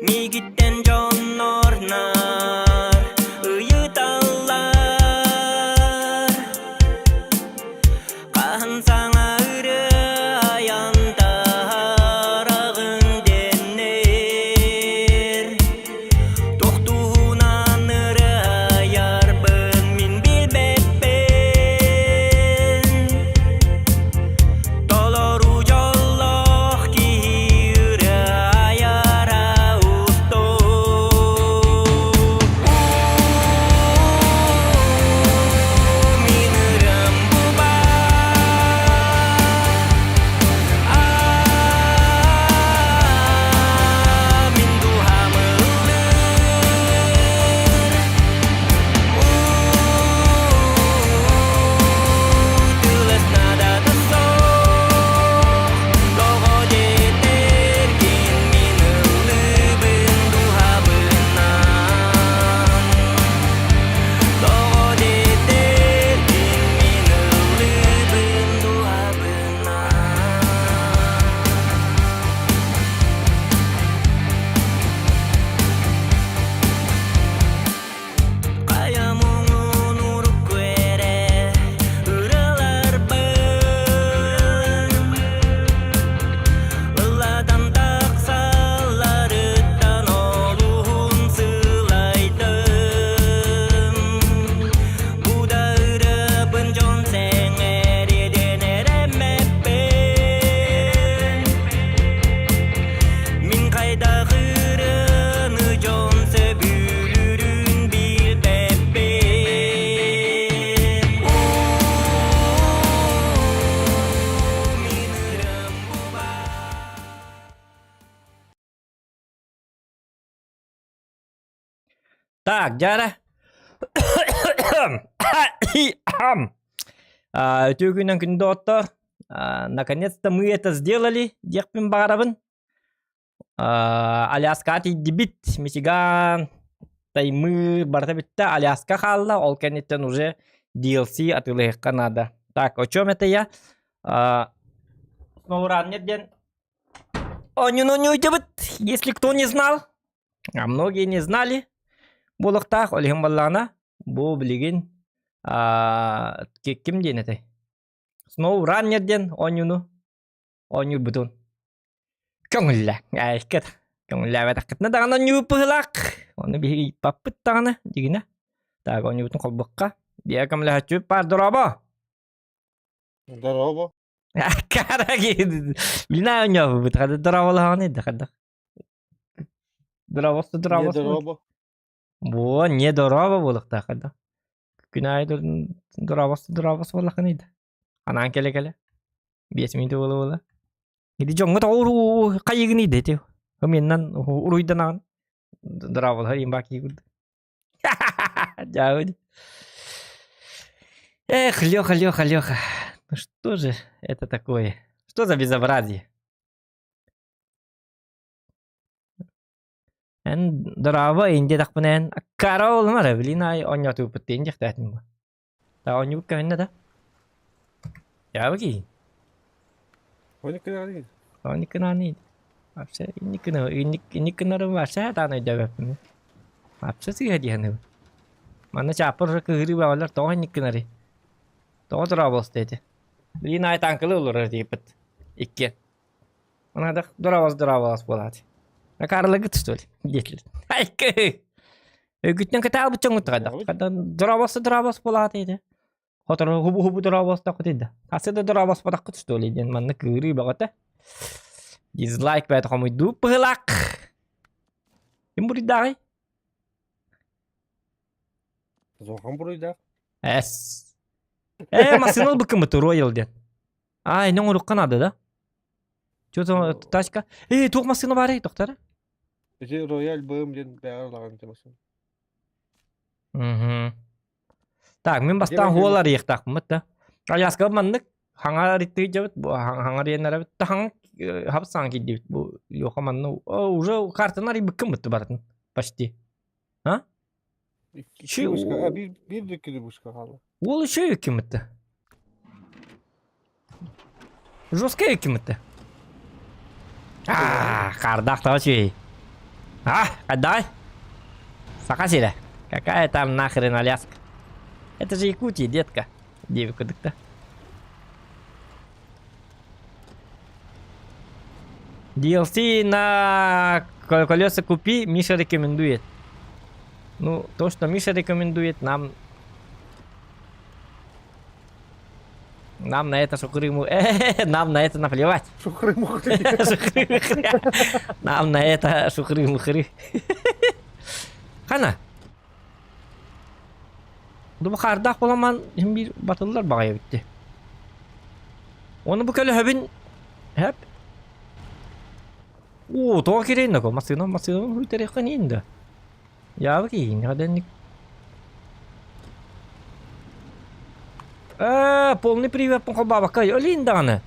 Миигиттэн дьоннор наар ыйыталлар Хаһан саҥа ырыа айан таһаараҕын дэнэр Туох туһунан ырыайарбын мин билбэппин Толору дьоллоох киһи ырыайара устук Мин ырыам Мин дууһам ыллыыр Тылыс наадата суох Тоҕо диэтэргин мин ыллыыбын дууһабынан Тоҕо диэтэргин мин ыллыыбын дууһабынан Хайа муҥун урукку эрэ ыраларбын Ыллатан тахсалларыттан олуһун сылайдым Бу да ырыабын дьон сэҥээриэн эрэммэппин Мин хайдах ырыаны дьон сөбүлүүрүн билбэппин Мин ырыам Так, дьара. Үтүө күнүнэн күндү доҕоттор. Наконец-то мы это сделали, диэхпин баҕарабын. Аляскаҕа тиийдибит, Мичиган, Таймыр барыта бүттэ, Аляска хаалла, ол кэнниттэн уже DLC атыылаһыахха наада. Так, о чем это я? SnowRunner диэн оонньууну оонньуйдубут, если кто не знал. А многие не знали. Буолуохтаах, ол иһин буоллаҕына, бу билигин ким диэн этэй? SnowRunner диэн оонньууну оонньуурбутун көҥүллэ. Ээккет. Көҥүллээбэтэххитинэ даҕаны оонньуубут быһыылаах. Ону биһиги ыйыппаппыт даҕаны, дьигинэ. Так, оонньуубутун холбуохха. Биэ көмөлөһөччүбүт баар дорообо. Дорообо. Караги. Билна оонньообут. Хада дорооболоһоҕун ида хада. Дорообос Не дорообос. дорообо. Бу не дорообо буолуохтаах хада. Күн аайы дорообос дорообос буоллаххын ида. Анаан кэлэ-кэлэ. 5 мүнүүтэ буола-буола. Ити дьоҥҥо тоҕо хайыгыный да ити? Ымыйаннан уруйданаҕын. Дорооболоһор имба кии курдук. Дьаабы. Эх, Леха, Леха, Леха. Ну что же это такое? Что за безобразие? Эн дорообо инде тахпын эн караул мара блин ай оонньоотууппут диэн дьахтаатым бу. Та оонньуубут көһүннэ да? Дьаабы киһи. Ониккынааны. Ониккынааны. Вообще инниккына инниккынары вообще сатаан өйдөөбөппүн. Вообще сыыһа диэхинэбин. Манна чааппар уже кыһырыы бааллар тоҕо инниккынары? Тоҕо дорооболосто ити? Блин аай танкылы олорор диэппит. Иккиэн. Манадах дорообос дорооболос буолаат. Накарлагыт что ли? Диэтилэр. Айкы! Өйгүттэн кытаалбыт дьоҥҥут хайдах? Дорообос дорообос буолаат ити. Хотору хубу-хубу дорообостоххут да. Асы да дорообоспотоххут что ли диэн манна кыырыы бөҕөтө. Дизлайк бэйэтэ хомуйдуу быһылаах. Ким буруйдааҕый? Зохан буруйдаах. Эс. Э, массыына ылбыккын Роял диэн. Аа, энэ оҥоруохха наада да? Чё тачка? Ээ, туох массыына баарый, доктор? Ити Рояль БМ диэн бэҕэр улахан массыына. Мгм. Так, мин бастаан хуол арыйыахтаахпын да. Аляска маннык хаҥа арыттыы бу хаҥа арыйаннарабыт да хаҥа хап саҥа киирдибит бу Леха манна уже картаны арыйбыккын бытты барытын почти. А? Икки вышка, а биир биир да икки вышка хаалла. Уол еще ким-то. Жесткая ким-то. А, хардах таба үчүгэй. А, отдай. Саха сирэ. Какая там нахрен Аляска? Это же Якутия, детка. Диэбит курдук DLC на колеса купи, Миша рекомендует. Ну, то, что Миша рекомендует, нам... Нам на это шукрыму... Нам на это наплевать. Шухры-мухры. Шухры-мухры. Нам на это шухры-мухры. Хана. Бу хаардаах буламан иһин биир батыллар баҕайы эбитти. Оны бу көлөһөбүн хэп. Уу, тоҕо кириэн да массыына массыына хүтэриэххин иин да. Яабы киһиин хаденник. Ээ, полный привет холбаабакка олин даҕаны.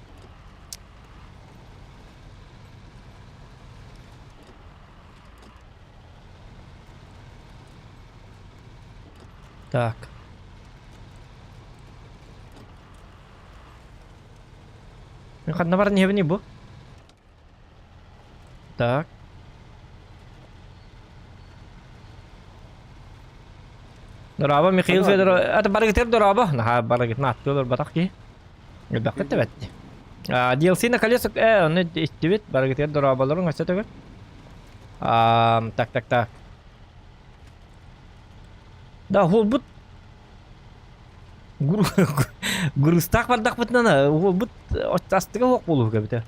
Так. Мин ханна баран иһэбиний бу? Так. Дорообо, Михаил Федоров. Это барыгытыр дорообо. Наһаа барыгытын аттыы батах киһи. Элбэххит да бэтти. DLC на колесах, ону истибит, барыгытыгар дорооболорун өссө төгүл. Так, так, так. Да, уолбут грустаах бардахпытынан уолбут астыга суох буолуһуга эбитэ.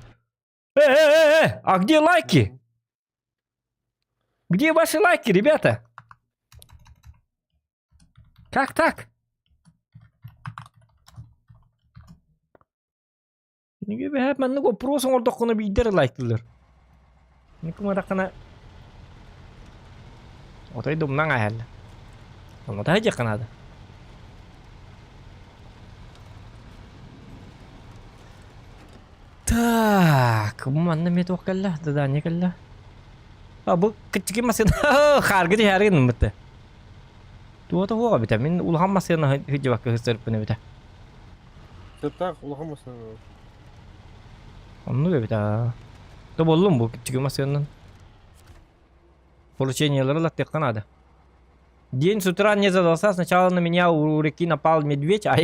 Э, э, э, э, а где лайки? Где ваши лайки, ребята? Как так? Бэһээт маннык опрос оҥордоххуна биирдэ лайктыыллар. Никумараххына отой думнаҥ ааһаллар. Онно диэххэ наада. Так, манна эмиэ туох кэллэ? Задание кэллэ. А бу кыччыгый массыына хаарга түһээри гынныбыт. Туота суох эбитэ. Мин улахан массыына сылдьыбакка сырыппын эбитэ. Сыттаах улахан массыына. Оннук эбит аа. То буоллум бу киччиги массыынан. Поручениелары ылаттыахха наада. День с утра не задался. Сначала на меня у реки напал медведь, а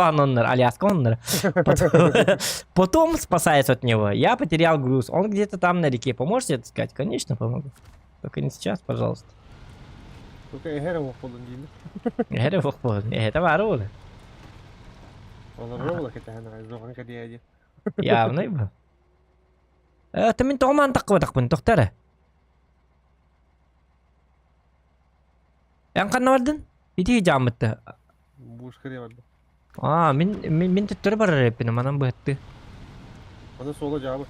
оннор, Аляска оннор. Потом, потом, спасаясь от него, я потерял груз. Он где-то там на реке. Поможете отыскать? Конечно, помогу. Только не сейчас, пожалуйста. Только эһэр буоллун дииллэр. Эһэр буоллун. Это бары буолар. Олорро буола кэтэһэн зоҕан кэдиэ диэн. Явно бу. Это мин тоҕо маан таххыбатахпын тохтор. Эн ханна бардын? Ити дьааммытта. Буушка барда. Аа, мин мин, мин төттөрү барар эппин, манан быһатты. Аны суола дьаабы.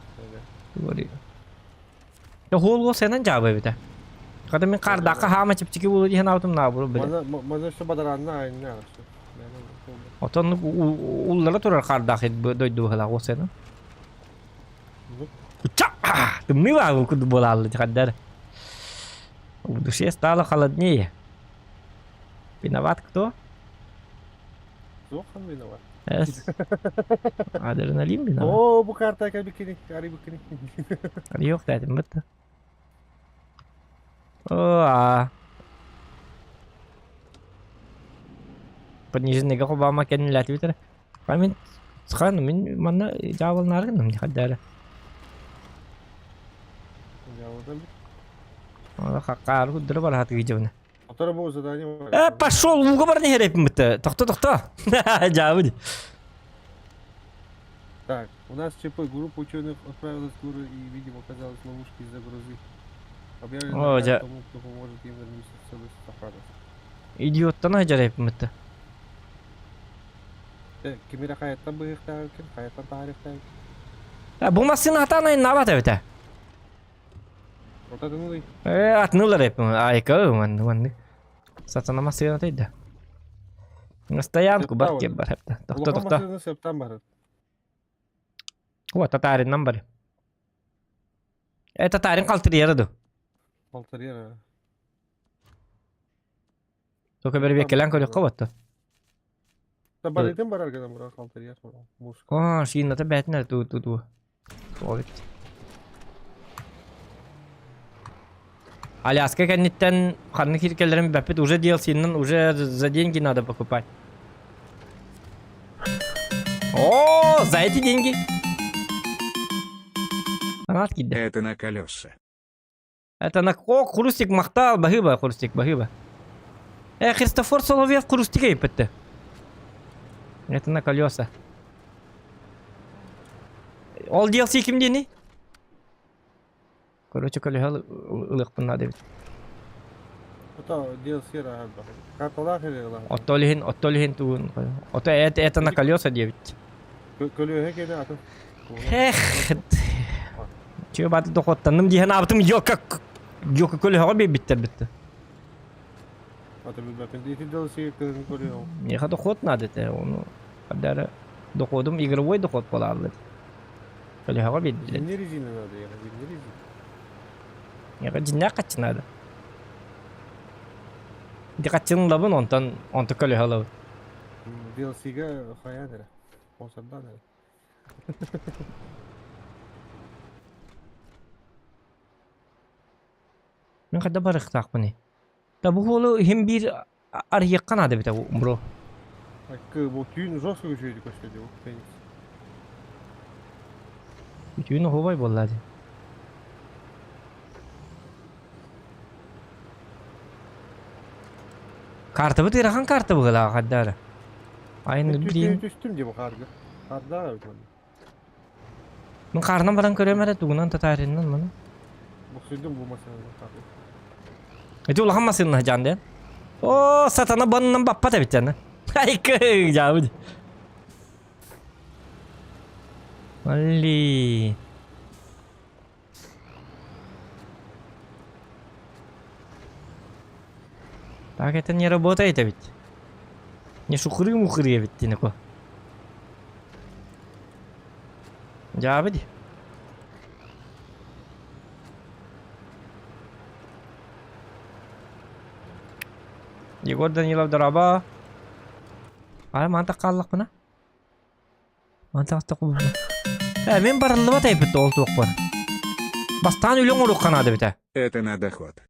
Хоолуо сенен дьаабы эбитэ. Хата мин хаардаахха хаама чэпчэки буолуо диэн аутум наабыру биле. Мана мана өссө бадараанна айанна арасы. Отон уллара турар хаардаах дойду быһылаах уосена. Ча! Тымныы баа курдук буолааллы хаддар. В душе стало холоднее. Виноват кто? Суох виноват. Эс. Адреналин виноват. Оо, бу карта кэлбиккини, арыйбыккини. Yok dedim bitti. О, Пониженныйга холбоoma кэннилээтибит Мин хан мин манна дьаабылнаары хаддара. Дьаабылдан Хаккаар куддура бар хаты видеоны. Отора бу задание Э, пошел, ууга бар нехерепин битте. Тохто, тохто. Дьаабы. Так, у нас ЧП. Группа ученых отправилась в горы и, видимо, оказалась в ловушке из-за грозы. Объявлено О, дьэ. тому, кто поможет им вернуться в целости и сохранности. Идиоттан хадьарепин битте. Э, кимире хайаттан быһыахтаах ким, хайаттан таһаарыахтаах. Бу массыына хатаан айаннаабат эбитэ. Вот это ну Э, атнылар эппин. Айка, манны, манны. Сатана массыына тайда. На стоянку бар кеп бар хепте. Тохто, Улахан тохто. массыына сыптан барар. О, татариннан бар. Э, татарин калтырыяра ду. Балтарьера. Только бер келен көрөккө батты. Да барытын барар гынан бура калтырыяр. Муж. О, шинната бәтинер ту ту ту. Совет. Аляска кэнниттэн ханнык киркэлэрин бэппит уже DLC-нан уже за деньги надо покупать. О, за эти деньги. Фанат киирдэ. Это на колеса. Это на... О, Хрустик махтал, баһыыба, Хрустик, баһыыба. Христофор Соловьев Хрустик эйпетте. Это на колеса. Ол DLC ким диэний? Короче, колеһа ылыахпын наада эбит. Ото DLC аһарбах. Карталаах эрэ ылаһар. Оттол иһин, оттол иһин тугун. Ото это, это на колеса диэбит. Көлүөһэ кэнэ атын. Эх, чүө баты дохуоттанным диэн аабытым ёка ёка көлөһөҕө биэрбиттэр битте. Ата билбэппин. Ити DLC кыһын көрүөҕүм. Миэхэ дохуот наада этэ, ону хардары доходум игровой доход буолааллар. Көлөһөҕө биэрдилэр. Зимний резина надо, я зимний резина. Миэхэ дьиннээх хаччы наада. Ити хаччыны ылабын, онтон онто көлөһө ылабын. DLC-га хайаан эрэ. Спонсордаан эрэ. Мин хайда барыахтаахпыный? Да бу уолу иһин биир арыйыахха наада эбитэ бро. Акы бу түүн жестко үчүгэйдик көстө дии Феникс. Түүн оһуобай буолла дии. Картабыт ыарахан карта быһыылаах хайда эрэ. Айын билиин. Түстүм дии бу хаарга. Хаардаах эбит манна. Мин хаарынан баран көрөм эрэ тугунан татаариннан маны. Буксуйдум бу массыынаны хаарга. Ити улахан массыына сылдьан диэн. Оо, сатана баннан баппат эбит аны. Айкы, дьаабыт. Блин. Так это не работает ведь. Не шухры-мухры ведь тинако. Дьаабы дии. Егор Данилов дорообо. Ай, мантах хааллахпына. Мантах тохубуна. Э, мин барыллыбат эйпит ол туохпар. Бастаан үлэ оҥоруохха наада эбитэ. Это на доход.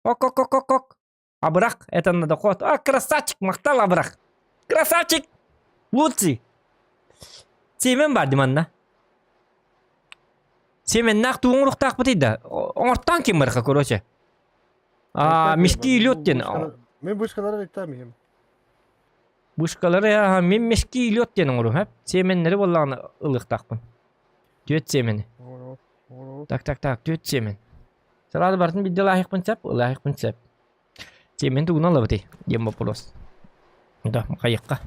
Ок-ок-ок-ок-ок. Абырах, это на доход. А, красавчик, махтал абырах. Красавчик! Лучший. Сиэмэн бар диманна. Сиэмэннээх тугун оҥоруохтаахпытый да? Оҥортоон ким барыха, короче. А, мешки лед диэн. Мен вышкалары ыттаам иһим. Вышкалары аха, мен мешки лед диэн оҥорум, хэп. Сиэмэннэри буоллаҕына ылыахтаахпын. Түөрт сиэмэни. Так, так, так, түөрт сиэмэн. Сразу барытын биирдэ ылаахпын сөп, ылаахпын сөп. Сиэмэн тугунан ылабытый диэн боппуруос. Да, хайыахха.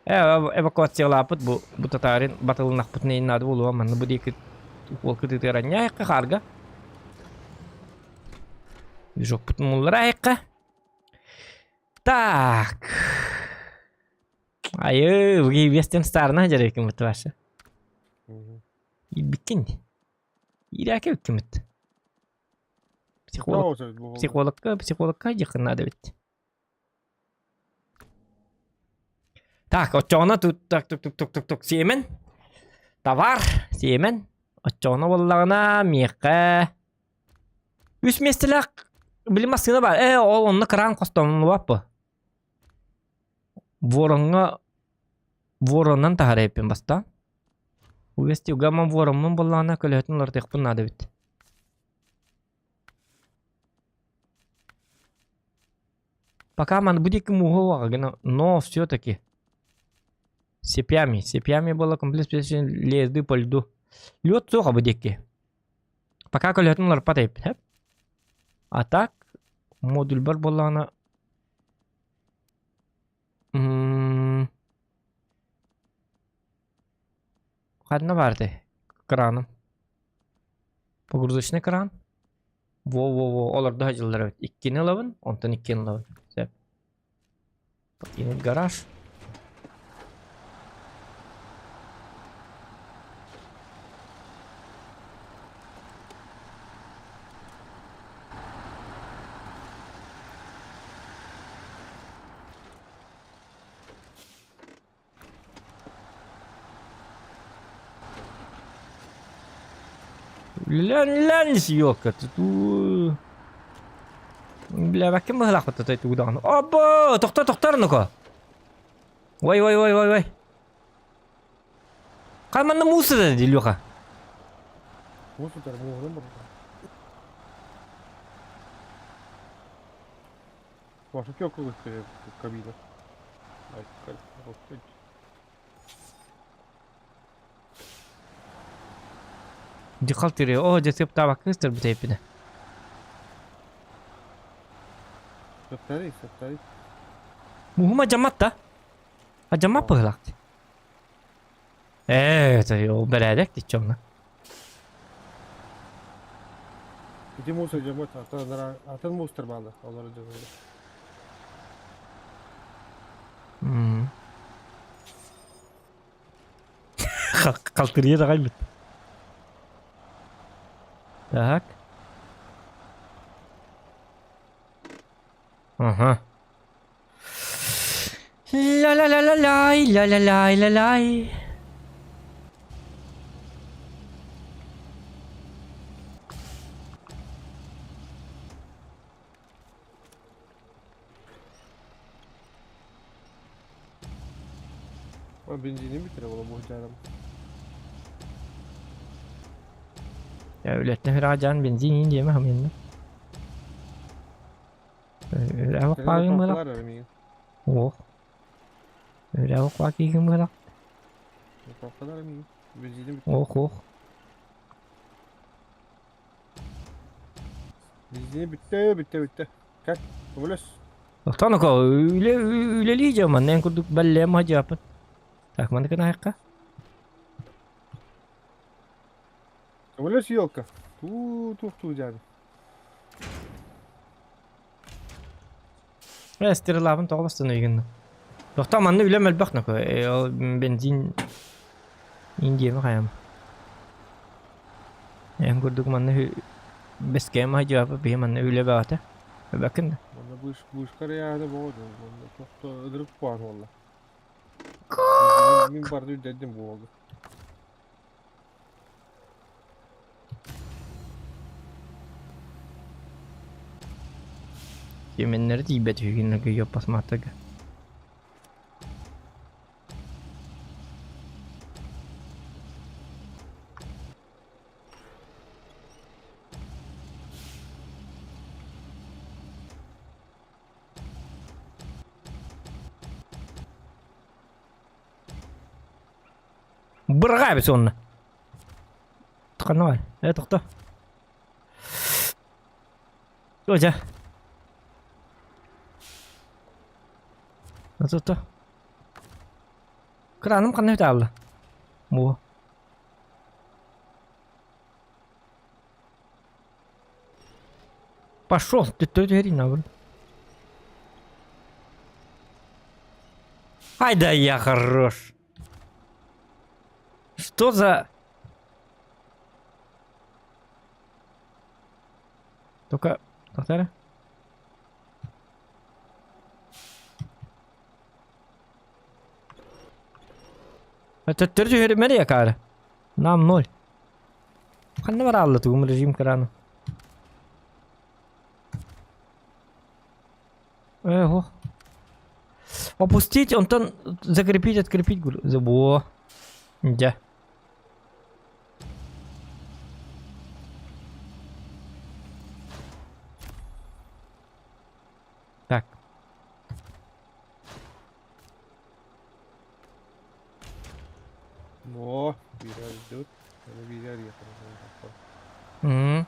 Э, эвакуациялааппыт бу бу татаарин батылынахпытын иһин наада буолуо манна бу диэки уол кытыытыгар анньаайахха хаарга. Движокпутун муллараайахха. Так. Айы, вестен старына дьарыйкымыт ваша. Илбиккин. Иирээки бүккүмүт. Психолог, психологка, психологка диэххин наада эбит. Так, оччоҕуна тут так тук тук тук тук тук сиэмэн. Товар сиэмэн. Оччоҕуна буоллаҕына миэхэ үс миэстэлээх били массыына баар. Э, ол онно кран хостонуллубаппы. Вороҥҥа воронан таһара эппин бастаан. Угести угаман вороммун буоллаҕына көлөһөтүн уларытыахпын наада эбит. Пока маны бу диэки мууһа гына, но все-таки сепями, сепями было комплекс лезды по льду. Лед суох бу диэки. Пока көлөһөтүн уларыппат эбиппин, А так модульбар буоллаҕына Ханна баар этэй? Краным. Погрузочный кран. Во-во-во, олордо сылдьаллар эбит. Иккини ылабын, онтон иккини ылабын. Сөп. Покинуть гараж. Үлэлээн ёлка тутуу. Билээбэккин быһылаахпыт тутай тугу даҕаны. Обо! Тохто тохтор нуко. Ой ой ой ой ой. Хай манна муус сытар дии Леха. Муус сытар мууһунан барда. Ваша чё кабина? Ай, Дьыхал тири, оо дьэ сыаптаабакка ыстарбыт эппинэ. Сыптарый, сыптарый. Муһума дьаммат да? А дьаммат быһылаах дии. Ээ, это ол бэрээдэк диччэ онно. Ити муус дьаммат, атын, атын муустар бааллар, олору дьонугар. Халтырыйа даҕайбыт. Так. Ага. Ля-ля-ля-ля-ляй, ля-ля-ляй-ля-ляй. Бензини бүтэрэ буола буһдьаарым. Үлэттэн ыраах бензин иин диэмэ хамыйынна. Үлэҕэ паагын быһалах. Ох. Үлэҕэ паагын быһалах. Ох, ох. Бензини бүттэ, бүттэ, бүттэ. Как? Көмөлөс. Оттон үлэ үлэлии дьэ манна эн курдук бэллэм хадьааппыт. Так, манна кына Көмөлөс елка. Туу тух туу дьаады. Э, стрелабын тоҕо бастан ыйгынна. Тохтоо манна үлэм элбэх нако. Ол бензин индиэми хайам. Эн курдук манна бэскэм хадьааппыт биһи манна үлэ баҕата. Эбэккин да. Манна быш бышкар яаны боҕоду. Манна тохто ыдырык пуан буолла. Мин барды үрдэрдим буолду. Сиэмэннэри тиийбэт үһүгүн йоппасмааттарга. Бырҕаа эбит уонна. Ханна Э, тохто. Ожа. Тохто. Краным ханна бүтэ Бу. Пошел, ты түһэрин абын. Ай да я хорош. Что за... Только... Тоқтары. Төттөрү түһэримэр якары. Нам ноль. Ханна баралла тугум режим крана. Ого. Опустить, онтон закрепить, открепить, говорю. Забо. Дя. Так. О, биирэр идут. Биирэр М.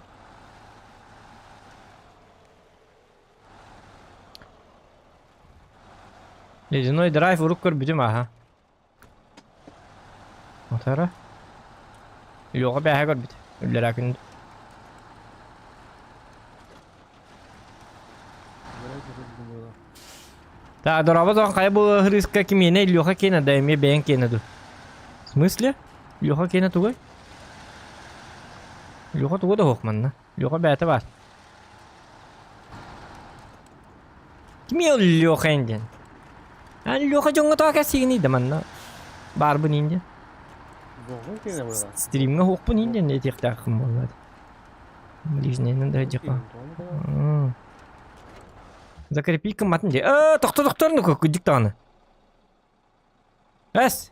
Ледяной драйв урук көрбүтүм аха. Отара. Лёха бэһэ көрбүт. Үллэрэ күн. Та дороба тоон хайа бу хрыска кимиэнэ Лёха киэнэ да эмиэ бэйэҥ киэнэ ду. В смысле? Лёха киэнэ тугай? Лёха туга да суох манна. Лёха бэйэтэ баар. Кимий ол Лёха диэн? А Лёха дьоҥҥо тоҕо кэпсиигиний да манна? Баарбын иин диэн. Должен киинэ буолар. Стримҥа уһукпун иин диэн этиэхтээххин буолла. Ближнейнен да дьака. Закрепи кыматын дии. Э, тохто тохтор ну кырдьык даҕаны. Эс.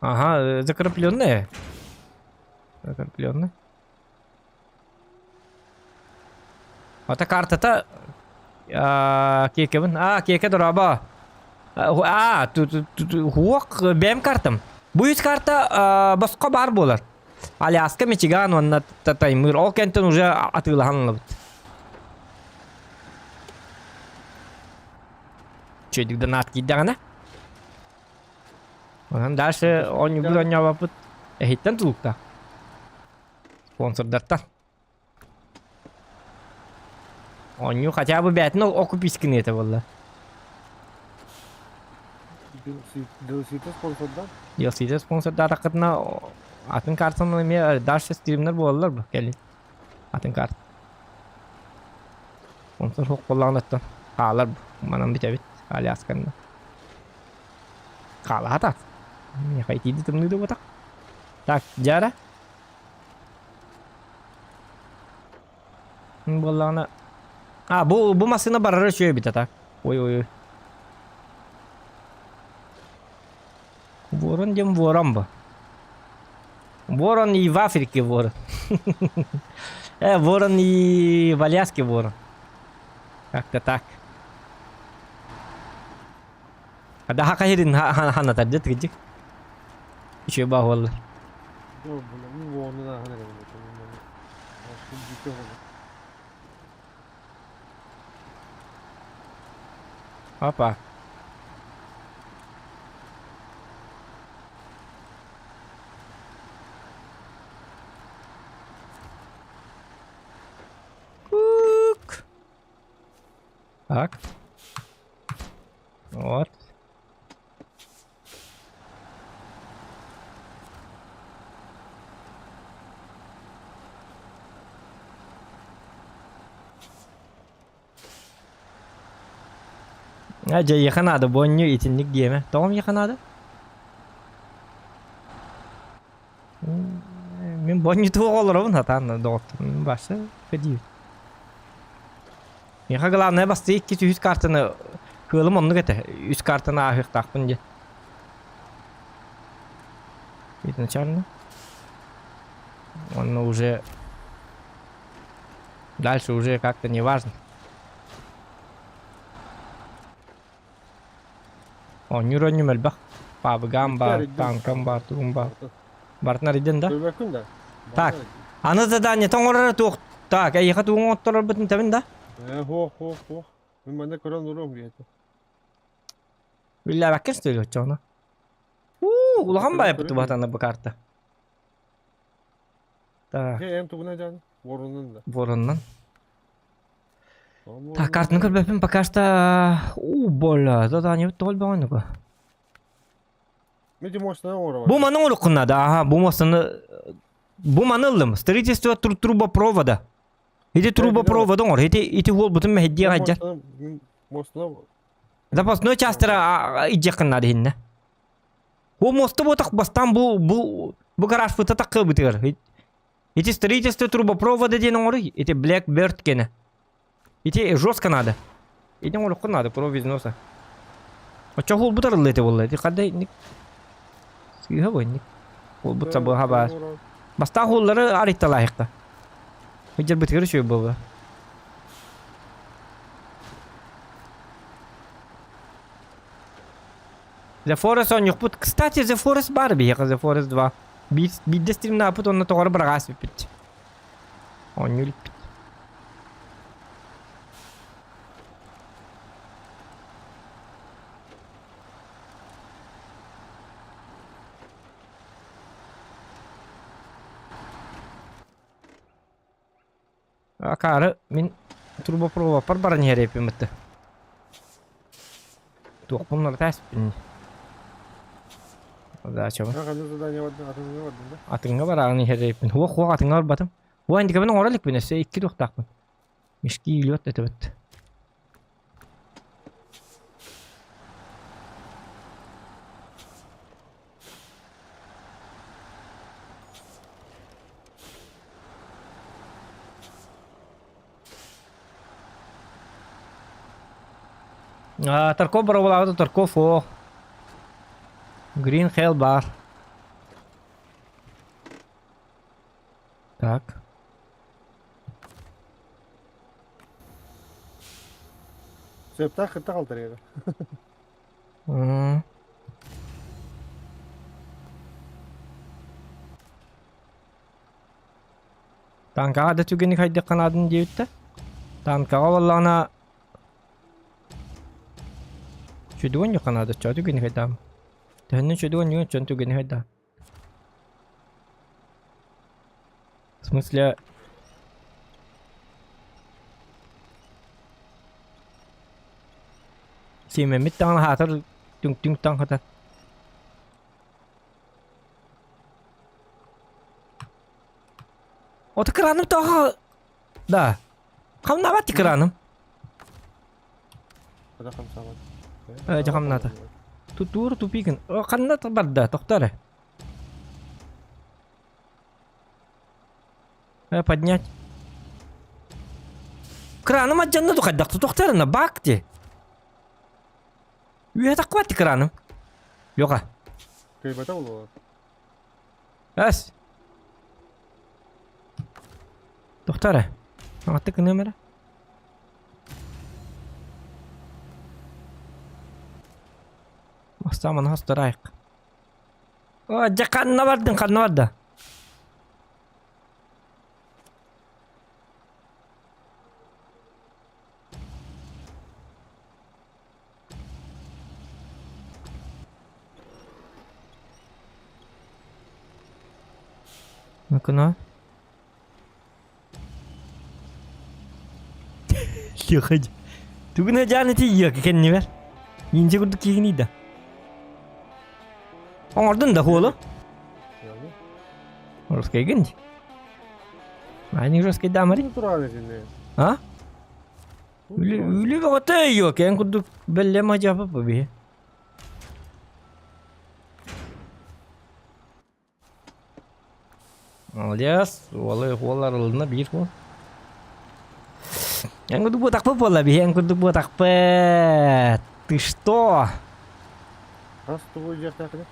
Ага, закрепленная. Закрепленная. Ата картата киэкэбин. А, киэкэ дорообо. А, хуок бэм картам. Бу үс карта босхо бар буолар. Аляска, Мичиган уонна Таймыр. Ол кэнтэн уже атыылаһан ылабыт. Чөйдүк донат киирдэҕинэ. Онон дальше оонньуубут оонньообоппут эһиттэн тулуктаах. Спонсордартан. Оонньуу хотя бы бээтин окупискин это буолла. DLC-те спонсордар? DLC-те спонсордаатаххытына атын картанан эмиэ дальше стримнер буолаллар бу кэлин. Атын карта. Спонсор суох буоллаҕына хаалар бу. Манан бүтэбит. Алясканна. Хаалаата. Миэхэ итииди тымныы да буотах. Так, дьара. Буоллаҕына А, бу бу массыына барара үчүгэй эбит а так. Ой ой ой. Ворон диэн ворон бу. Ворон и в Африке ворон. Ворон и в Аляске ворон. Как-то так. Да хахирин ханатар дет кыдьык. Үчүгэй баһуоллар. Опа. Кук. Так. Вот. А, дьэ, ехе надо, бонню итинник диэмэ. Тоҕом ехе надо? Мин бонню туох олоробун сатаан доҕоттум. Башы көдиир. Миэхэ главное бастыы икки үс картаны кыалым оннук этэ. Үс картаны ааһыахтаахпын диэн. Изначально. Он уже... Дальше уже как-то не важно. Оонньуур оонньуум элбэх. Пабыгам баар, танкам баар, тугум баар. Барытын арыйдын да? Көрбөккүн да? Так. Аны задание тоҥорор туох. Так, эйиэхэ тугун оҥотторорбутун тэбин да? Э, хуох, хуох, хуох. Мин манна көрөн олоруом диэтэ. Биллээбэккэ сөйлө оччоҕуна. Уу, улахан баайбыт убатана бу карта. Так. Дьэ, эн тугунан дьаан? Воронун да. Воронунан. Так, картаны көрбөппүн пока что... У, боля, задание тоҕол бөҕөнү Мити мостаны оҥоробун. Бу маны оҥоруоххун наада, аха, бу мостаны... Бу маны ыллым. Строительство трубопровода. Ити трубопровода оҥор. Ити ити уолбутун мэһэйдиэх айдьар. Мостаны... Запасной часттара идиэххин наада иһиннэ. Бу мосты буотах бастаан бу бу бу гаражпыта таккыбытыгар. Ити строительство трубопровода диэн оҥоруй. Ити Blackbird кэнэ. Ити жестко надо. Ити оҥоруоххун надо, кровь из носа. Оччо уолбут арыллы этэ буолла. Ити ханна инник сыыһа бу инник. Уолбут сабыаха баар. Бастаах уоллары арыйталаахта. Ыдьарбытыгар үчүгэй буолла. The Forest оонньуохпут. Кстати, The Forest баар биһиэхэ The Forest 2. Биир биирдэ стримнааппыт уонна тоҕо эрэ быраҕаас бүппүт. Оонньуу иликпит. Акаары мин трубопроводпар баран иһэр эбиппин Туохпун нарытааспын Задачабын. Атыҥҥа бараан иһэр эбиппин. Хуох хуох атыҥҥа барбатым. Хуа индикабын оҥоро иликпин өссө икки туохтаахпын. Мешки лед этибит. Тарков боруобалаабыта Тарков о. Green Hell баар. Так. Сөптөөх кытта халтарыга. Танкаҕа да түгэни хайдахха наадын диэбиттэр. Танкаҕа буоллаҕына Чөдүгэн ньукка наада чоо түгэни хайдаам. Төһөннөн чөдүгэн ньуган чон түгэни хайдаам. В смысле Сиэмэммит даҕаны аһаатар түҥ-түҥ таҥхата. Ото кыраным тоҕо Да. Хамнаабат экраным. Хата хамсаабат. Э, дьэ хамнаата. Тутуур тупикин. Ханна барда, тохтоо эрэ. Э, поднять. Краным адьанна тухайдах тохтоо эрэ, бак ти. Үөһэ таххыбат экраным. Лёха. Кыйбата буолуо. Эс. Тохтоо эрэ. Аҕаттык гыныам эрэ. Бастаан маны хостораайык. О, дьэ ханна бардыҥ, ханна барда? Ну-ка, Лехать. Тугуна дьааны тиийиэк кэннибэр. Ниндзя курдук киһини да. Оҥордун да хуолу. Русскайгын ди. Они жесткий дамари. А? Үлэ бөҕөтө ёк, эн курдук бэллэм адьапа бу Молодец, уолу уол арылынна биир уол. Эн курдук буотахпыт буолла биһи, эн курдук буотахпыт. Ты что? Хас тугу дьиэхтээххиний?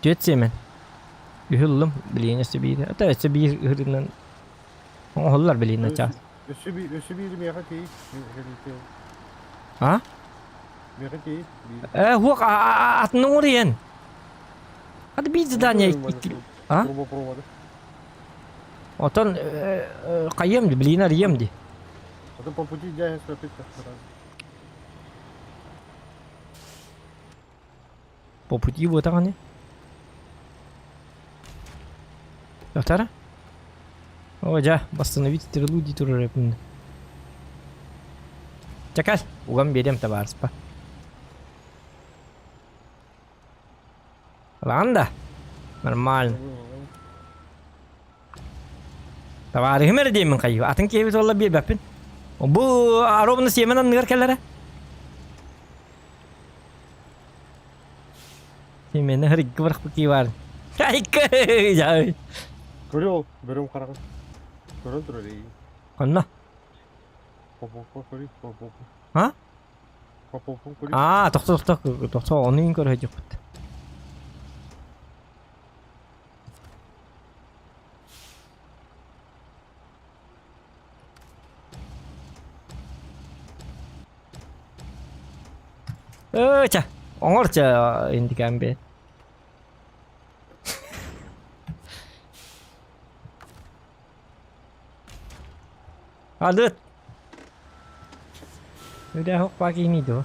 Түөрт сиэмэн. Үһү ыллым, билигин өссө биир. Это өссө биир ыһырынан оҥоһуллар билигин начаас. Өссө биир, өссө биир миэхэ тиий. А? Миэхэ тиий. Э, хуох, атын оҥоруйан. Хата биир задание икки... А? Трубопроводы. Отон хайыам ди, блин, арыйыам ди. Потом по пути дядя опять сразу. По пути буотаҕаны. Тохтара? О, дьэ, восстановить стрелу дии турар эбиппин. Чакал, уган биэриэм табаарыспа. Ылаҕын да? Нормально. Табаарыһым эрэ диэммин хайыы. Атын киһибит уолла биэрбэппин. Бу ровно сиэмэн анныгар кэлэрэ. Сиэмэни хырыкка бырахпыт кии баар. Айка! Көрү ол, бөрөм хараҕын. Көрөн турар эйиин. Ханна? Попоппа көрүй, попоппа. А? Попоппа көрүй. Аа, тохто, тохто, тохто, ону иин көрө сылдьыппыт. Ээ, чэ, оҥор чэ, индикээн бэйэ. Алыт! Үрэ хоппа киини дуо?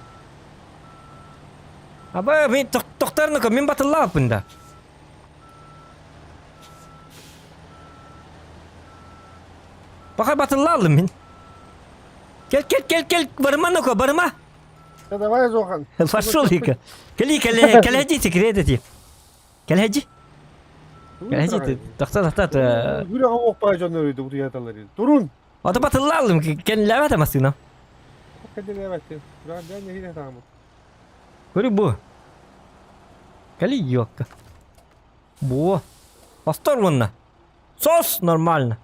Аба, мин тохтарныка, мин батыллааппын да. Баха батыллаалым мин. Кел, кел, кел, кел, барыма ноко, барыма. Да давай, Зохан. Пошел, Вика. Кели, кели, кэлэдьи, секрет эти. Кэлэдьи. Кэлэдьи, тохто, тохто. Күрэ оҕоппа дьоннор үйдө утуйаталар. Турун. Ото батыллаалым, кэллээбэт массыына. Кэллээбэт. Күрэ нэһилэ таамыт. Көрү бу. Кэли ёкка. Бу. Повтор уонна. Сос нормально.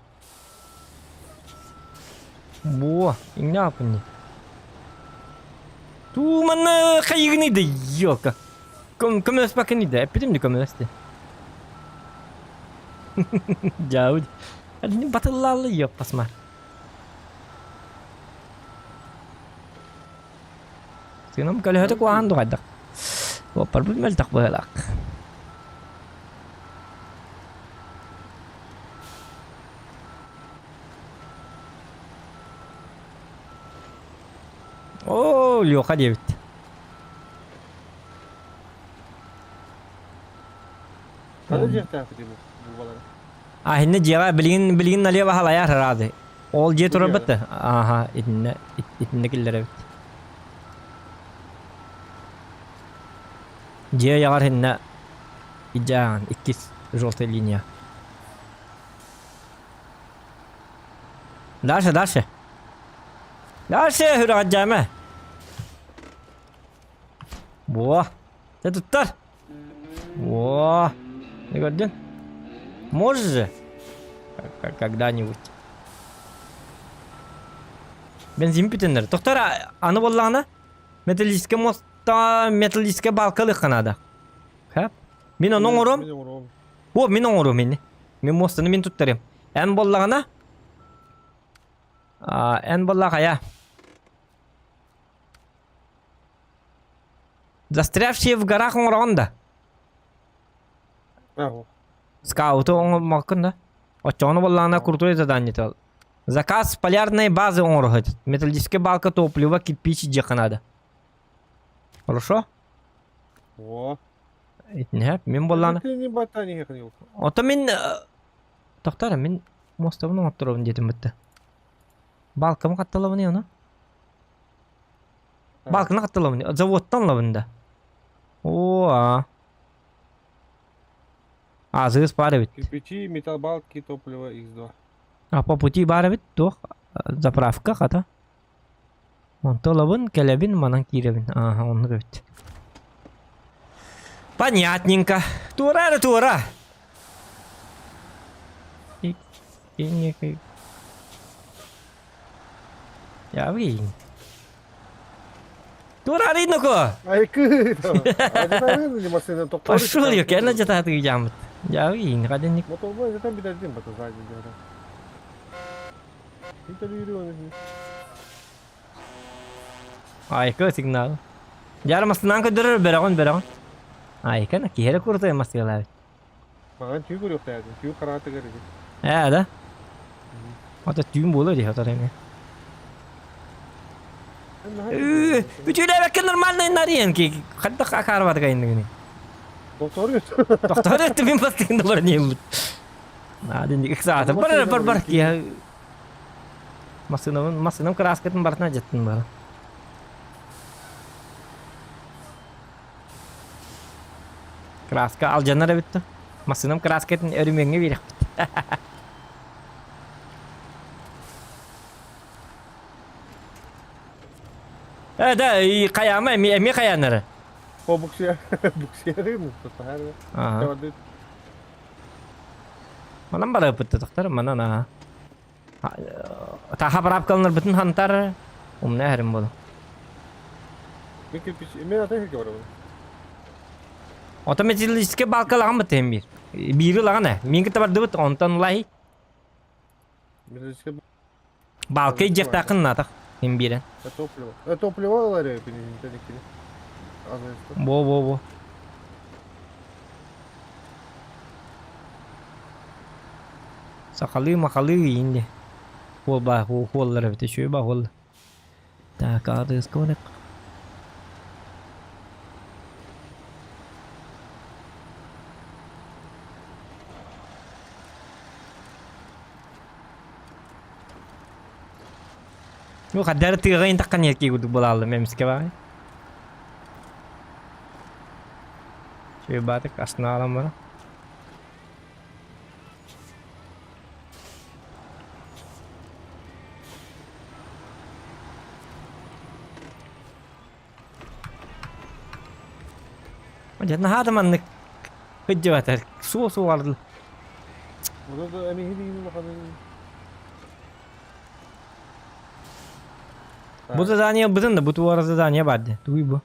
Бу, иҥнэ апынни. Туу манна хайыгыный да елка. Көмөлөспөккүн да эппитим да көмөлөстө. Дьаабыт. Батыллаалла ёппасмар. Сыном көлөһөтө куһаҕан дуҕайдах. Уоппарбыт мөлтөх быһыылаах. Оо, Леха диэбит. Ханна дьиэхтээхпит бу бу А инне дьиэҕэ билигин билигин налево халайар рады. Ол дьиэ турарбыт да. Ааха, итиннэ итиннэ киллэрэбит. Дьиэ айаҕар иннэ идьаан иккис желтая линия. Дальше, дальше. Дальше хүрэҕэддьээмэ. Во. Ты туттар. Во. Не көрдүн? Можешь же? Когда-нибудь. Бензин бүтүннэр. Тоқтар, аны боллаҕына металлический моста металлический балкалыхха наада. Хэп. Мин ону оҥором. О, мин оҥоруом ини. Мин муостаны мин туттарым. Эн боллаҕына эн боллаах хайа. Застрявшие в горах оҥороҕун да? Скауты оҥормоккун да? Оччоҕуна буоллаҕына крутой задание ол. Заказ полярной базы оҥоруһут. Металлическая балка топлива кирпич дьиэххэ наада. Хорошо? О. Итиннэ мин буоллаҕына. Ото мин тохтоор мин муостабын оҥотторобун диэтим бытта. Балкамы хатталабыный ону? Балканы хатталабын. Заводтан ылабын да. О, а. Азыыс баар эбит. Кирпичи, металлбалки, топливо X2. А по пути баар эбит туох заправка хата. Онто ылабын, кэлэбин, манан киирэбин. Ааха, оннук эбит. Понятненько. Туора эрэ туора. Явин. Туора арыйнако. Айкы. Пошел я, кэлэ жатаатыгыйаамыт. Явин, хаденник. Мотобой затем битардим бата сзади. Айка сигнал. Дьара массынаан көрдөрөр бэрэҕин бэрэҕин. Айка на киһи эрэ курутуй массыалаабыт. Маҕан түү көрүөхтээдин, түү хараатыгар ити. Ээ да? Ата түүн буолар дии хатар эми. Үчүлээбэккэ нормально нарыйан ки хайдах акаарбатык айныгыны. Доктор Доктор өттү мин бастыгында бар диэммит. Наадын ыксаата бар бар бар киһи Массыынабын массыынам кырааскатын барытын алдьаттым бары. Краска алдьанар эбит да. Массыынам краскатын өрүмүөҥҥэ биэриэхпит. Э, да, и хайаама эмиэ эмиэ хайааннары. О, буксия, буксияры мустатаары. Ага. Манан барыппыт тохтор, манан аа. Таха быраапкаланарбытын хантар умна эһэрим буолу. Мен кирпич, мен атын сирге барабын. Ото металлический балка лаган бытыһын биир. Биири лаган э. Мин кытта бардыбыт, онтон лай. Металлический Балка ижехтаахын натах. Хин биирен. Топливо. Топливо ылар пинин Во во во. Сахалыы махалыы инде. Хуол ба хуоллар эбит үчүгэй ба хуол. Так аадыска барык. Ну хаддары тыаҕа интаххан иэркии курдук буолааллым эмискэ баҕай. Үчүгэй баатык астынаалан баран. Дьэ наһаа да маннык кыдьыбатар суо суоҕар Бу задание ылбытын да, бу туора задание бар дии. Тугуй бу?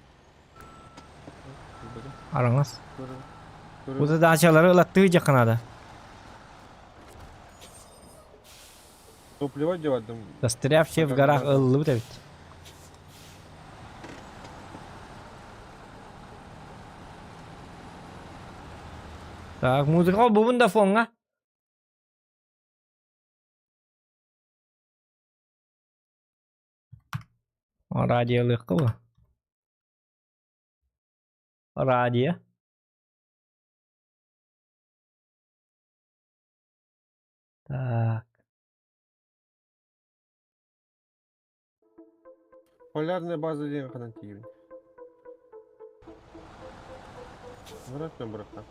Араҥас. Бу задачалары ылаттыы дьахха наада. Топливо девать там. Застрявшие в горах ыллыбыт эбит. Так, музыка бубун да фоҥҥа. Радиолыахха бу. Радио. Так. Полярная база диэн ханан тиийэбин? Вряд ли бырахтаах.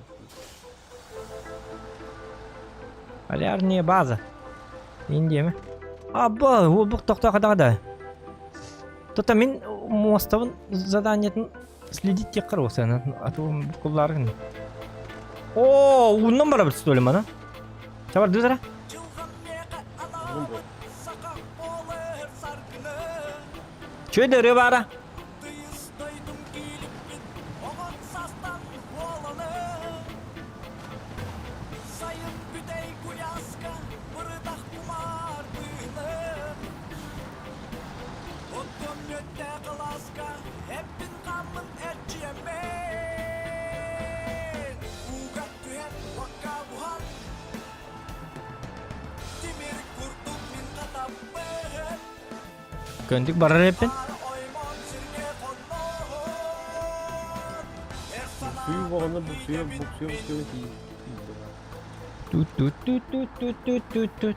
Полярная база. Индия ми? Абба, уолбук тохтоо да. Тота мин муостабын заданиетын следить тиэххэр уосана. А то куллааргын. О, ууннан барабыт что ли мана? Чабар дузара? Чөй да бара. Көндүк барар эппин. Буксуйу боҕону буксуйа буксуйа буксуйа тиийдим. Тут тут тут тут тут тут тут тут.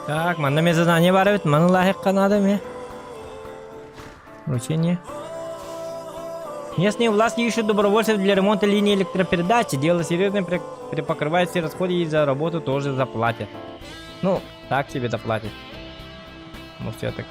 Так, манна мне задание бар эбит, маны лаһыахха наада эмиэ. Вручение. Местные власти ищут добровольцев для ремонта линии электропередачи. Дело серьезное, покрывает все расходы и за работу тоже заплатят. Ну, так себе заплатят. Ну, все-таки.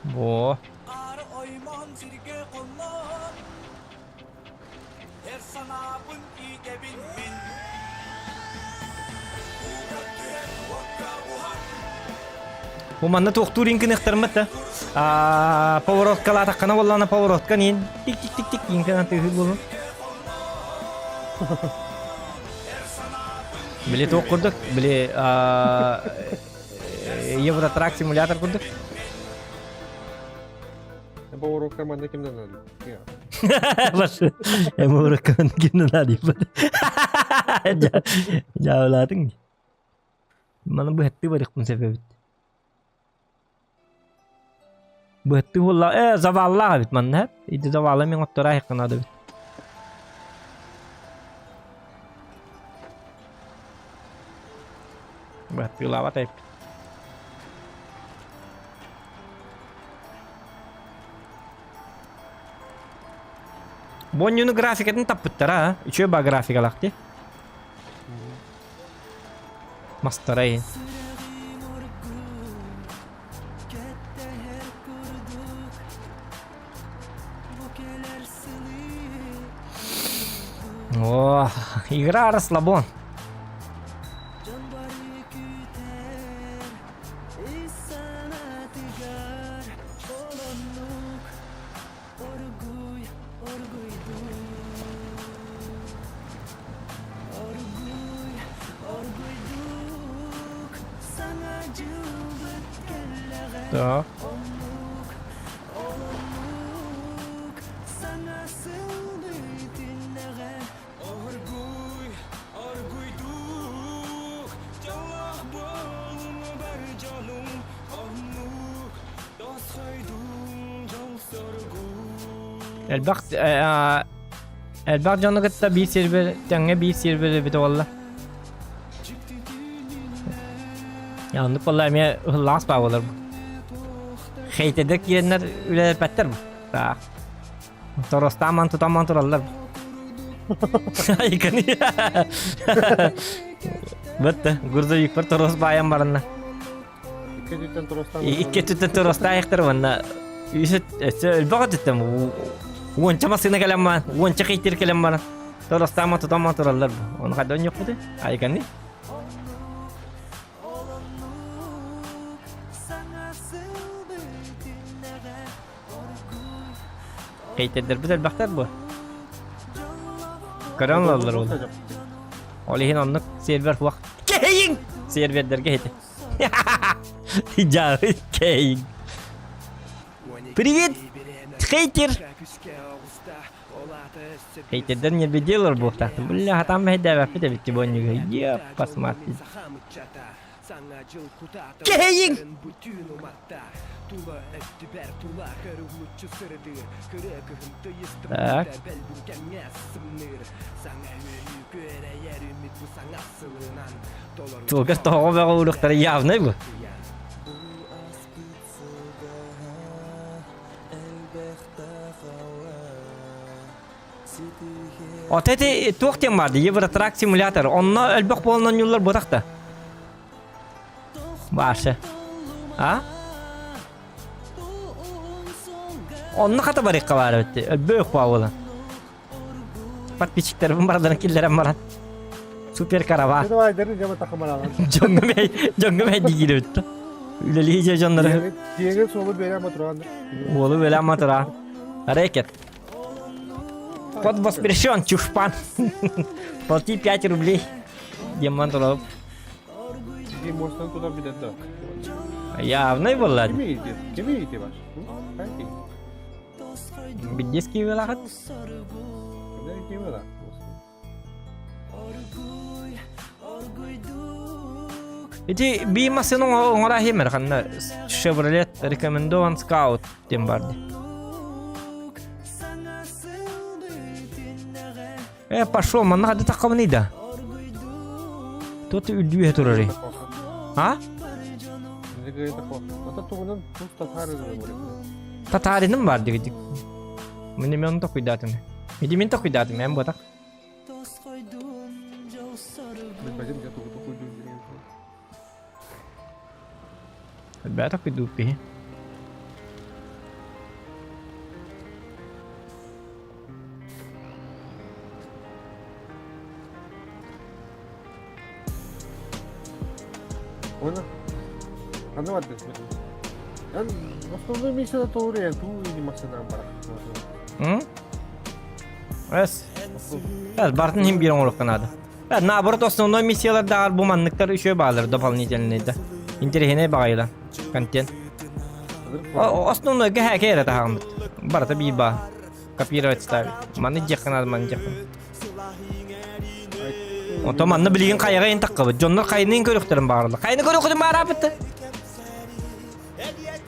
Во. Бу манна туохтуур иҥкыныахтармыт да. Аа, повороткалаатаххына буоллаҕына поворотка ниин тик-тик-тик-тик иҥкынан тыаһыыр буолуо. Били туох курдук, били аа, Евротрак симулятор курдук. Поворотка манна кимнен надо? Башы, поворотка манна кимнен надо? Жаулатың. Маны быһаттыы барыахпын сөп эбит. Быһаттыы буолла э заваллаах эбит манна ити завала мин оттора айыкканаада эбит. Быһаттыылаабат эбиппит. Бонньуну графикатын таппыттара а? Үчүгэй баа графикалаах дии. Мастара иһин. О, игра расслабон. Так. Элбэх элбэх дьону кытта биир сервер тэҥҥэ биир сервер эбитэ буолла. Оннук буолла эмиэ ыһыллаҕас баа буолар бу. Хейтердэр киирэннэр үлэлэппэттэр бу. Таах. Торостааман тутаман тураллар. Айканы. Бытты, грузовикпар торос баайан баранна. Икки өттүттэн торостаан Икки өттүттэн торостаайыктар уонна үс өссө өлбөх өттүттэн уонча массыына кэлэн баран, уонча хейтер кэлэн баран торостааман тутаман тураллар бу. Ону хайда онньукпутуй? Айканы. Хейтэрдэрбит элбэхтэр буо. Көрөн ылаллар ол. Ол иһин оннук сервер суох. Кэһэйиҥ! Сервердэргэ хити. Дьаһы кэһэйиҥ. Привет, хейтер! Хейтердэр не беделар буолтаахтын. Бля, хатаан мэһэйдээбэппит эбит бонньуга. Еп, посмотри. Кэһэйиҥ! Так. Туолгас тоһоҕо бөҕө уруктара явнай бу. От эти туох диэн баар дии Евротрак симулятор. Онно элбэх буолан оонньууллар буотах да. Баша. А? Онно хата барыахха баар эбит. Өлбөөх буолан. Подписчиктарбын бараларын киллэрэн баран. Супер караван. Давай, дары жама тахамаралан. Дьоҥҥо мэй, дьоҥҥо мэй диир эбит. Үлэлии дьэ дьоннору. Диэҥин суолу бэрэ матуран. Уолу бэлэм матура. Рэкет. Код воспрещен, чушпан. Плати 5 рублей. Демон турап. Ди мостан туда билет да. Явный была. Кими ити? Кими ити ваш? Хайки? Биддески велахат? Да, кими да. Ити би массыны оҥора химер ханна Chevrolet рекомендован скаут диэн бар ди. Э, пошел, манна хады таххабыный да. Тут үрдүүһэ турары. А? Татариным бар дигидик. Мені мен токуйдатым. Миди мен токуйдатым, эм ботак. Ребята пойду пи. Оны ханна бардын? Эн основной миссияда толору туу или машина бар. М? Эс. Эс, бартын хим биир оҥоруохха наада. Э, наоборот, основной миссиялардааҕар бу манныктар үчүгэй баалар дополнительный да. Интэриэһинэй баҕайыла контент. Основнойга хээкэ эрэ таһаҕыммыт. Барыта биир баа. Копировать ставить. Маны диэххэ наада, маны диэххэ. Онтон манна билигин хайаҕа ин таххабыт. Дьоннор хайныын көрүөхтэрин баҕараллар. Хайны көрүөххүтүн баҕарааппыт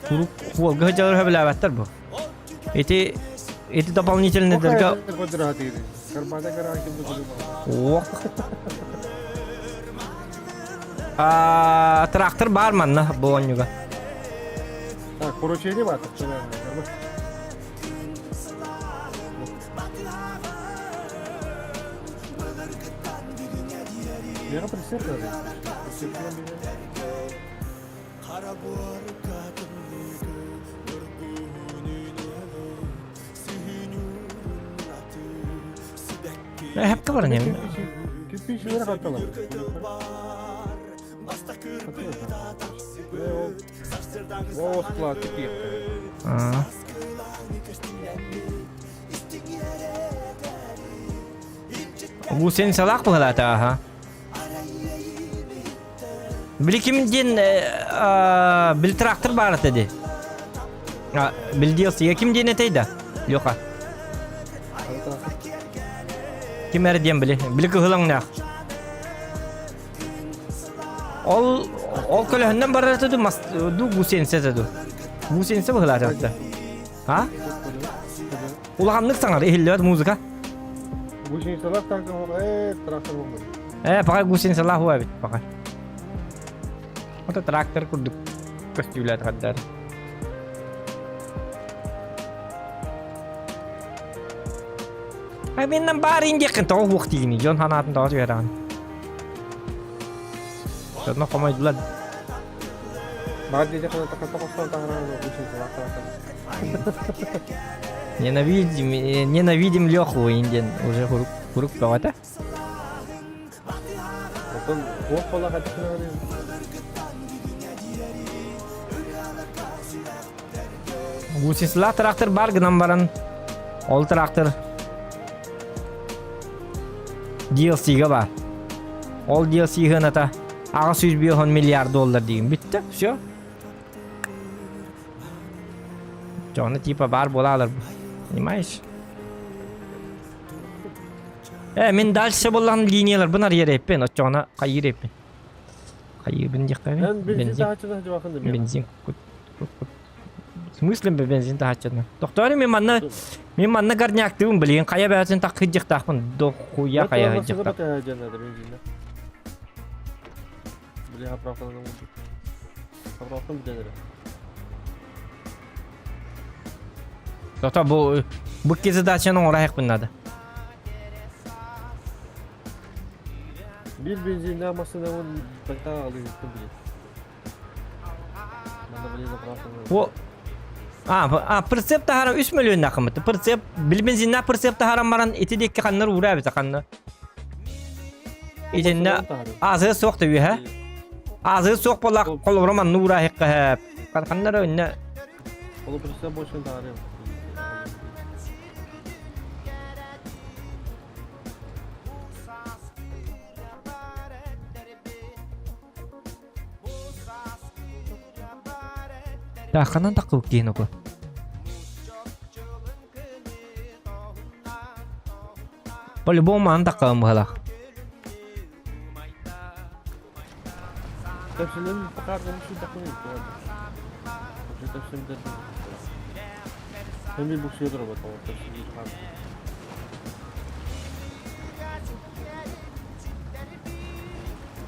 Курук хуолга сылдьалар сөбүлээбэттэр бу. Ити ити дополнительныйдарга Ох. А, трактор бар манна бу оонньууга. Так, поручение бар. Мера присед надо. Эһэпкэ баран иһэбин. Кирпичилere katalım. О, склад Аа. Бу сен салаах быһалаата аха. Били ким диэн били трактор баар этэ дии. Били DLC ким диэн этэй да, Леха? Ким эрэ диэн били. Били кыһыл өҥнөөх. Ол ол көлөһүннэн барар этэ ду мас ду гусеница этэ ду. Гусеница быһылаата. А? Улаханнык саҥар иһиллибэт музыка. Гусеницалар танка э трактор болмады. Э, пока гусеницалаах хуа эбит пока. Это трактор курдук көстүүлээх хаддар. Ай менен баар индиэххин тоҕо хуох диигини дьон санаатын тоҕо түһэрэҕин. Дьонно хомойдулар. Баар диэтэххинэ тахса хостон таһааран гусеницалаах трактор. Ненавидим, ненавидим Леху диэн уже курук курук бөҕөтө. Оттон туох буолла хатыхына Гусеницалаах трактор бар гынан баран ол трактор DLC-га бар. Ол DLC сыаната 850 миллиард доллар деген бүттэ. Все. Дьоно типа бар буолалар. Понимаешь? Э, мин дальше боллаҕын линияларбын арыйар эппин, оччоҕуна хайыыр эппин. Хайыыбын диэххэ Эн бензин бензин таһааччыны садьыбакын да бензин кут кут кут. В смысле бензин таһааччыны? Тохтоору мин манна мин манна горняктыыбын билигин хайа бэйэтин таххыдьыктаахпын дохуя хайа сылдьыктаах. бензинне. Били заправкалана Заправкам бүтэн эрэ. Тохтоо бу бу икки задачаны оҥоро надо. Биир бензиннээх массыынабын тогда алыыһыттан билин. Надо блин заправканы. О А, а прицеп таһааран 3 миллионнаах кыммыт. Прицеп били бензиннээх прицеп таһааран баран ити диэки ханнар уура эбитэ ханна. Итиннэ азы суох да үһэ. Азы суох буоллах холобура манна уураахыкка ханнар өннө Ол прицеп больше таһаарыам. Таахханан таххыбыт диэн оку. По-любому маан таххабын быһалаах. Тепсинен пока буксуйдахпын Тепсин Hem bir buksuyordur ama tamam. Tepsin değil.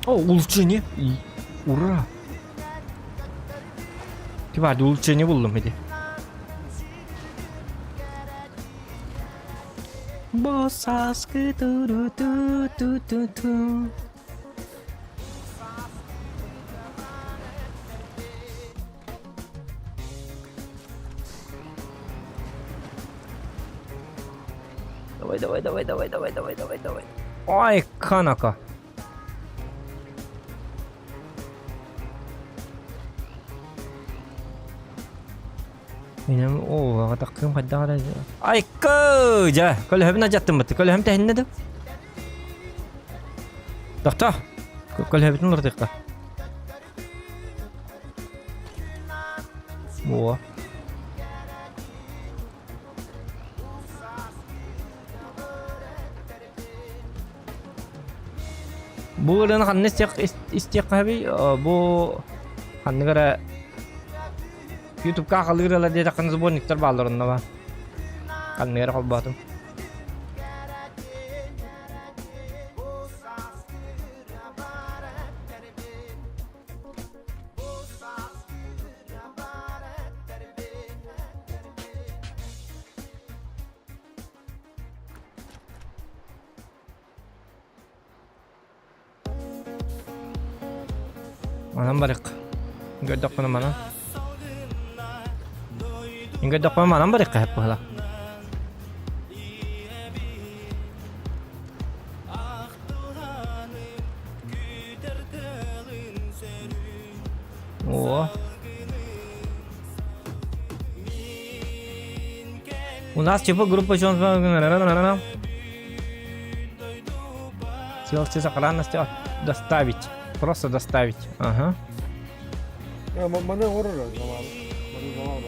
О, улучшение. Ура. Ти бар, улучшение булдум иди. Босаскы ту ту ту ту ту. Давай, давай, давай, давай, давай, давай, давай, давай. Ой, канака. Минем оо атаккым хайдах эрэ Айкы! Дьэ, көлөһөбүн адьаттыммыт. Көлөһөм тэһиннэ да. Тохто. Көлөһөбүтүн уларытыахха. О. Бу ырыаны ханна истиэх истиэххэ бу ханнык эрэ Ютубка халыыр ырыалар диэтэххинэ сборниктар бааллар онно ба. Ханнык эрэ холбоотум. Манан барык. Көрдөхпүнэ манан. Көрдөхпүнэ манан барык хэп быһыла. О. У нас типа группа Сел все сохранности доставить. Просто доставить. Ага. Маны оҥорор завал. Маны завал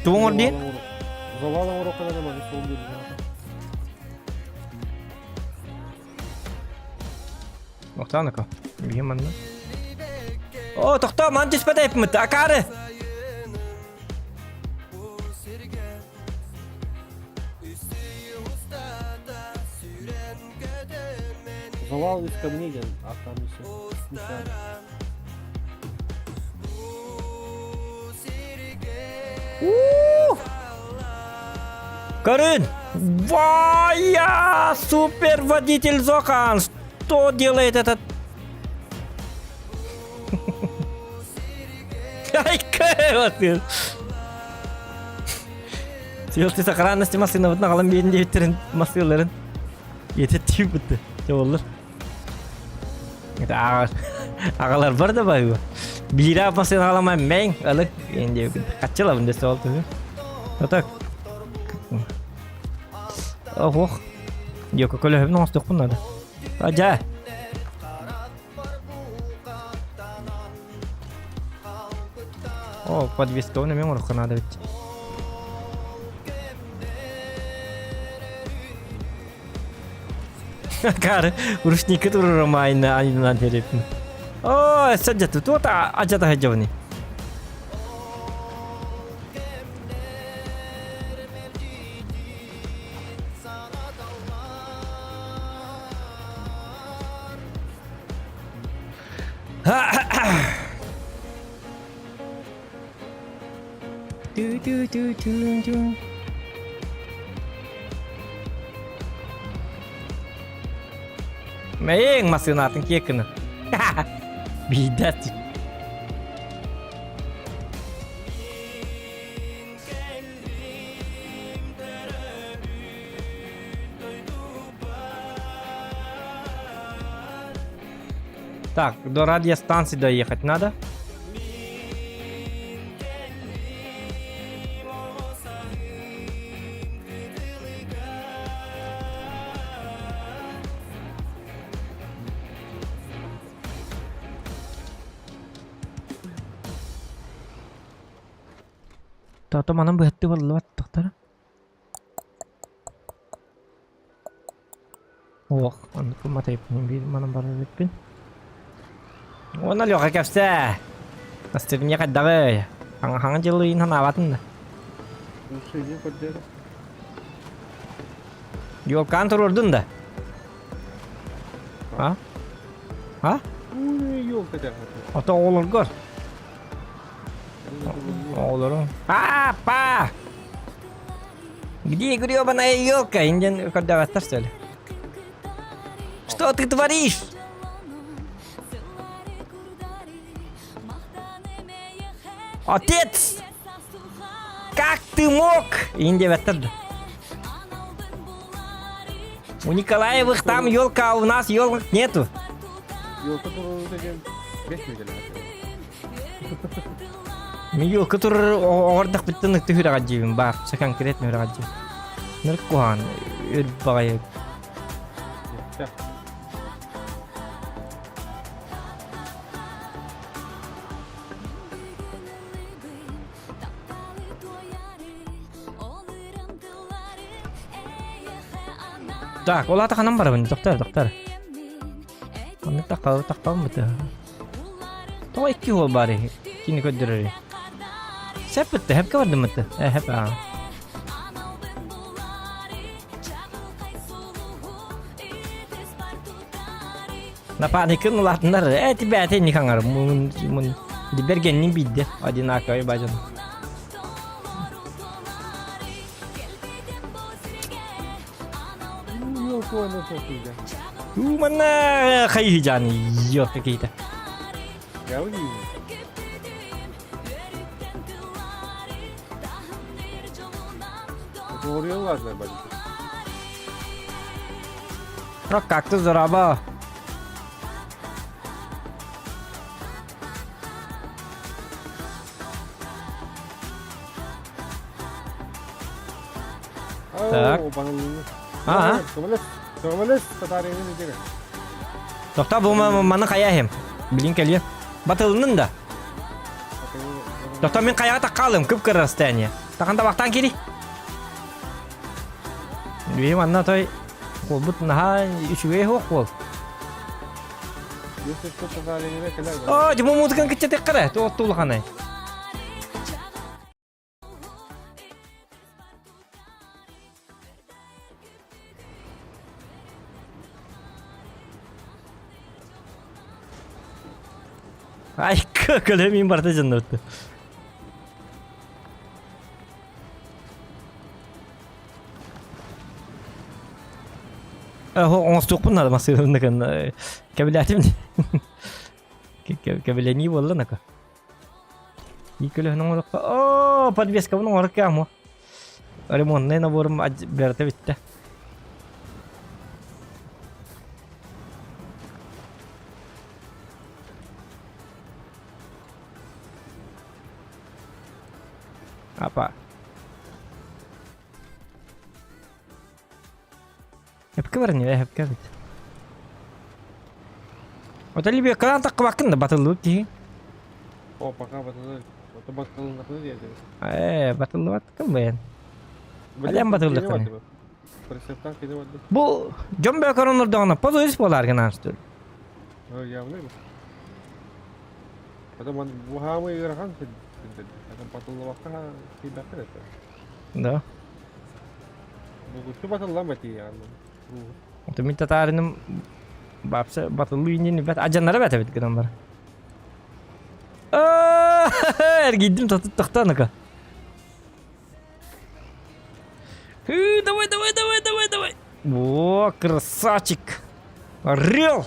Тугу оҥор диэн? Завал оҥоруохха маны суол диэн. Охтааныка. Биһи манна. О, тохтоо, ман түспэт эпмит. Акары! Завал из камней диэн ааттаан миссия. Көрүн! Вая! Супер водитель Зохан! Что делает этот... Айка! Силти сохранности массыынабытын аҕалан биэрин диэбиттэрин массыыларын иэтеттии бытты. Чоболлар. Аҕаларбар да баһыыба. Биирэ массыына аҕаламай мэҥ ылык диэн диэбиккин. Хаччылабын десэ ол туһу. Так. Ох. Йоко көлөһөбүн оҥостуохпун надо. Ажа. О, подвеска оны мен оҥоруохха наада эбит. Кары рушники турурум айна айынан терепин. О, саджаты туот ажата хажабыны. Ту-ту-ту-ту-ту. Мэйиҥ массыынатын киэккины. Биирдэ Так, до радиостанции доехать надо. Тото манан быһатты боллубат тохтара. Ох, оннук матайпын биир манан барар эбиппин. Уонна Леха кэпсээ. Настырынньа хайдаҕый? Хаҥа хаҥа дьылыйын санаабатын да. Улучшение көрдөрө. Ёлкаан туруордун да? А? А? Ой, ёлка дьаҕар. Ото оҕолоргор. Оҕолору. Папа! Где гребаная елка? Индиан көрдөбөттөр что ли? Что ты творишь? Отец! Как ты мог? Индия да. У Николаевых там елка, а у нас елок нету. Елка туруу деген 5 неделя. Мин елка турар оҕордох бүттэн ыкты хүрэҕэ дьиибин баар, все конкретно хүрэҕэ дьиибин. Ныр куһаан, өр баҕайы. Так, ол ата ханан барабын, доктор, доктор. Оннук таххал таххалым быты. Тоҕо икки уол баар кини көрдөрөр. Сөп бытты, хэпкэ бардым бытты. Э, хэп аа. Напарникын улаатыннар, э, тебя это не хаңар, мун, мун, дибергеннин бидде, одинаковый бажан. Манна хайыжан ёлка какие-то. Рок кактус дорообо. Так. Ага. Көмөлөс татаарыйын идере. Тохтоо бу маны хайа иһим. Билин кэлиэ. Батылыннын да. Тохтоо мин хайаҕа таххаалым кып-кыра расстояние. Тахан табахтаан кири. Биһи манна той Куолбут наһаа үчүгэй суох буол. Оо, дьэ муутукан кыччатыахха туох улаханай. Ай, көлөмин барда дьоннорду. Оҥостуохпун наада массыынаны кэннэ кэбилээтим кэбилэнии буолла нака. Иккөлөһүн оҥороххо оо подвескабын оҥорор кэм ремонтнай наборум бэртэ бүттэ. Апа. Эпке баран эпке бит. Ота либеккадан таққыбаккын да батыллыбыт киһи. О, пока батыллы. Ото батыллы диэти. Э, батыллыбаткын бэйэн. Алям батыллыккын. Прицептан кини барды. Бу дьон бөкөр онордоҕуна позорис буолар гынан что ли? Явно. Потом он буһаамы ыарахан сирдэр. Потом батыллыбакка киирбэккэ это. Да. Булгуччу батыллама тиийэҕин. Ото мин татаарыным бапса батыллыы иннин бэт адьаннара бэт эбит гынан бар. Эргийдим татыт тохтоон Давай, давай, давай, давай, давай. О, красавчик. Орел.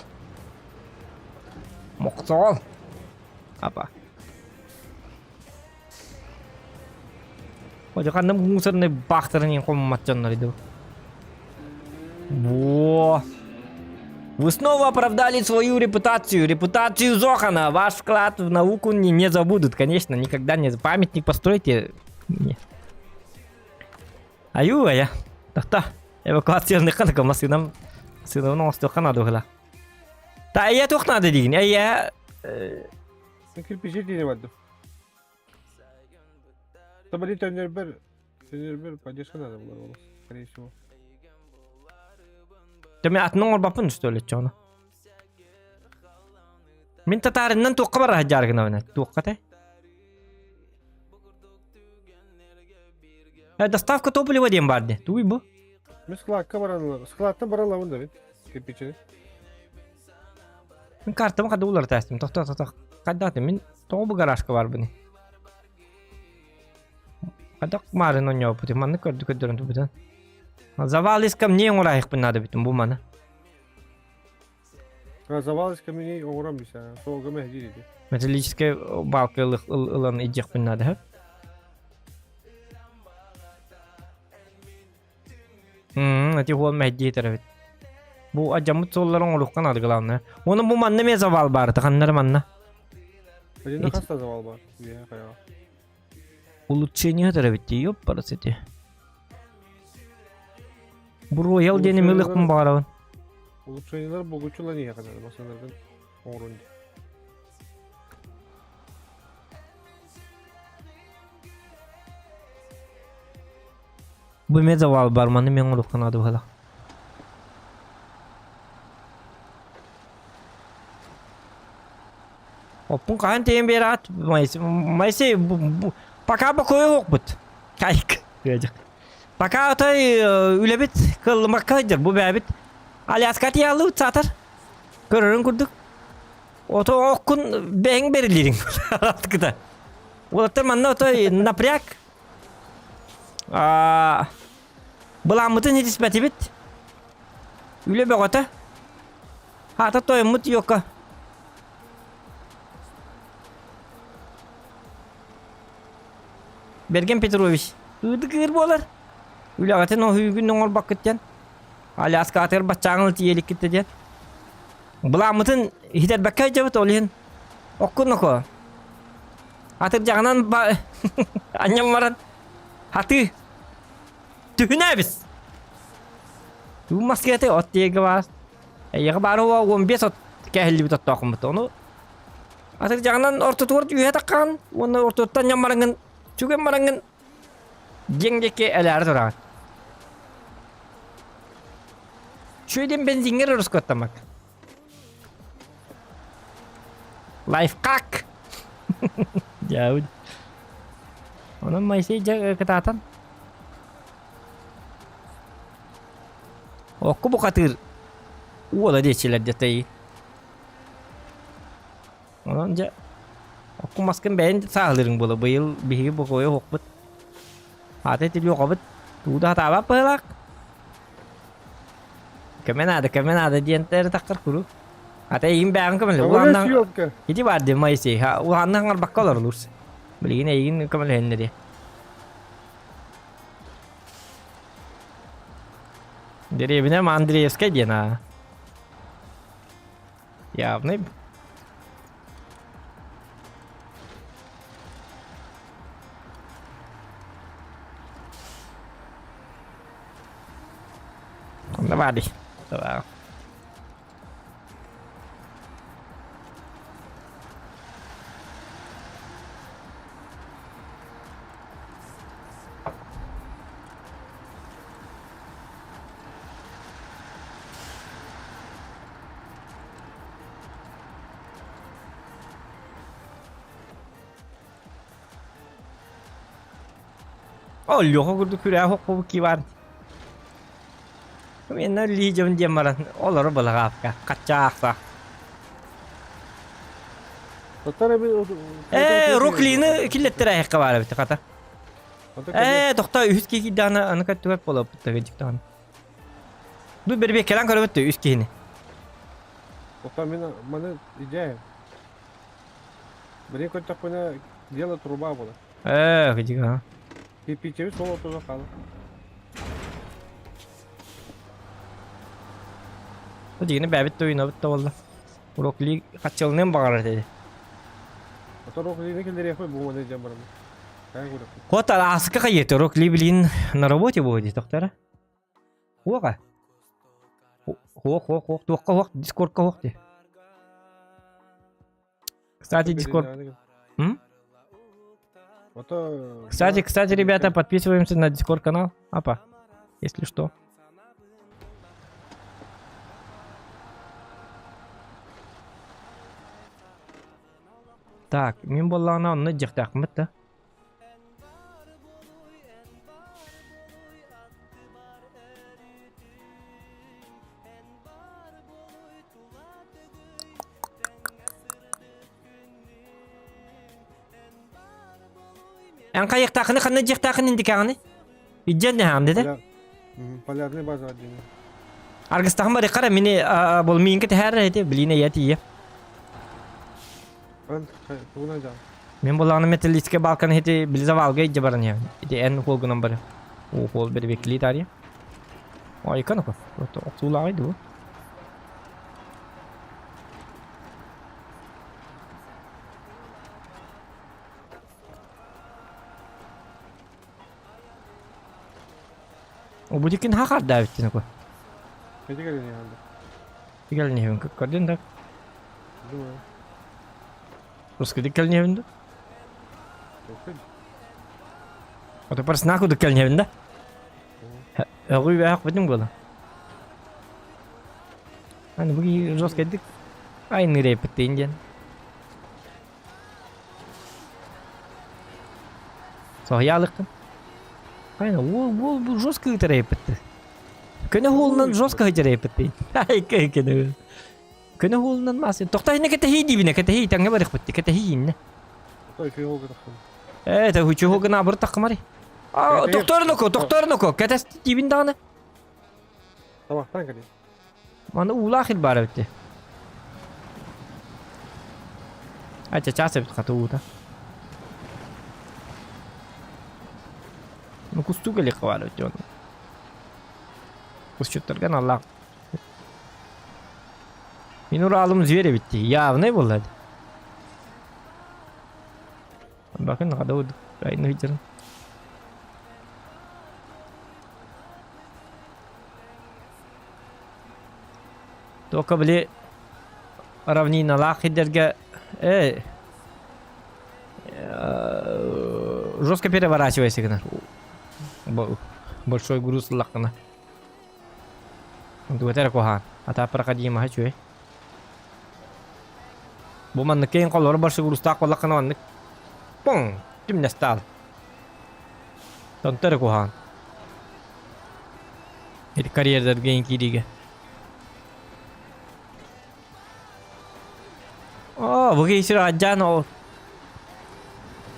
Мохсоҕол. Апа. Ой, ханна мусорный бактарын хоммат дьоннор иду. Во. Вы снова оправдали свою репутацию, репутацию Зохана. Ваш вклад в науку не, не забудут, конечно, никогда не. Памятник постройте. Не. Аю, а я. Тахта. Эвакуациялныхха да массыынам сыынабын оҥостуохха наада быһыылаах. Та эйэ туох наада диигин? Эйэ Кирпичи диэни бардым. Тобали төннөрбөр төннөрбөр поддержка надо было, скорее всего. Төмө атын оҥорбоппун что ли чону. Мин татаарыннан туохха бара сылдьар гынабын туохха те? Э, доставка топлива диэн баар дии. Тугуй бу? Мен складка баран складтан баралабын да бит кирпичини. Мин картабын хада уларыта астым. Тохто тохто. Хайдааты мин тоҕо бу гаражка барбыный? Хайдах маарын оонньообуппутуй? Маннык көрдү көрдөрөн турбутун. Завал из камней оҥораайыкпын наада бүтүн бу маны. Завал из камней оҥорон бисэ. Суолга мэһдиир ити. Металлическай балка ылан идиэхпин наада. Ити уол мэһдии эбит. Бу адьаммыт суолларын оҥоруохха наада главное. Уонна бу манна эмиэ завал баар, ханнары манна. Билинэ хаста завал бар? Үөһэ хайаҕа. Улучшение эбит дии, ёппарас ити. Бу роял диэни мылыхпын баҕарабын. Улучшениелар булгуччулар иһэ ханары масалардан оҥорун дии. Бу эмиэ завал бар, маны мен оҥоруохха наада быһыылаах. Оппун хаһан тиийэн биэрэҕит? Моисей, пока бокуойа суохпут. Кайк. Пока отой үлэбит кыллымакка сылдьар, бу бэйэбит Аляска тиийаллыбыт саатар. Көрөрүн курдук. Ото оккун бэйэҥ бэрилиириҥ. Кыта. Уолаттар манна отой напряг Былааммытын ситиспэтибит. Үлэ бөҕөтө. Аата тойоммут Йока. Берген Петрович, ыыды кыыр буолар. Үлэҕитин оһүүгүн оҥорбоккут диэн. Аляскаатыгар баччааҥын тиийэликкит диэн. Былааммытын иһитэрбэккэ сылдьабыт ол иһин. Оккун око. Атырдьаҕынан анньан баран хатыы түһүнэбис. Тугун маскыаты от диэги баар. Эйиэхэ баар уо 15 от кэһиллибит оттоохуммут. Ону атырдьаҕынан ортотугар үөһэ таххаҕын уонна ортотуттан ньаммараҥҥын сүгэн бараҥҥын диэҥ диэки элээри тураҕын. Үчүгэй бензиҥҥэр өрүскөттаммак. Лайфхак! Дьаабыт. Онон Моисей дьэ кытаатан. Окку бухатыыр уола диэччилэр дьэ Онон дьэ окку маскын бэйэн сааһылыырыҥ буолуо. Быйыл биһиги бокуойа оһохпут. Аата итилиэхобут. Тугу да сатаабат быһыылаах. Көмө наада, көмө наада диэн таххар куруук. Ата эйигин бэйэҕин көмөлө. Көмөлөс съемка. Ити баар дии Моисей. Улаанна хаҥарбакка олоролуур. Билигин эйигин көмөлөһөннөрүө. Дэриэбинэ Андреевскай диэн аа. Явный. Давай. Давай. О, Леха курдук күрээ хоппу киван. Мен лидем диэн баран олору балаҕаапка хаччаахса. Э, Руклины киллеттер айыққа баар эбит хата. Э, тохто үһүс киһи киирдэҕинэ аны көттүгэр буолуоппут дьиктаҕына. Бу бэрбиэккэлээн көрөбүт үс киһини. Оттон мин маны идея. Били көрдөхпүнэ дело труба буолар. Ээ, кыдьыга. Кирпииччэбит сол ортото хаалар. Дигини бэбит тойунабыт да буолла. Урокли хаччылыныан баҕарар этэ. Оттон Роклины киллэриэхпит бу маны дьон бараммыт. Вот аска хайыты Рокли блин на работе будет доктора. Хуока. Хуох, хуох, хуох, туохха хуох, дискордка хуох дии. Кстати, дискорд... М? Кстати, кстати, ребята, подписываемся на дискорд канал. Апа, если что. Так, мин буоллаҕына онно дьиэхтээхпит да. Эн хайыахтаахыны ханна дьиэхтаахын индикаҕыный? Иддьэн нэһаам дede. Полярный база диэн. Аргыстаһым бары қара мини бол миинке тэһээр эти билине я тиийэ. Мен болааны металлический балкан хити билизавалга идже баран я. Ити эн холгунан бары. О хол бери бекли тария. Ой канако. Оксулаагай ду. Обудикин хахардаабиттин око. Эти кэлин иһэллэр. Кэлин иһэбин көрдүн да. Думаю. Русскайдык кэлин иһэбин да. Окей. Ото парсна кудук кэлин иһэбин да. Өҕүй бээх битим буола. Аны бу жесткайдык айнырайпыттыын диэн. Соһуйаалыккын. Хайна, уол, уол бу жестко ыытар Көнө уолунан жестко ыытар Ай, көнө. Көнө уолунан мас. Тохто инне кэтэһии диибинэ, кэтэһии тэҥҥэ барыахпыт, кэтэһии инне. Э, это үчүгэй гына абыр тахмари. А, тохторноко, тохторноко, кэтэс диибин даҕаны. Тамахтан кэлин. Маны уулаах ил баар эбит. Ача чаас эбит хата уута. Ну кустуу кэлиэххэ баар эбит оны. Кусчуттарга аналлаах. Мин Уралым зверь эбит дии. Явный буолла. Бакын хада уду. Айны видерин. Только били равниналаах сирдэргэ э, жестко переворачивайся гынар. Большой груз ыллаххына. Онтугата эрэ куһаҕан. Ата проходимоһа үчүгэй. Бу маннык киһин холлоро барсы грузтаах буоллаххына маннык пуҥ түмнэстаал. Онто эрэ куһаҕан. Ити карьердарга киириигэ. Оо, бу киһи адьаан ол.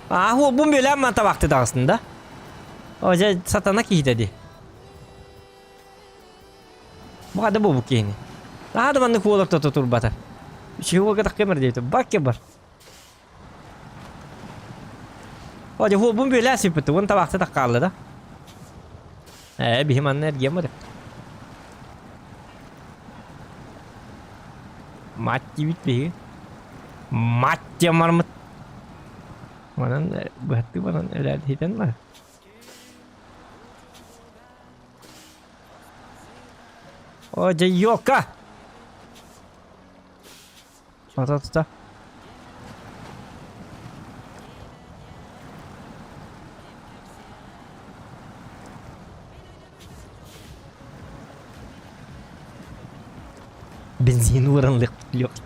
Аа, бу бөлөм ман табакты таҕыстын да. О, дьэ, сатана киһитэ ди. Бу хада бу бу киһини. Аа да маннык уол ортото турбата. Үчүгэй уолга тахкемер диэбитэ. Бакке бар. О, дьэ, бу бөлөө сиппит. Уон табакты таххаалла да. Ээ, биһи манна эргиэн бар. Мать диэбит биһиги. Мать диэн бармыт. Манан быһаттыы баран өлөөр бар. О, дьэ, ёлка! Ата-та. Бензин ууран лёгт.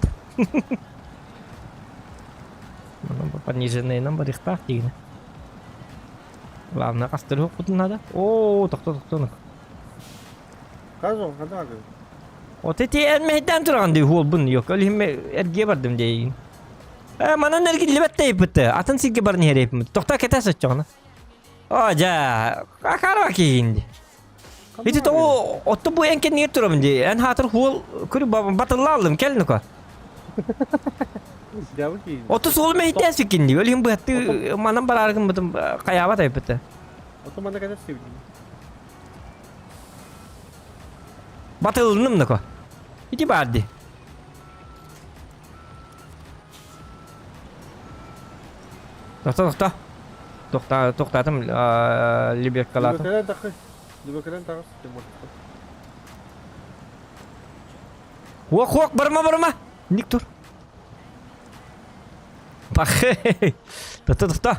Пониженныйынан барыахтаах диигинэ. Главное, хастырыһыкпытын надо. Оо, тохто тохто. Казо, ханна От ити эн мэһэйдээн тураҕын дии уолбун yok. Ол иһин эргиэ бардым диэйин. Э, манан эргиллибэт тэйиппит. Атын сиргэ баран иһэрэйиппит. Тохтоо кэтэ соччоҕуна. О, дьэ, акара киһиин дии. Ити тоҕо отто бу эн кэннигэр турабын дии. Эн хаатыр хуол күрү батыллааллым кэл нука. Отто суолу мэһэйдээн сүккин дии. Ол иһин быһаттыы манан бараары гыммытым хайаабат айбыта. Ото манна кэтэ сибин. Батылынным нако. Ити баар дии. Тохто, тохто. Тохта, тохтаатым лебедкалаатым. Лебекелен тахы. Лебекелен таҕыс. Хуок, хуок, барма, барма. Ник тур. Пахе. Тохто, тохто.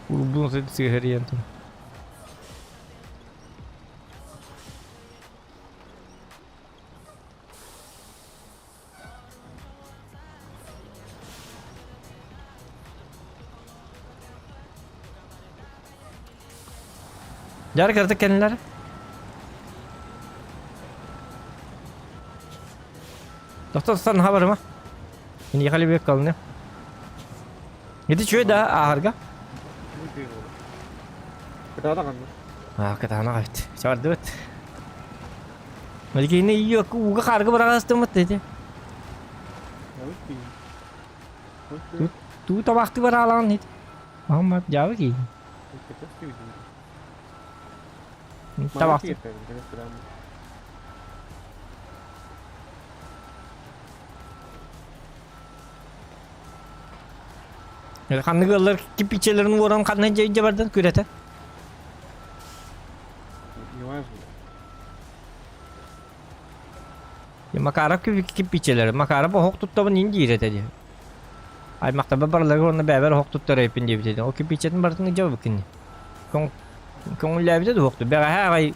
Урбун сыһарыйан тур. Дьар кырдык кэннилэр. Доктор сан хабарыма. Ехали бек калны. Ити чүө да ааһарга. Кытаана ханна? Аа, кытаана эбит. Чардыбыт. Мэлгиини ийиокку ууга хаарга быраҕастыммыт деди. Туу табахты бараалаан ит. Мамма дьаабы кии. Табахты. Ханнык ыаллар кирпиччэлэрин уоран ханна дьэ бардан күрэтэ. Макаров кирпиччэлэри Макаров оһох туттабын ин диир этэ дии. Аймахтарбар барыларыгар уонна бэйэбэр оһох туттар эбиппин диэбит этэ. Ол кирпиччэтин барытын илдьэ кини. Көҥүллээбитэ да уһукту. Бэҕэһээ аҕай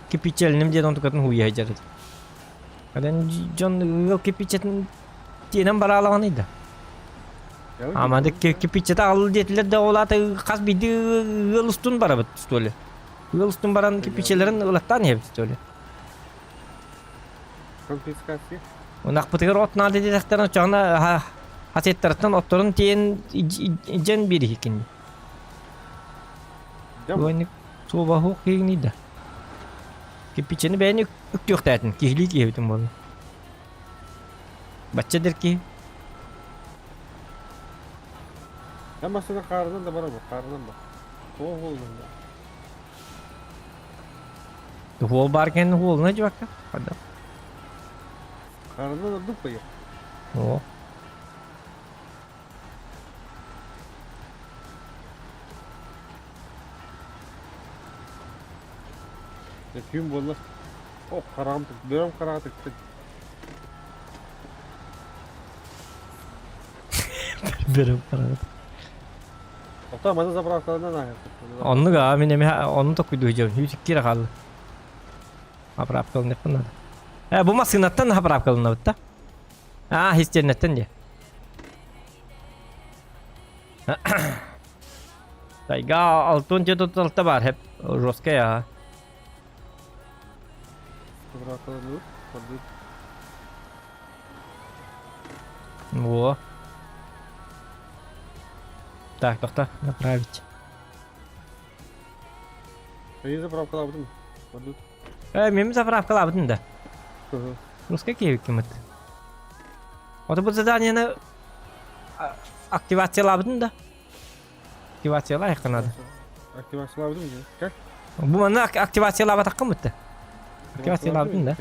кирпиччэлиним диэн онтукатын һууйа сылдьар этэ. Кэлэн дьон ыал кирпиччэтин тиэнэн бараалаҕаный да. Амады кирпиччэтэ аҕалыл диэтилэр да ол аата хас биирдии ыал устун барабыт что ли. Ыал устун баран кирпиччэлэрин ылаттаан иһэбит что ли. Конфискация. Ынахпытыгар от наада диэтэхтэрин оччоҕуна хасеттарыттан отторун тиэйэн дьэн биэриһиккин. Уонник суобаһуох киһигиний да. Кирпиччэни бэйэни үктүөхтээтин киһилии киһибитин буолла. Бачча дэр киһи. Я машина хаарынан да барабын, хаарынан да. Тоҕо хуолунан да. Хуол бар кэннэ хуолуна дьыбакка. Хада. Хаарынан ордук поехал. О. Түүн буолла. О, хараҕым бөрөм хараҕа тыктын. Бөрөм хараҕа. Оттон маны заправкаларынан ааһыахпыт. Оннук аа, мин эмиэ онну токуйдуу сылдьабын. 102 эрэ хаалла. Заправкаланыахпын наада. Э, бу массыынаттан заправкаланабыт да? Аа, истиэннэттэн диэ. Тайга алтын 436 бар хеп жесткая аа. Заправкаланыбыт. Бардыбыт. Во. Так, тохто, направить. Эйи заправкалаабытым. Бардыбыт. Э, мин заправкалаабытым да. Һы-һы. Русская киһибиккин Вот бу заданиены активациялаабытым да. Активациялаайхка надо. Активациялаабытым дии. Как? Бу манна активациялаабатаххын бутта. Активациялаабытым да.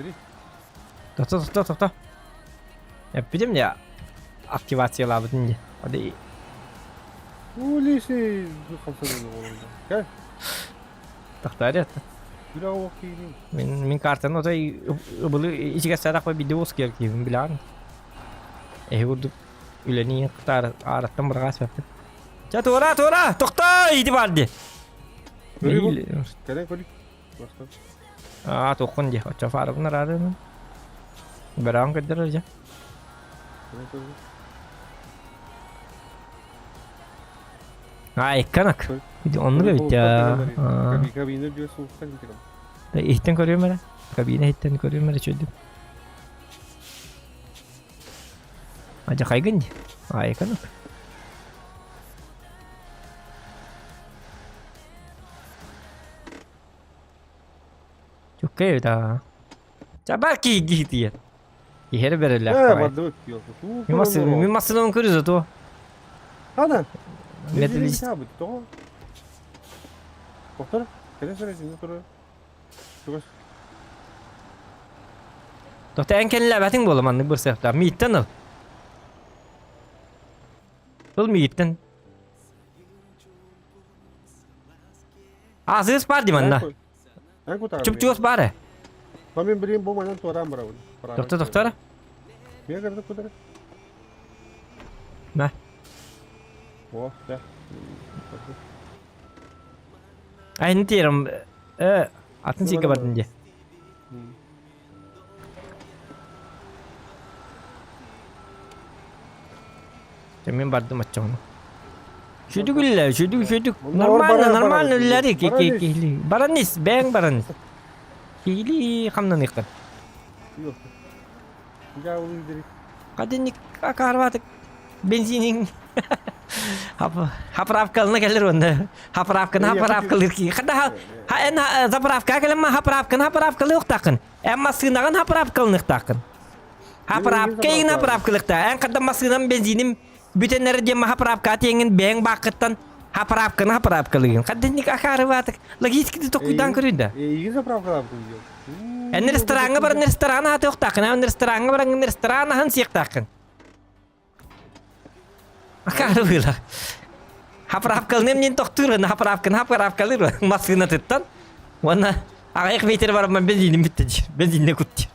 Тохто, тохто, тохто. Эппитим я активациялаабытым дии. Оди Улиси хамсанын оҕолорго. Кэл. Тохтоо Күрэх оҕо киирин. Мин мин картаны отой ыбылы ичигэс саадах видео ускуйар киһибин билэҕин. Эһи курдук үлэни кытаар аараттан бырҕаас баппыт. Ча туора туора тохтоо иди бар ди. Көрүү бу. Кэлэн көрүү. Бастан. Аа туоххун ди оччо фаарабын араарын. Бэрэҕин көрдөрөр дьэ. Кэлэн көрүү. Аа икканак. Оннук эбит я. Кабина диye soğuktan gidelim. Иһиттэн көрүөм эрэ. Кабина иһиттэн көрүөм эрэ чөйдүм. Адьахайгын дии. Аайканак. Чуккай эбит аа. Чабар киһи Иһэр бэрэллээх Э, баҕайы. бардыбыт. Мин массыынабын көрү зато. Ана. Металлист. Тоҕо? Повтор. Кэлэн сэрэтин турар. Чугас. Тоқта эн кэллээбэтиҥ буола маннык бырсыахтаах. Мииттэн ыл. Ыл мииттэн. Азыс бар дии манна. Чуп-чугас баар ээ. Мин билигин бу манан туораан барабын. Тохто тохтор. Мия кырдык кутара. На. О, да. Айны тиэрим э атын сиргэ бардым дии. Мин бардым оччоҕуна. Сүдүк үллэ, сүдүк, сүдүк. Нормально, нормально үллэри киһили. Баран ис, бэйэҥ баран ис. Киһили хамнаныахтар. Хадинник акаарбатык бензинин хаправкалына кэлэр уонна хаправканы хаправкалыыр киһи. Хада эн заправка кэлэн хаправканы хаправкалыахтааххын. Эн массыынаҕын хаправкалыныахтааххын. Хаправка игин хаправкалыахтаах. Эн хада массыынам бензиним бүтэн эрэ диэн хаправка тиэҥин бэйэҥ бааккыттан хаправканы хаправкалыгын. Хаддинник акаарыбаатык логически токуйдаан көрүй да. Эйигин заправкалаабытым диэн. Эн рестораҥҥа баран ресторан аһатыахтааххын, эн рестораҥҥа баран ресторан аһын сиэхтааххын. Акаарыбыылар. Хаправкалыным диэн тохтуурун, хаправканы хаправкалыыр массыынатыттан. Уонна аҕыйах метр бараммын бензиним бүттэ диир. Бензинне кут диир.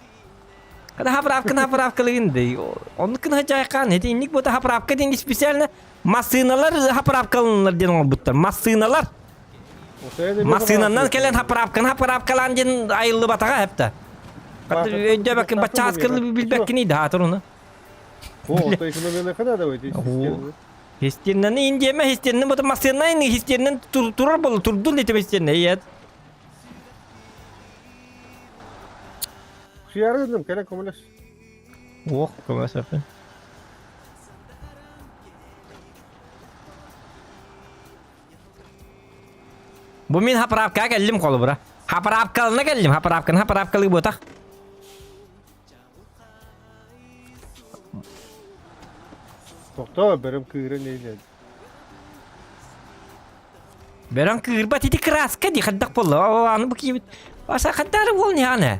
Когда хаправканы хаправкалыгын дей. Оннуккун хачайкаан ити инник бута хаправка диэн специально массыыналар хаправкаланылар диэн оҥорбуттар. Массыыналар. Массыынанан кэлэн хаправканы хаправкалаан диэн айыллыбатаҕа хэптэ. Өйдөбөккүн баччаас кылы билбэккиний да хаатыр О, то экономияны надо выйти. Хистиэннэни индиэмэ хистиэннэ бу массыына хистиэннэн турар буолла турдун этим хистиэннэ иэт. Шиярыдым, кэлэн көмөлөс. Ох, көмөлөс Бу мин хаправкаға кэллим холобура. Хаправкалына кэллим, хаправканы хаправкалыы буотах. Тохтоо, бөрөм кыыран эйлээн. Бөрөм кыырбат ити краска ди хайдах буолла. Аны бу киһибит аса хаддары буол ниһаана.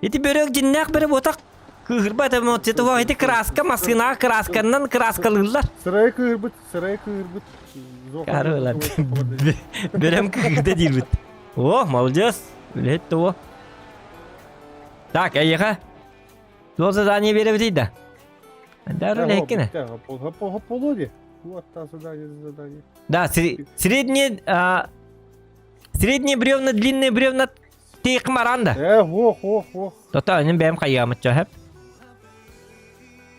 Ити бөрөк дьиннээх бөрө буотах кыырбат эмоцията ити краска массыынаҕа красканнан краскалыыллар. Сырайы кыырбыт, сырайы кыырбыт. Карылар. Бөрөм кыырда диирбит. О, молодец. Үлэһит тугу? Так, эйиэхэ туох задание биэрэбитий да? Дар үлэһиккин. Полоди. Вот та задание, задание. Да, средние средние бревна, длинные бревна тиик маранда. Э, ох, ох, ох. Тота, энин бэйэм хайаамыт чөһөп.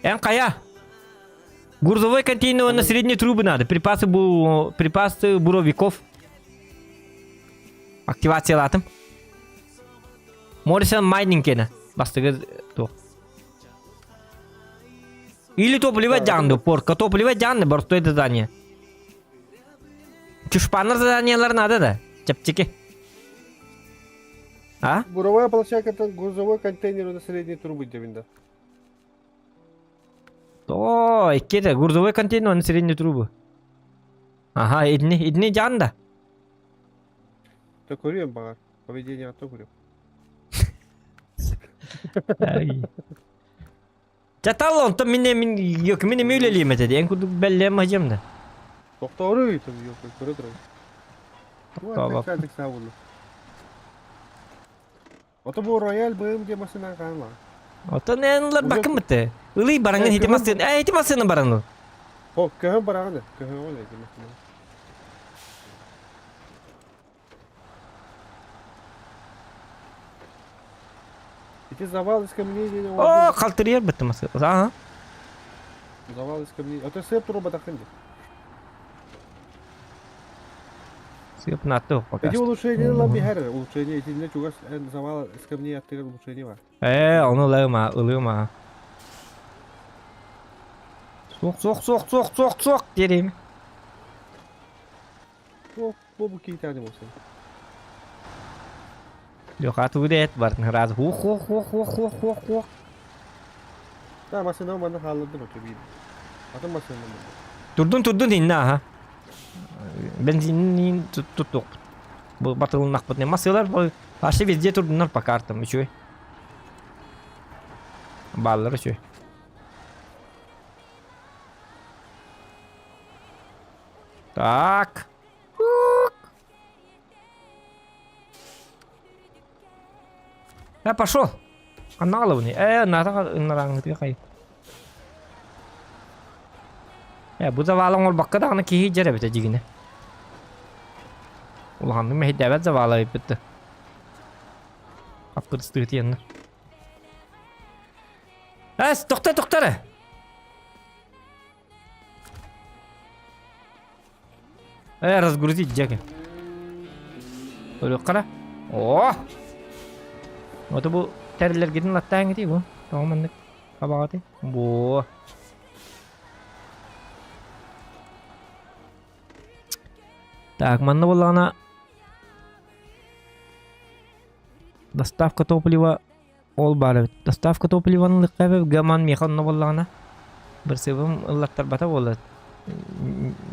Эн хайа? Грузовой контейнер на средние трубы надо. Припасы, бу... припасы буровиков. Активациялаатым. Моррисон майнинг кene. Бастыгы туох. Или топливо дьаанды, порка топливо дьаанды, бортой задание. Чушпаннар заданиялар надо да, чэпчэки. А? Буровая площадка это грузовой контейнер на средней трубы диэбин да. О, иккиэтэ грузовой контейнер уонна средней трубы. Аха, итини, итини дьаан да. То көрүөм баҕар. Поведение то көрүөм. Чэ тал онтон мин мин yok мин эми үлэлиэм этэ эн курдук бэллэм мадьым да. Тохтоору там yok көрө турар. Тохтообоп. Ото бу Рояль БМГ машина хаалла. Отон эн ылар бакым бытты. Ылый бараңын хити масын. Э хити масыны баран. О, көһөн бараҕын, көһөн ол эти машина. Ити завал из камней диэн О, халтырыйар бытты масы. Ага. Завал из камней. Ото сып туруба тахын ди. Сыып натты пока. Эти улучшение ла бихер, улучшение итинне чугас завал из камней аттыгар улучшение бар. Ээ, ону ылыма, ылыма. Суох, суох, суох, суох, суох, суох диэрим. Бу бу киитаани болсын. Леха тугу бартын раз хух хух хух хух хух хух хух. Да, машина манна хааллардым өтө биир. Атын машина манна. Турдун турдун инна аха. Бензинин туттук. Бу батылыннахпыт не масылар вообще везде турдуннар по картам үчүгэй. Бааллар үчүгэй. Так. Э, пошел. Аналовный. Э, надо хай. Э, бу завалың олбакка даҕаны киһи дьэр эбитэ дьигинэ. Улаханнык мэһэйдээбэт завала эбиппит. Аппырыстыы тиэннэр. Эс, тохто, тохто эрэ. Э, разгрузить дьэки. Өлүөххэ О! Вот бу тэрилэргитин латтааҥҥытый бу. Тоҕо маннык хабаҕатый? Бу. Так, манна буоллаҕына доставка топлива ол баар эбит. Доставка топливаны ылыахха эбит, гаман миэхэ онно буоллаҕына бырсыыбым ыллаттарбата буолла.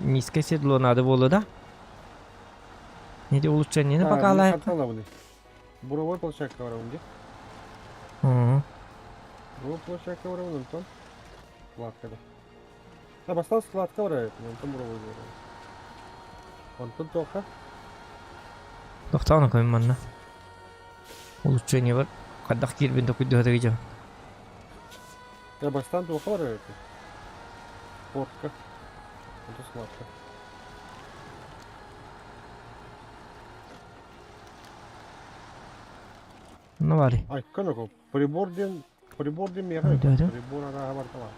Низкое седло надо буолла да? Не улучшение пока лайк. Буровой площадка барабын дии. Буровой площадка барабын, онтон складкада. А бастаан складка барар онтон буровой барабын. Онтон туохха? Тохтоон көмүн манна. Улучшение бар. Хайдах киирбин токуйдуһа дьон. Я бастаан туохха барар этим. Портка. Онтон складка. Ну бары. Ай, көнөкө. Прибор диэн прибор диэн миэхэ. Прибор арааһа барта бар.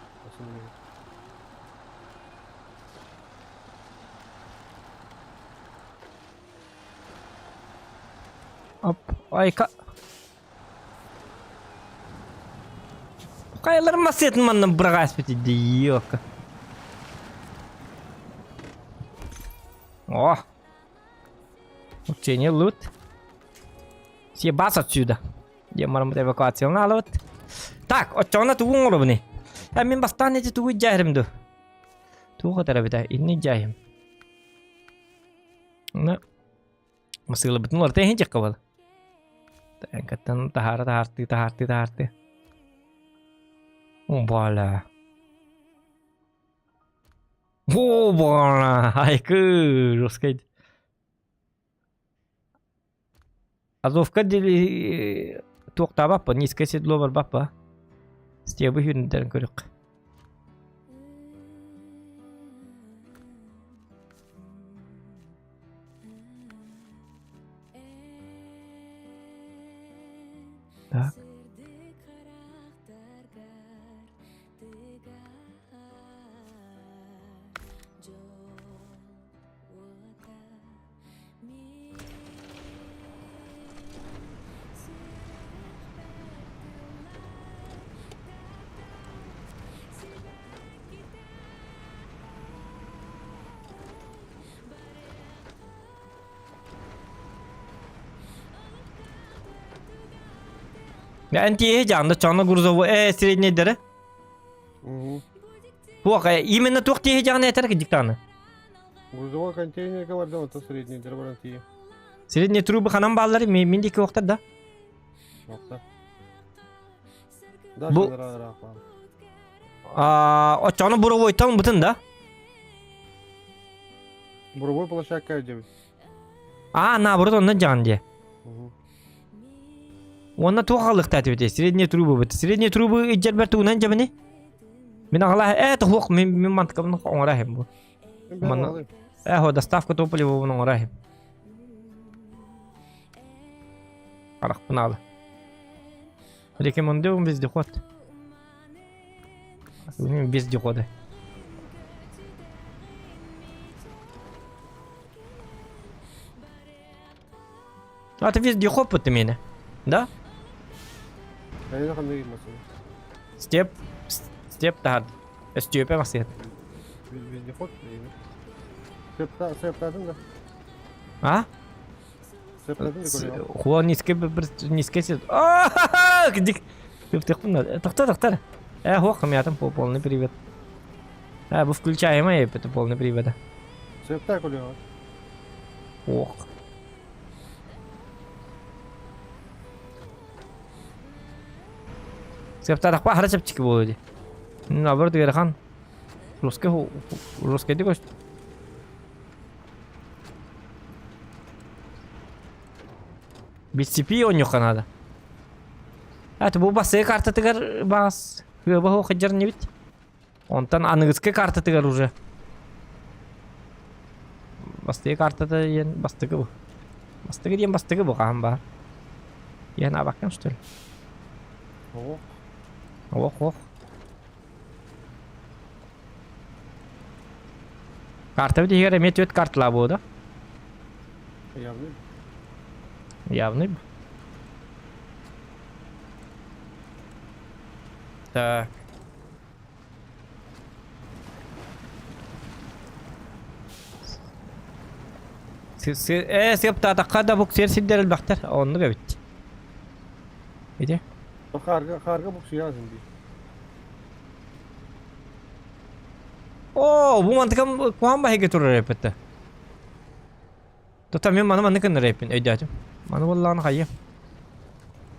Оп. Ай, ка... Хайаларын массыатын манна быраҕааспыт идиотка. О! Учение лут. Съебаться отсюда. Диэмарыммыт эвакуациялана аалабыт. Так, оччоҕуна тугу оҥоробуный? Э, мин бастаан ити тугу дьээһирим дуу? Туох этэр эбитэ? Инни дьээһим. Ну, масыылабытын уларыта иһин дьиэххэ буолла. Каттан таһаара таһаартыы таһаартыы таһаартыы. Оба-ля. Оба-ля! Айкы, жесткай. Азовка диэри туохтаабаппа, низкое седло барбаппа. Стебы хүрүндэрин көрүк. Так. Эн тиэһи дьаанда чоно грузовой среднейдері. Туох именно туох тиэһи дьаҕаны этэр диктаны. Грузовой контейнерга бардым, ото среднейдер баран тиийэ. Средний трубы ханан бааллар мин диэки уохтар да? Уохтар. Да, Бу оччоҕуна буровойтан бутун да? Буровой площадка дебит. А, наоборот, онно дьаҕан дии. Уонна туох аҕалыахтаат эбитий? Средние трубы быт. Средние трубы илдьэрбэр тугунан дьэбини? Мин аҕалаах ээ туһуох мин мин мантыкабын оҥорор бу. Манна ээ доставка топлива оҥорор Харахпын аалы. Рекомендуем вездеход. Вездеходы. А это вездеход вот именно. Да? Степ, степ тахар. Степе масет. Вездеход? Септадың да. А? Хуа низкий бір низкий сет. Дик. Тохта, тохта. Э, хуа, хамятам по полный привет. А, бу включаемый, это полный привет. Септа кулева. Ох. Септарахпа хара чэпчэки буолуо дии. Наоборот ыарахан. Русский русский көст. BCP оонньуохха наада. Это бу басыы картатыгар баас хыаба суох сылдьар инибит. Онтон аныгыскы картатыгар уже бастакы картата диэн бастакы бу. Бастакы диэн бастакы бу хаһан баар. Иһэн аабаккын что ли? Ох. Ох, ох. Карта иһигэр эмиэ түөрт карталаа буо да? Явный. Явный. Так. Ээ, сыаптаатахха да буксуйар сирдэр элбэхтэр. Оннук эбит. Ити. Хаарга, хаарга буксуйасын дии. Оо, бу мантыкам куһаан баһыйга турар эппитте. Тута мен маны манны кыннар эппин өйдөөтүм. Маны буоллаҕына хайыам.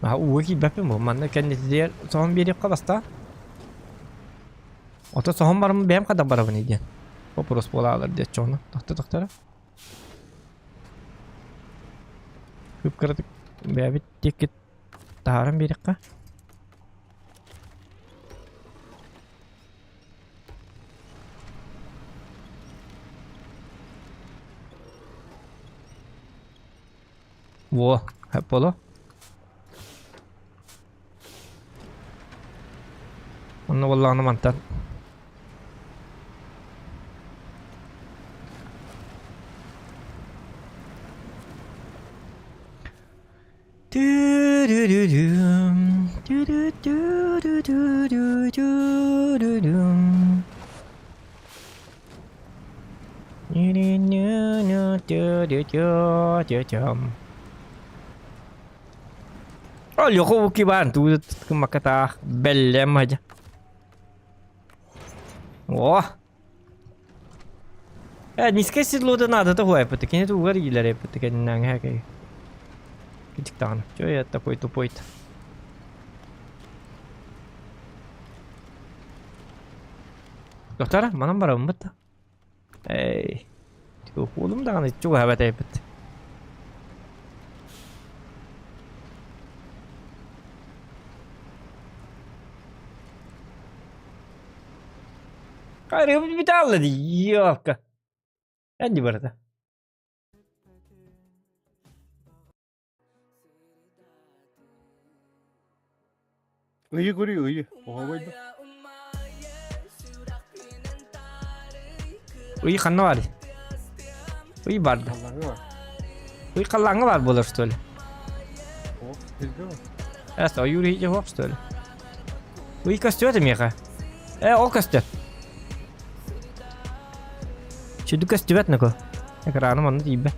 Аха ууга киирбэппин бу. Манна кэннитигэр соһон биэриэххэ бастаан. Ото соһон бараммын бэйэм хайдах барабыный диэн. Вопрос буолаалар диэччи ону. Тохто тохторо. Кып-кыратык бэйэбит диэки таһааран биэриэххэ. Во, боло. Онно буоллаҕына мантан Түү-рүү-рүү-рүүм, түү-рүү-түү-рүү-рүү-рүү-рүү-рүүм. Ню-ню-ню-түү-рүү-түү-түү-түүм. Олюху кибан туут кымакатаах бэллэм хадьа. О! Э, низкое седло да надо того эппит. Кини тугар иилэр эппит кэннинээҥ хэкэй. Кичиктаҕына. Чё я такой тупой-то? Доктора, манан барабын бытта. Эй, уолум даҕаны чугаһаабат эппит. Арыгыбыт бүтэ дии, ёлка. Эн барыта. Ыйы көрүй, ыйы. Оһобой да. Ый ханна бар? Ый бар да. Халлааҥҥа бар. Ый халлааҥҥа бар буолар что ли? Ох, сиргэ бар. Эс, ойуур иһитэ суох что ли? Ый көстүбэт миэхэ. Э, ол көстөр. Чүдү көстүбэт нако. Экраным онно тиийбэт.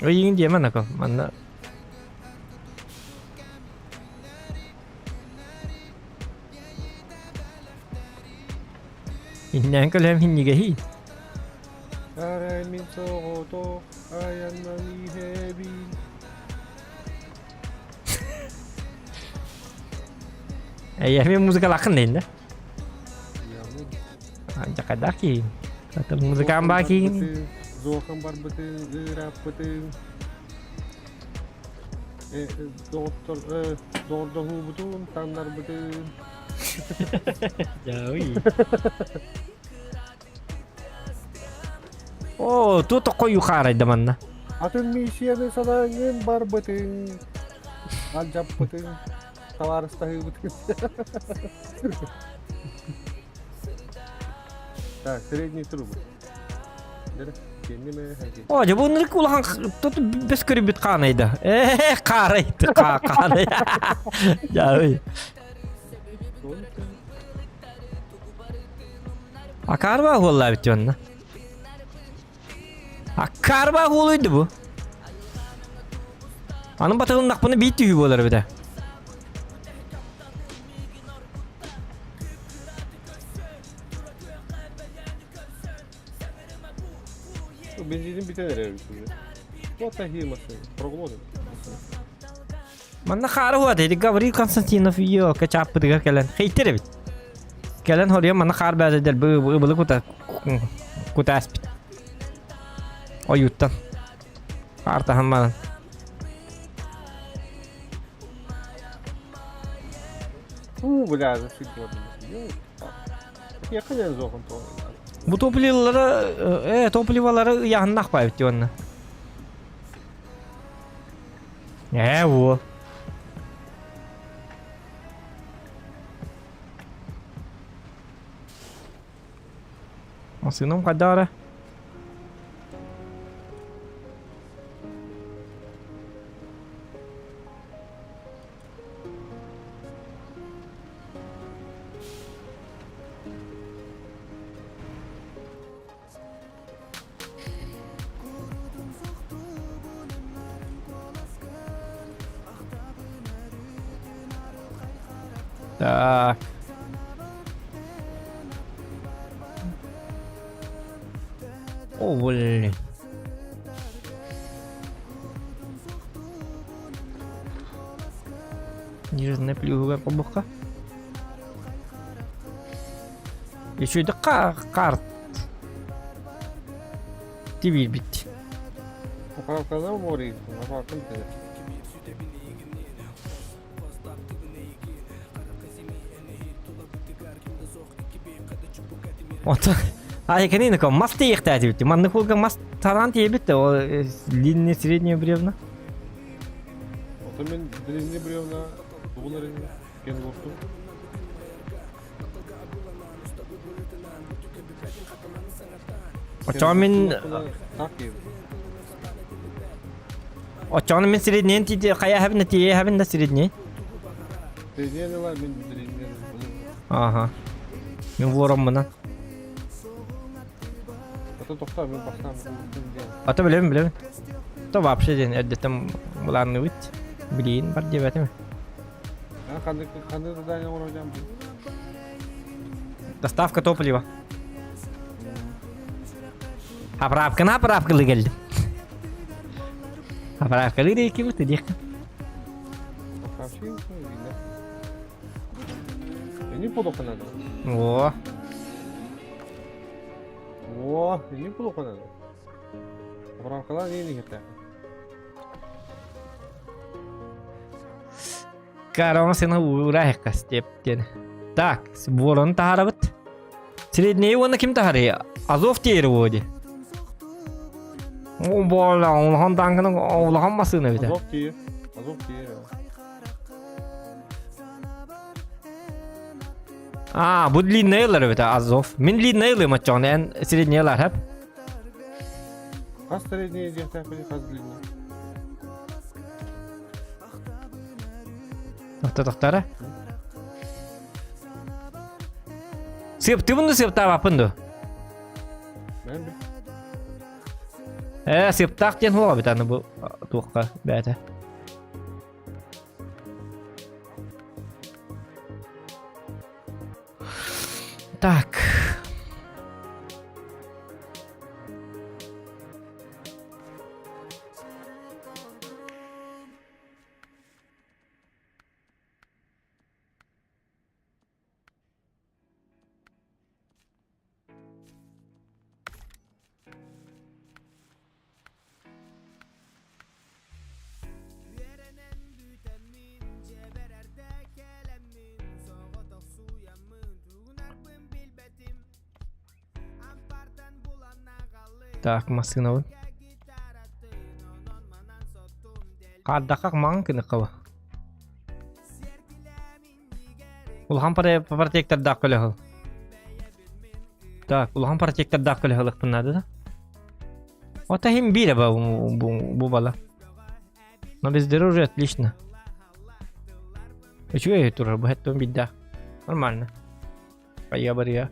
Ыйыҥ диэмэ нако. Манна Иннээн көлөм хиннигэһий. Арай мин соҕотох айаннан иһэбин. Эйэми музыкалааххын дейин да? Дьакайдаах киһи. Музыкаан баа киһин. Зохан барбытын, ырааппытын. Доҕоттор, доҕордоһуубутун, таҥнарбытын. Дьауй. Оо, туох тоххой хаарайда манна. Атын миссияны санааҥҥын барбытыҥ, алдьаппытыҥ, табаарыстаһыыбытыҥ. Так, средний трубы. О, дьэ бу ынырык улахан тут бэс көрүбүт хаанайда. Ээ, хаарайды, хаанай. Дьаабый. Акаарба хуоллаабит онно. Акаарба хуолуйду бу. Аны батылыннахпына биир түһүү буолар эбитэ. Бензинин бүтэн эрэр эбит. Вот такие машины. Проглотит. Манна хаары хуат эти Гаврил Константинов елка чааппытыгар кэлэн хейтер эбит. Кэлэн хоруйан манна хаар бээзэдэр быбылы кута кутааспит. Ойуттан. Хаар таһан манан. Фу, бля, засыпала. Бу топливолары, э, топливолары ыйааһыннаах баайбыт дии онно. Ээ, во. Массыынам хайдах эрэ? Так. О, блин. Нижний плюһугар холбохха. Үчүгэйдик карт тибиирбит. Ото А экэнин мас тиийэхтээтибит. Маннык уолга мас тараан тиийбит да ол длинное среднее бревна. Ото мен длинное бревна тугун кен лоптум. Очоҕо мин Очоҕо мин среднейин тиийди хайа да тиийэһэбин да средней. Средней ылар мин длинный. Ага. Мин вороммунан. Ото тохтоо мен бастаан Ото билэбин билэбин. То вообще диэн эрдэттэн былаанныбыт. Билиин бар диэбэтим. Ханнык ханнык задание оҥорон Доставка топлива. Оправканы оправкалыы кэллим. Оправкалыы диэккибит диэххэ. Не плохо надо. О. О, не плохо надо. Оправкалар не не. Карама сена уурайыққа степ диэн. Так, ворон таһарабыт. Средний уонна ким таһарый? Азов тиэри буо ди. О, бола, улахан танкының улахан масына бит. Азов тиер. Азов тиер. А, бу длинныйлар бит Азов. Мин длинныйлы маччоҕун эн среднийлар хап. Хас средний диэхтээх хас длинный. Тохто тохтара. Сыаптыбын да сыаптаабаппын дуо? Ээ, сыаптаах диэн хуоҕа бит аны бу туохха бээтэ. Так. Үөрэнэн бүтэммин, дьиэбэр эрдэ кэлэммин, соҕотох сууйаммын, тугунарбын билбэтим. Ампартан булан аҕаллым, Так, массыынабын. гитаратын, онон-манан соттум дэлби. Хаардахха маҥан кыныккаба. Сиэркилэм иннигэр Улахан протектордаах көлөһөл. Так, улахан протектордаах көлөһөлөхпүн наада да. Вот иһин биир бу бала. Но бездорожье отлично. Үчүгэй турар бу хэттон бидда. Нормально. Хайа барыа.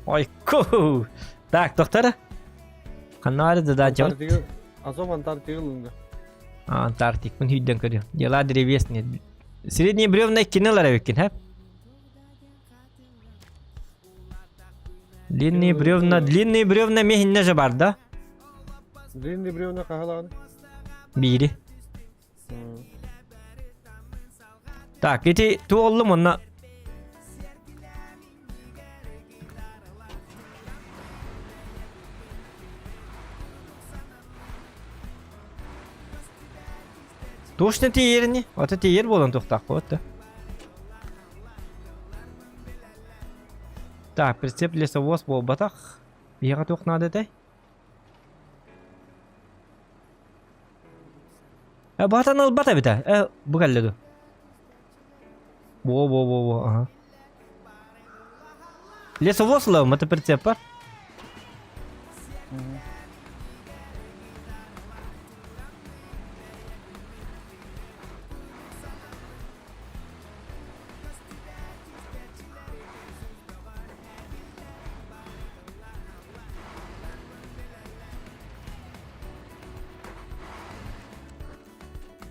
Ой, ку! Так, доктор. Ханна задача? Азов Антарктика ылынга. А, Антарктик. Мин хүйден көрүм. Дела древесные. Средние бревна кинелар эбиккин, хэп? Длинные бревна, длинные бревна мехинне же бар да? Длинные бревна хаһалаҕын? Биири. Так, ити туоллум онно. Точно тиийэрини? Ата тиийэр буолан туохтаахпыт да. Так, прицеп лесовоз буолбатах. Биһиэхэ туох наада этэй? Э, баатан ылбат эбитэ. Э, бу кэллэ дуу? Во-во-во-во, ага. Лесовоз ылабым, это прицеп бар.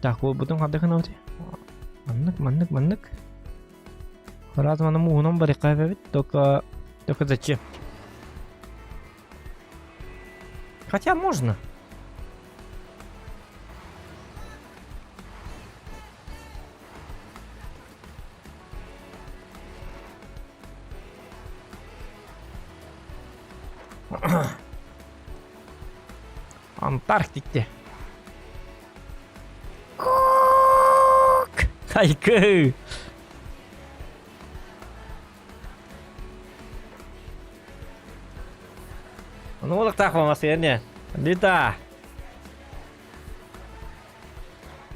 Так, уолбутун ханнык гынабытый? Маннык, маннык, маннык. Раз маны мууһунан барыахха эбэбит, только... Только зачем? Хотя можно. Антарктикте. Хайкы! Ну, олохтоох массыына. Лита.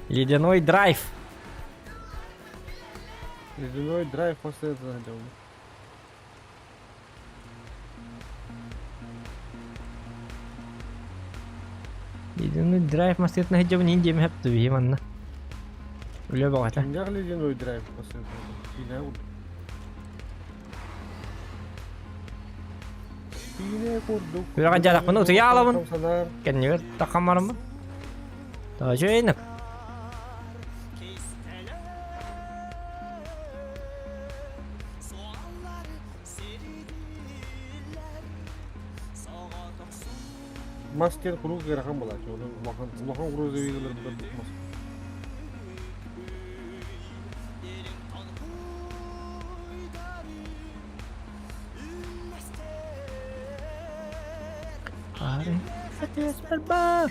Ледяной драйв. Ледяной драйв после этого делал. Ледяной драйв массыына сылдьабын иин диэми сөп биһи манна. Үлэ бөҕөтө. Кимнээх ледяной драйв после этого? Киинэ курдук. Киинэ курдук. Үлэҕэ дьарахпын утуйа аалабын. Хамсанар. Кэннигэр таххан бараммын. Таажайнык. Мас диэн куруук ыарахан буолааччы. Оны улахан улахан грузовигалар мас. Бар.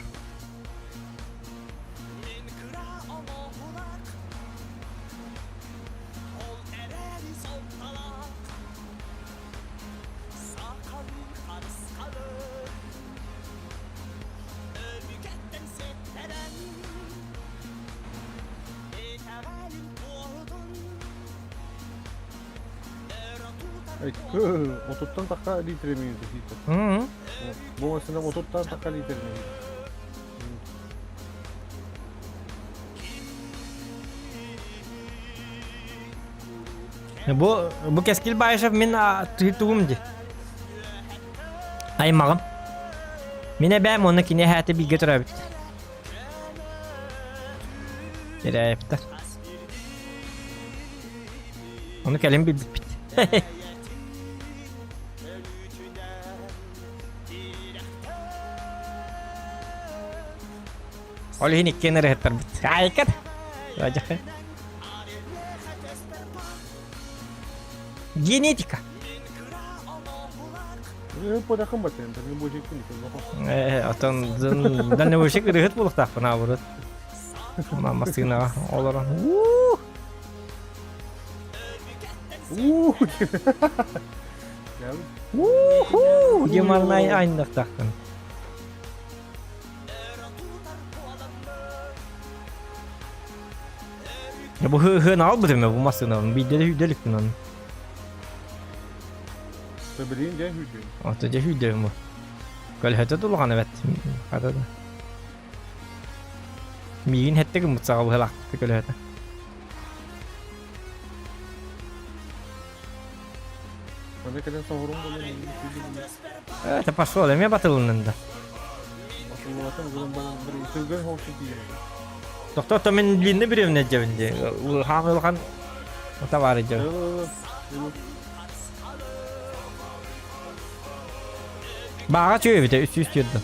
Отуттан тахха литр минута сиитэ. Бу массыына отуттан тахха литр минута. Бу бу Кэскил Баишев мин тугум ди. Аймаҕым. Мин эбээм уонна кини эһээтэ бииргэ төрөөбүт. Кирээптэр. Ону кэлин билбиппит. Ол иһин иккиэн ырыһыттарбыт. Айкат! Радяхы. Генетика. Э, отон дальнобойщик ырыһыт буолуохтаахпын аабырыт. Массыынаҕа олорон. Уу! Уу-хуу! Димарнай айнахтаахпын. Бу хыһын албытым бу массыынабын биирдэ да сүүрдэ иликпин оны. Билигин дьэ сүүрдүм. Ото дьэ сүүрдэбин бу. Көлөһөтө тулахан эбэт. Хата да. Миигин хэттэ гыммыт саҕа быһалаахтык көлөһөтө. Аны кэлэн соһорум буолан Это пошел, эмиэ батылыннын да. Батыллыбатым гынан баран бір түргэн хоҕус тиийэн. Тохтоо мен длинный бревне дьэбин дии. Хаам улахан товары дьэбин. Бааҕа чүөбүтэ үс үс тиэрдэ.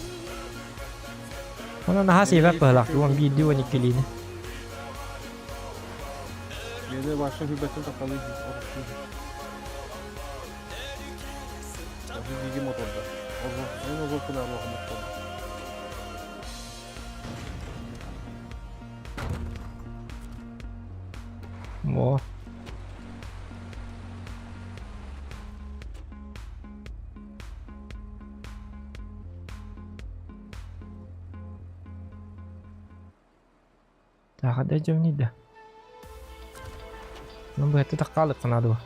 Онон наһаа сиэбэт быһылаах уон биирдии уон иккилиини. Мені башы хүбәтін тақалы Биги моторда. Озо, en озо кына моторда. Во. Тааҕа да дьэвнида. Ну быһатты таххаалыккына дуо?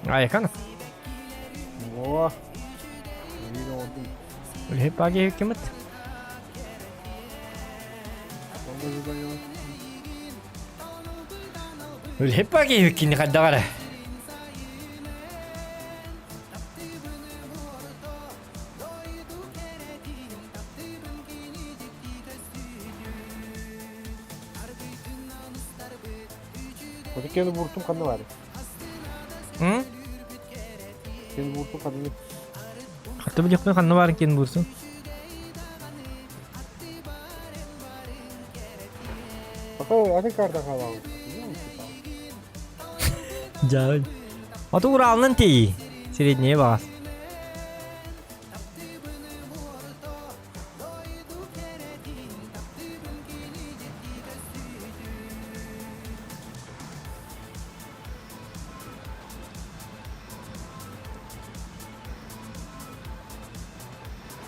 Айкан. О! Мин ордум. Үлэһит баagi кимит? Үлэһит баagi кини хайдаҕар? Оты кені буртум қанды бар? М? Кені буртум қанды. Хатты билиэхпин ханна баарын киэн буурсун. Пока атын карта хаалаабыт. Дьаһын. Аты Уралынан тиий. Среднее баҕас.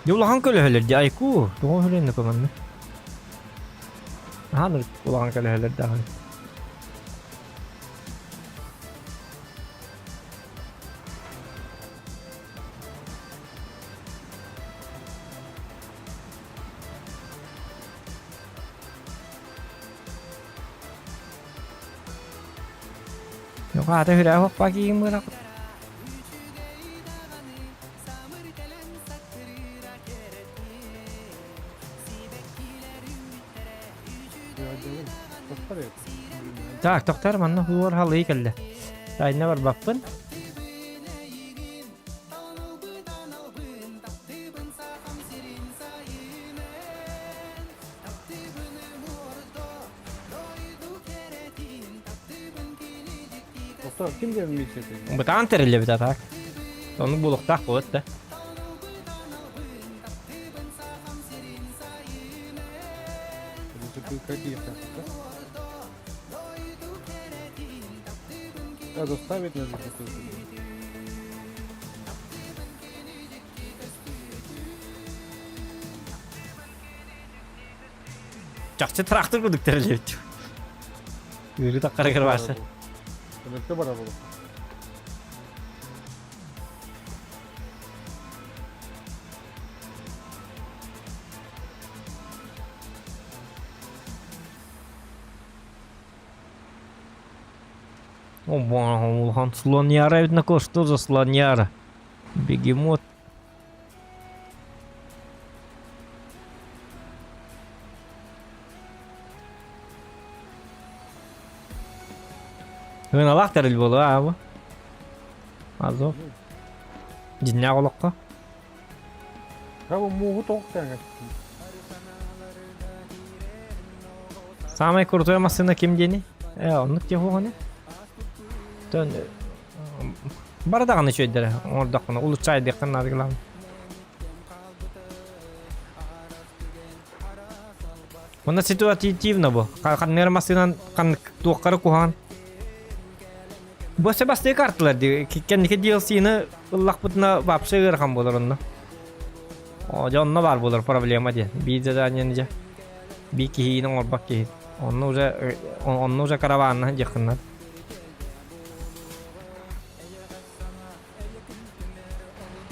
Дьэ улахан көлөһөлөр дии айку тоҕо үһүлэннэ көмөннө Аһаан улахан көлөһөлөр даҕаны Аата хүрээ хоппа киин быра. Так, тохтор манна хуор халыы кэллэ. Тайна барбаппын. Оттон ким диэн миссия Бытаан тэриллибит а так. Ону булуктаах буолат да. А заставить надо бутылку. Чахчы трактор курдук тэрилэбит. Ыыры таккарыгар бааса. Өлөккө бара буолуо. Улахан слоняра видно, что за слоняра? Бегемот. Ыналаах тэрил буолуо аабы. Азов. Дьиннээх олоххо. Кабы мууһу тоҕ тэҥэ. Самай крутой массыына ким диэни? Э, оннук диэ хуоҕуна. Төн бары даҕаны үчүгэйдэрэ оҥордоххуна улучшайдыаххын наада главное. Онно ситуативно бу. Ханныгар массыынан ханнык туоххара куһаҕан. Бу бастыы карталар дии. Кэнники DLC-ны ыллахпытына вообще ыарахан буолар онно. О, дьэ онно баар буолар проблема диэн. Биир заданиены дьэ биир киһиини оҥорбот киһи. Онно уже онно уже караваннаһан диэххин наада.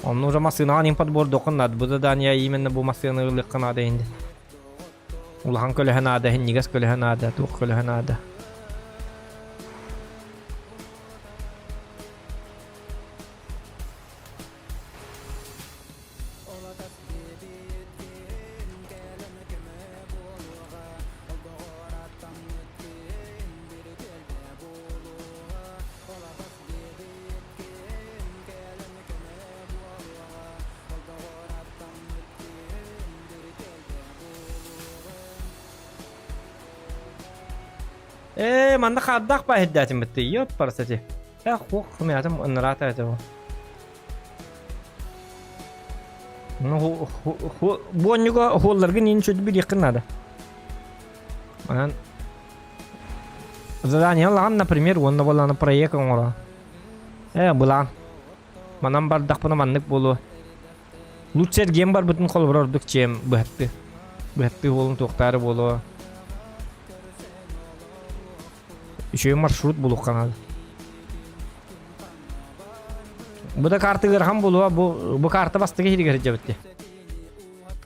Онно уже массыынаҕа ним подбордуоххун наада. Бу задание именно бу массыынаны ылыахха наада инде. Улахан көлөһө наада, иһинньигэс көлөһө наада, туох көлөһө наада. Ээ, манна хаардаах баа иһирдээтим бытты. Ёп, парасати. Э, хуох, хымыятым ынраата это бу. Ну, буонньуга хуолларгын иин чөйдү билиэххин надо. Манан задание ылаҕын, например, уонна буоллаҕына проект оҥоро. Э, былаан. Манан бардахпына маннык буолуо. Лучше эргиэн барбытын холобура ордук чиэм быһатты. Быһатты буолун туохтаары буолуо. Үчүгэй маршрут булуохха наада. Бу да карта ыарахан буолуо, бу, бу карта бастакы иһигэр сылдьабыт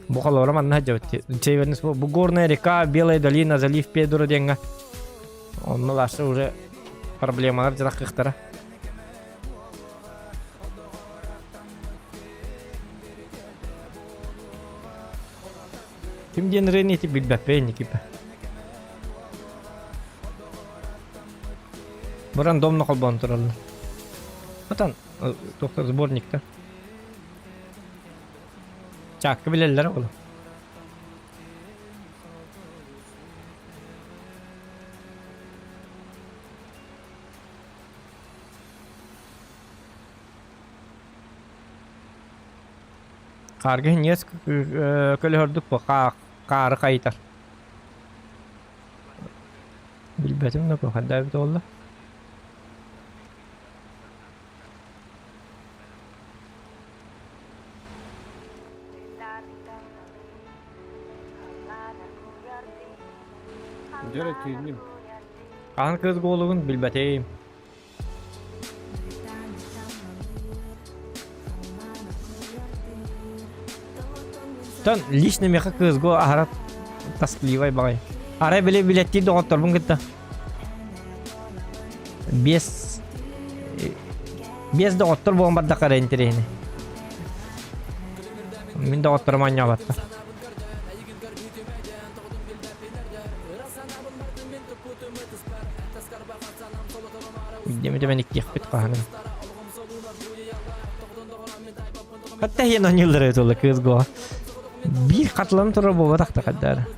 Бу холобура манна сылдьабыт Северный бу горная река, Белая долина, залив Педро диэҥҥэ. Онно лаша уже проблемалар дьараххыхтара. Ким диэн ырыаны ити билбэппин Никита. Бу рандомно холбоон тураллар. Отон туохтар сборниктар. Чаакка билэллэр ол. Хаарга иһинньигэс көлөһөрдүк бу хаары хайытар. Билбэтим да хайда эбит буолла. Дьэ тиийдим. Хаһан кыыс буолугун билбэтим. Тон лично меха кыызго аһара тоскливай баҕай. Арай били билеттии доҕотторбун кытта. Без без доҕоттор буолан бардахха эрэ интэриэһинэй. Мин доҕотторум анньаабаттар. Дэмэ иккиэхпит хаһаным. Хатта иһин оонньууллар эбит уолла кыыс го. Биир хатылан турар буолбатах да хайдаар.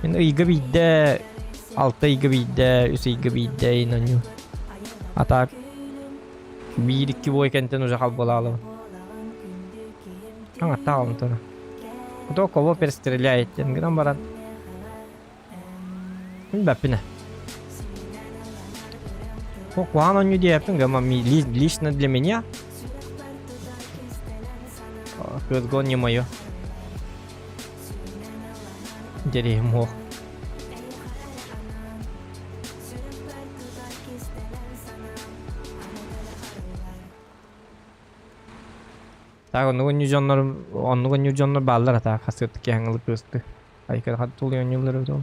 Мин ыйга биирдэ, алта ыйга биирдэ, үс ыйга биирдэ иһин оонньуу. А так биир-икки бой кэнтэн уже халбалаалыбын. Аҥаттаах онтон. Кто кого перестреляет диэн гынан баран. Билбэппин ээ. Куһаҕан оонньуу диэбэппин гына лично для меня CSGO не мое. Дерьмо. Так, оннук оонньуу дьоннор, оннук оонньуу дьоннор бааллар атаа хасыат киһи кыысты. Айкар хаттул оонньууллар эбит ол.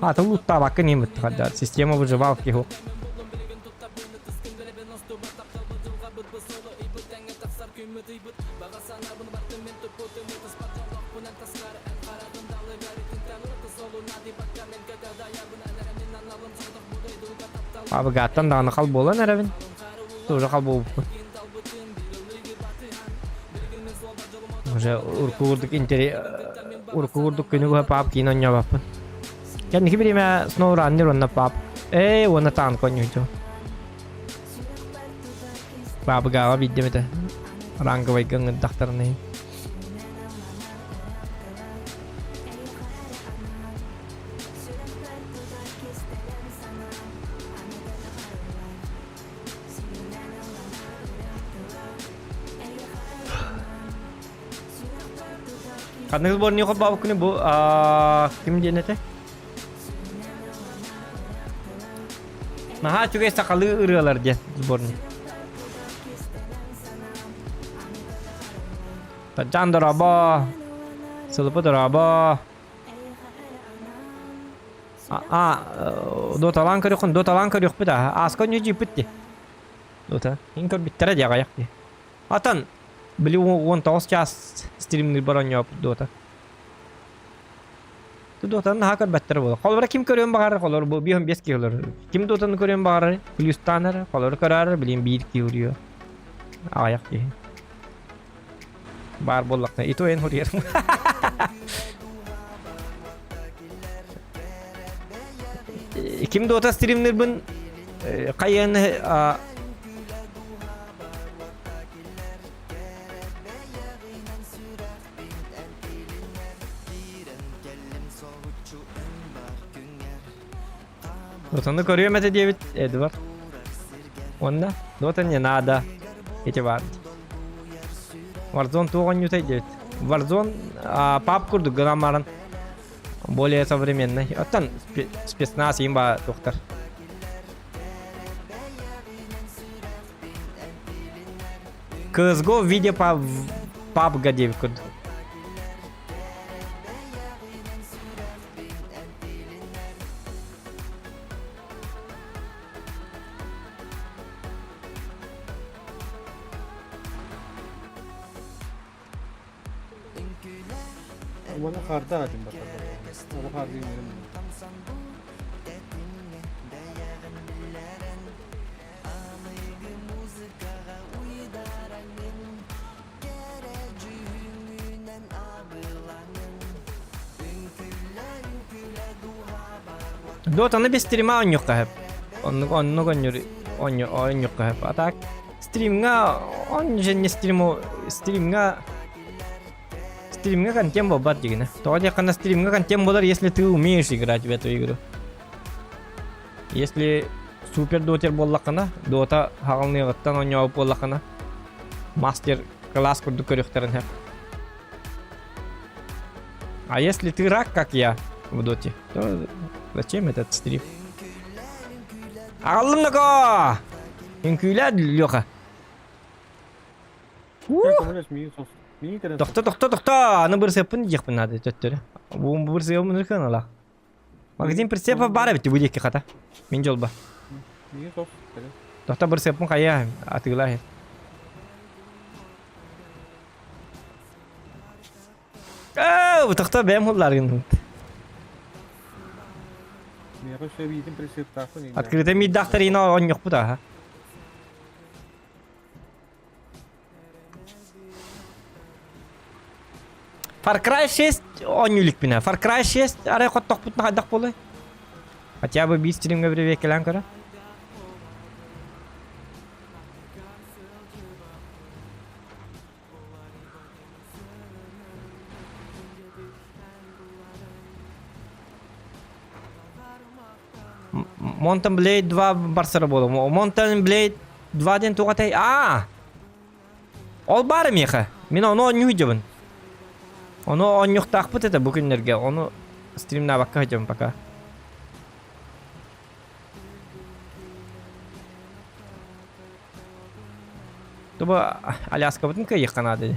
А, ты луттаабакка не быттыха система выживалки ху. Абыгааттан даҕаны хал буолан эрэбин. Тоже хал буолбуппун. Уже урукку курдук интерес урукку курдук күнү быһа пап киин оонньообоппун. Кэнники бириэмэ SnowRunner уонна пап. Ээ уонна танк оонньуйду. Бабыгаҕа биирдэм этэ. Ранговайга ыҥырдахтарына иһин. Ханнык сборник холбообуккуну бу ким диэн этэ? Наһаа үчүгэй сахалыы ырыалар диэн сборник. Жан дорообо. Сылыпы дорообо. А, доталаан көрүөххүн, доталаан көрүөхпүт аа. Ааска онньу дьииппит дии. Дота. Ин көрбүттэрэ дии аҕыйах дии. Атан, били 19 час стримнир оонньооппут дота. Дотаны наһаа көрбөттөр буолар. Холобура ким көрүөн баҕарар, холобура бу 5 киһи олорор. Ким дотаны көрүөн баҕарар, плюстаанар, холобура көрөөр, билин биир киһи уруйуо. Аҕыйах киһи. Баар буоллахна, и то эн хуруйарым. Ким дота стримнирбин хайыан Дотаны көрүөм этэ диэбит Эдвард. Уонна Дота не надо. Эти бар. Warzone туох оонньуутай диэбит. Warzone пап курдук гынан баран более современный. Оттон спецназ им ба туохтар. CSGO в виде PUBG диэбит курдук. Уонна хаардаах этим баттарда. Ону хаардыын үөрэн. Дотаны без стрима оонньуохха сөп. Оннук оннук оонньуур оонньуохха сөп. А так стримҥа он же не стриму стримҥа стримҥа контент буолбат дигинэ. Тоҕо диэххэ на стримҥа контент буолар, если ты умеешь играть в эту игру. Если супер дотер буоллаххына, дота хаҕылныаҕыттан оонньообут буоллаххына, мастер класс курдук көрүөхтэрин сөп. А если ты рак, как я в доте, то зачем этот стрим? Аҕаллым нако! Үҥкүүлээ, Леха. Тохто, тохто, тохто! Аны бырсыаппын диэхпин наада төттөрү. Бу бырсыабын ырканалаах. Магазин прицепов баар эбит бу диэки хата. Мин дьолбо. Тохто бырсыаппын хайа атыылаа. Ээ, тохто бэйэм хуллааргын. Миэхэ өссө эбиитин прицептаахпын. Открытый мииддаахтар иина оонньохпут аха. Far Cry 6 оонньуу иликпинэ. Far Cry 6 арай хоттохпутуна хайдах буолуой? Хотя бы биир стримҥэ бирибиэккэлээн көрө. Mountain Blade 2 барсара буолуо. Mountain Blade 2 диэн туох этэй? Аа! Ол баар миэхэ. Мин ону оонньуу сылдьабын. Ону оонньуохтаахпыт этэ бу күннэргэ. Ону стримнаабакка сылдьабын пока. Туба Аляскабытын кыайыахха наада ини.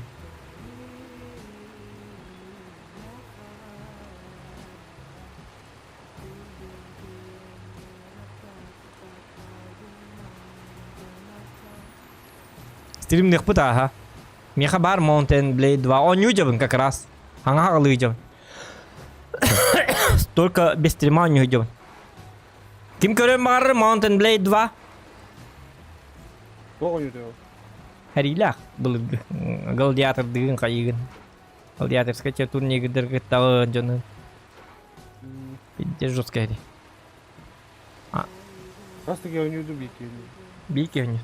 Стримныахпыт ааһа. Миэхэ баар Mountain Blade 2 оонньуу дьабын как раз. Хаҥа хаҕалыы дьабын. Только без стрима оонньуу дьабын. Ким көрөн баҕарар Mountain Blade 2? Туох оонньуута ол? Хэриилээх былыргы. Гладиатордыгын хайыгын. Гладиаторскай турнирдарга кыттаҕын дьону. Пиздец жесткая дии. Хас таки оонньууду биир киһи. Биир киһи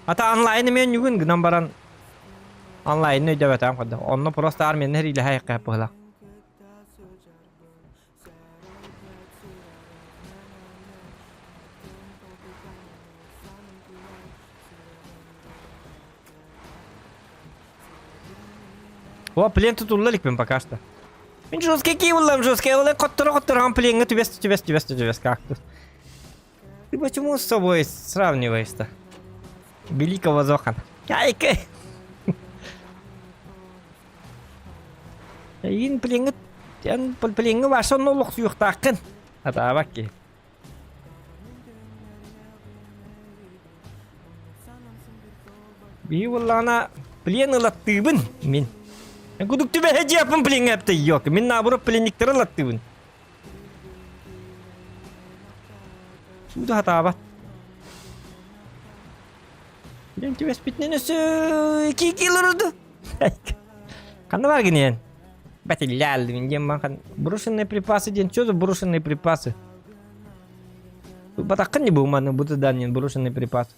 Ата онлайн эмиэ оонньуугун гынан баран онлайн өйдөбөтөм курдук. Онно просто армияны хэриилэһэ айыкка быһылаах. О, плен тутулла иликпин пока что. Мин жесткий киевлам, жесткий, ол хотторо-хотторо плеҥҥэ түбэс түбэс түбэс түбэс кактус. Ты почему с собой сравниваешь-то? Великого Зохана. Айка! Эйин плеҥҥэ эн плеҥҥэ барса онно олохсуйуохтааххын. Атаабак киһи. Биһи буоллаҕына плен ылаттыыбын мин. Кудук түбэһэ дьиэппин плеҥҥэ эптэ йок. Мин наоборот пленниктары ылаттыыбын. Сууда хатаабат. Плен түбэспитинэн өссө кии олорду. Ханна бар гинен? Бэтиллээл диэн махан брошенные припасы диэн что за брошенные припасы? Батаххын не бу манна бу даннен брошенные припасы.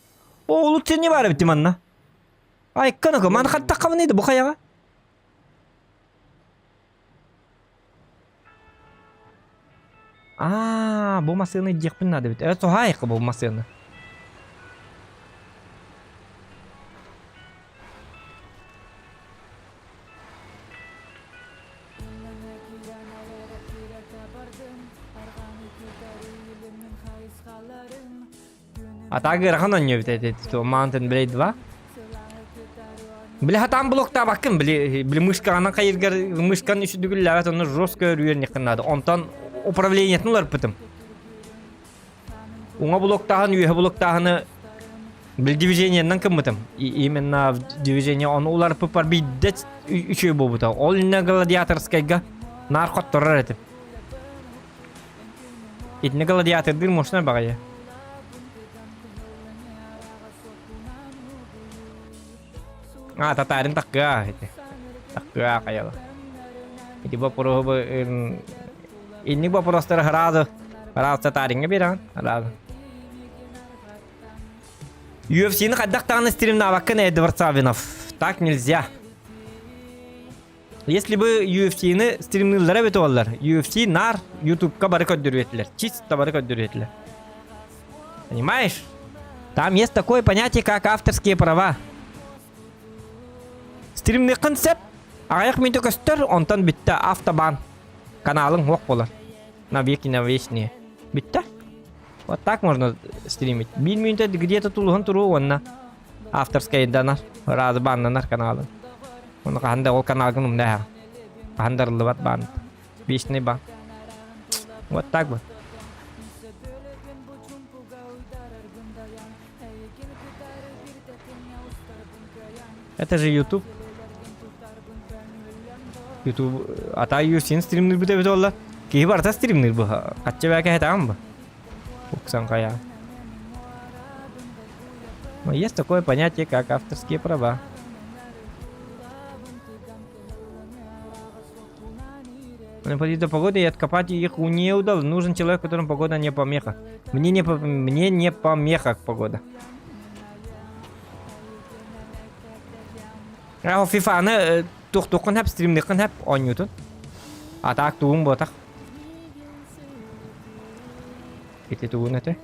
О, улут не бар эбит манна. Айкканыка, ман хаттаххамын еді бу хаяга. Аа, бу массыына диэхпин наада эбит. Э, соһаайыкка бу массыына. А так ыарахан оонньуу эбит эти Mountain Blade 2. Били хатаан блоктаабаккын, били били мышкаҕынан хайыргар мышканы үчүдүгүллээбэт онно жестко өрүөрниххин наада. Онтон управлениетын уларыппытым. Уҥа блоктааһын, үөһэ блоктааһыны били движениеннан кыммытым. Именно движение ону уларыппыппар биирдэ үчүгэй буолбута. Ол иннэ гладиаторскайга наар хотторор этим. Итини гладиатордыыр мощнай баҕайы. А, татарин таккыа ити. Таккыа хайала. Ити вопроһу бу инник вопростары сразу сразу татаринга бераҕын сразу. UFC-ни хайдах даҕаны стримнаабаккын Эдвард Савинов. Так нельзя. Если бы UFC-ны стримныыллара эбит буоллар, UFC наар YouTube-ка бары көрдөрүө этилэр. Чисто бары көрдөрүө этилэр. Понимаешь? Там есть такое понятие, как авторские права. Стримныххын сөп, аҕыйах мүнүүтэ көстөр, онтон бүттэ автобан. Каналың суох буолар. Навеки на вечные. Бүттэ. Вот так можно стримить. Биир мүнүүтэ где-то тулуһан туруо уонна авторскайданар, ыраазы баннанар каналын. Оны хаһан да ол каналгын умна Хаһан да арыллыбат баан. Вечный бан. Вот так вот. Это же YouTube. YouTube ата UFC стримнир бит эбит олла. Киһи барыта стримнир бу. Хачча бәкә хэтаҕын бу. Уксан хая. Но есть такое понятие, как авторские права. До погоды и откопать их не удалось. Нужен человек, которому погода не помеха. Мне не помеха погода. А FIFA-ны туохтуоххун хэп, стримныххын хэп оонньуутун. А так тугуҥ буотах. Ити тугун этэ?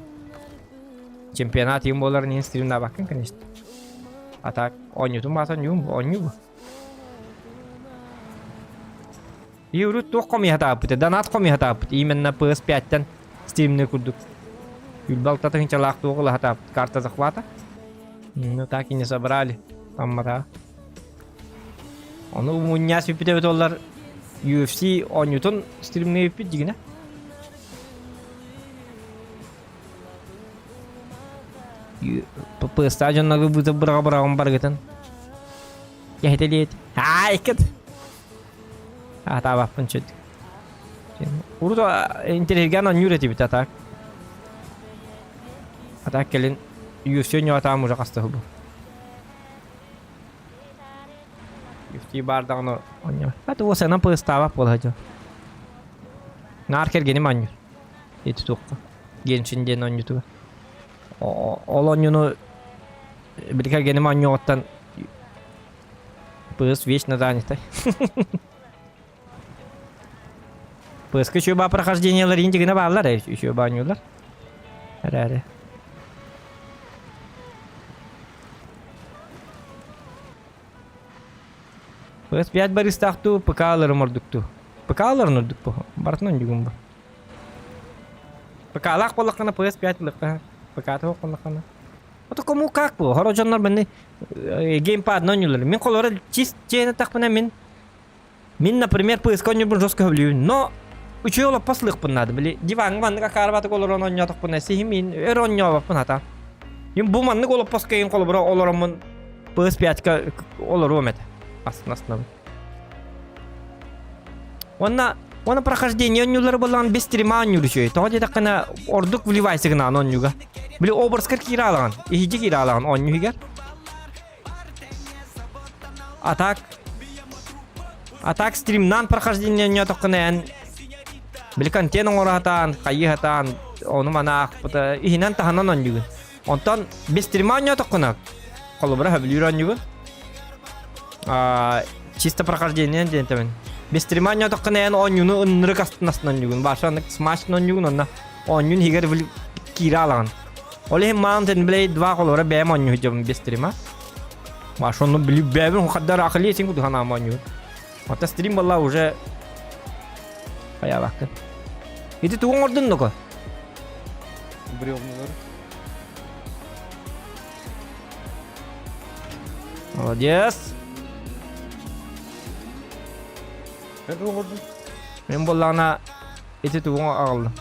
Чемпионат иһин буоларын иһин стримнаабаккын, конечно. А так, оонньуутун баата оонньуум, оонньуу бу. И урут туох хомуйа сатаабыт, донат хомуйа сатаабыт. Именно PS5-тэн стримный курдук. Юлбалта тыһынчалаах туох ыла сатаабыт. Карта захвата. Ну так и не собрали. Таммата. Ону мунньаа сүппүт эбит оллар UFC оонньуутун стримнээбиппит дигинэ. ППС-та дьоннорго быыта быраҕа быраҕан баргытын. Кэһэтэлиэт. Аай, кыт. Атаабаппын чөт. Урут интэриэһиргээн оонньуур этибит а так. А так кэлин UFC оонньоотаам уже хаста бу. UFC баардаҕына оонньоо. А то сана пыстаабат буола сылдьар. Наар кэргэним оонньуур. Ити туохха. Геншин диэн оонньуутугар. Ол оонньууну били кэргэним оонньуоҕуттан PS вечно занята. PS-ка еще ба прохождениялар индигine бааллар, еще баанньуулар. Эрээри. PS5 барыстаах дуу, ПК-ларым ордук дуу? ПК-ларын ордук бу. Барытынан дьүгүн бу. ПК-лаах буоллаххына PS5 ылыахха. ПК-та суох буоллаххына. Это кому как бу? Хоро дьоннор мени геймпадна оонньуулар. Мин холоро чист чиэни тахпына мин мин, например, PS-ка оонньуурбун жестко сөбүлүүбүн. Но үчүгэй олоппос ылыахпын наада. Били диваҥҥа маннык акаарбатык олорон оонньоотохпуна сиһим мин өр оонньообоппун хата. Мин бу маннык олоппоско иһин холобура олороммун PS5-ка олоруом этэ. Астына-астынабын. Уонна уонна прохождение оонньуулары буоллаҕына без стрима оонньуур үчүгэй. Тоҕо диэтэххинэ ордук вливайся гынаан оонньууга. Били образкар киирэ алаҕын, иһдьи киирэ алаҕын оонньуу иһигэр. А так а так стримнаан прохождение оонньоотоххуна эн били контент оҥоро сатаан, хайыы сатаан, ону маны аахпыта иһинэн таһынан оонньуугун. Онтон без стрима оонньоотоххуна холобура сөбүлүүр оонньуугун. Чисто прохождение диэн тэбин. Без стрима оонньоотоххуна эн оонньууну ыннырык астынастын оонньуугун. Баша аннык смачно оонньуугун онно оонньуун иһигэр киирэ алаҕын. Ол иһин Mountain Blade 2 холобура бэйэм оонньуу сылдьабын без стрима. Баша онно били бэйэбин хаддар ахылыы син курдук санаам оонньуур. Оттон стрим буолла уже хайаабаккын. Ити тугу оҥордун доко? Бревналар. Молодец. Эн тугу оҥордуҥ? Мин буоллаҕына ити тугу аҕаллым.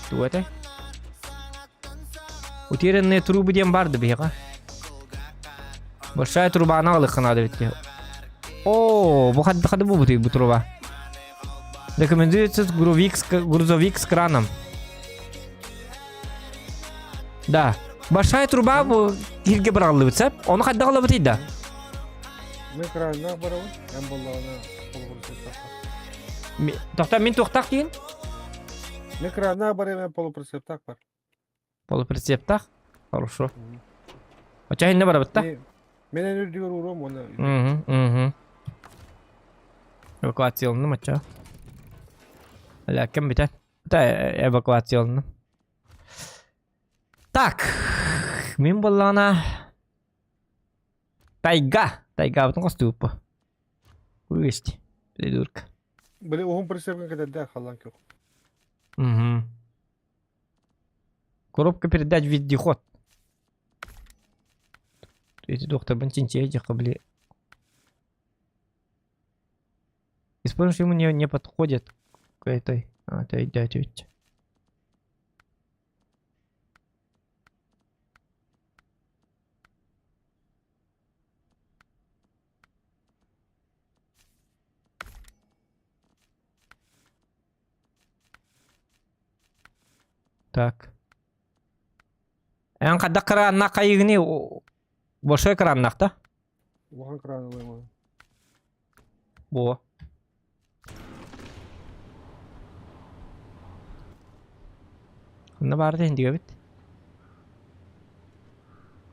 Тугу этэй? Утерянные трубы диэн баар да биһиэхэ. Большая трубаны аҕалыахха наада эбит дии. О, бу хадды хады буолбутуй бу труба. Рекомендуется грузовик с, грузовик с краном. Да. Большая труба бу кирге быраҕыллыбыт сөп. Ону хайдах ылабытый да? Мин краннаах барабын, эн буоллаҕына полупроцептаах. Тохтоо мин туохтаах диин? Мин краннаах барыам, эн полупроцептаах бар. Полуприцептаах? Хорошо. Оча инне барабыт да? Мен эн үрдүгэр уруом уонна Угу, угу. Эвакуацияланным оча. Ләкин бүтэн. Да, эвакуацияланным. Так, мин буоллаҕына Тайга. Тайгабытын хостууппу. Есть, придурка. Били уһун прицепка кэтэрдээх халлаан күөх. Угу. Коробка передач вездеход. Эти докторбын чинчийэ диэххэ били. Используешь ему не, не подходит к этой. А, это идёт ведь. Так. Эн хайдах кырааннаах хайыгыный большой кырааннаах да? Улахан кыраан ылыам. Буо. Ханна баар да индигэбит?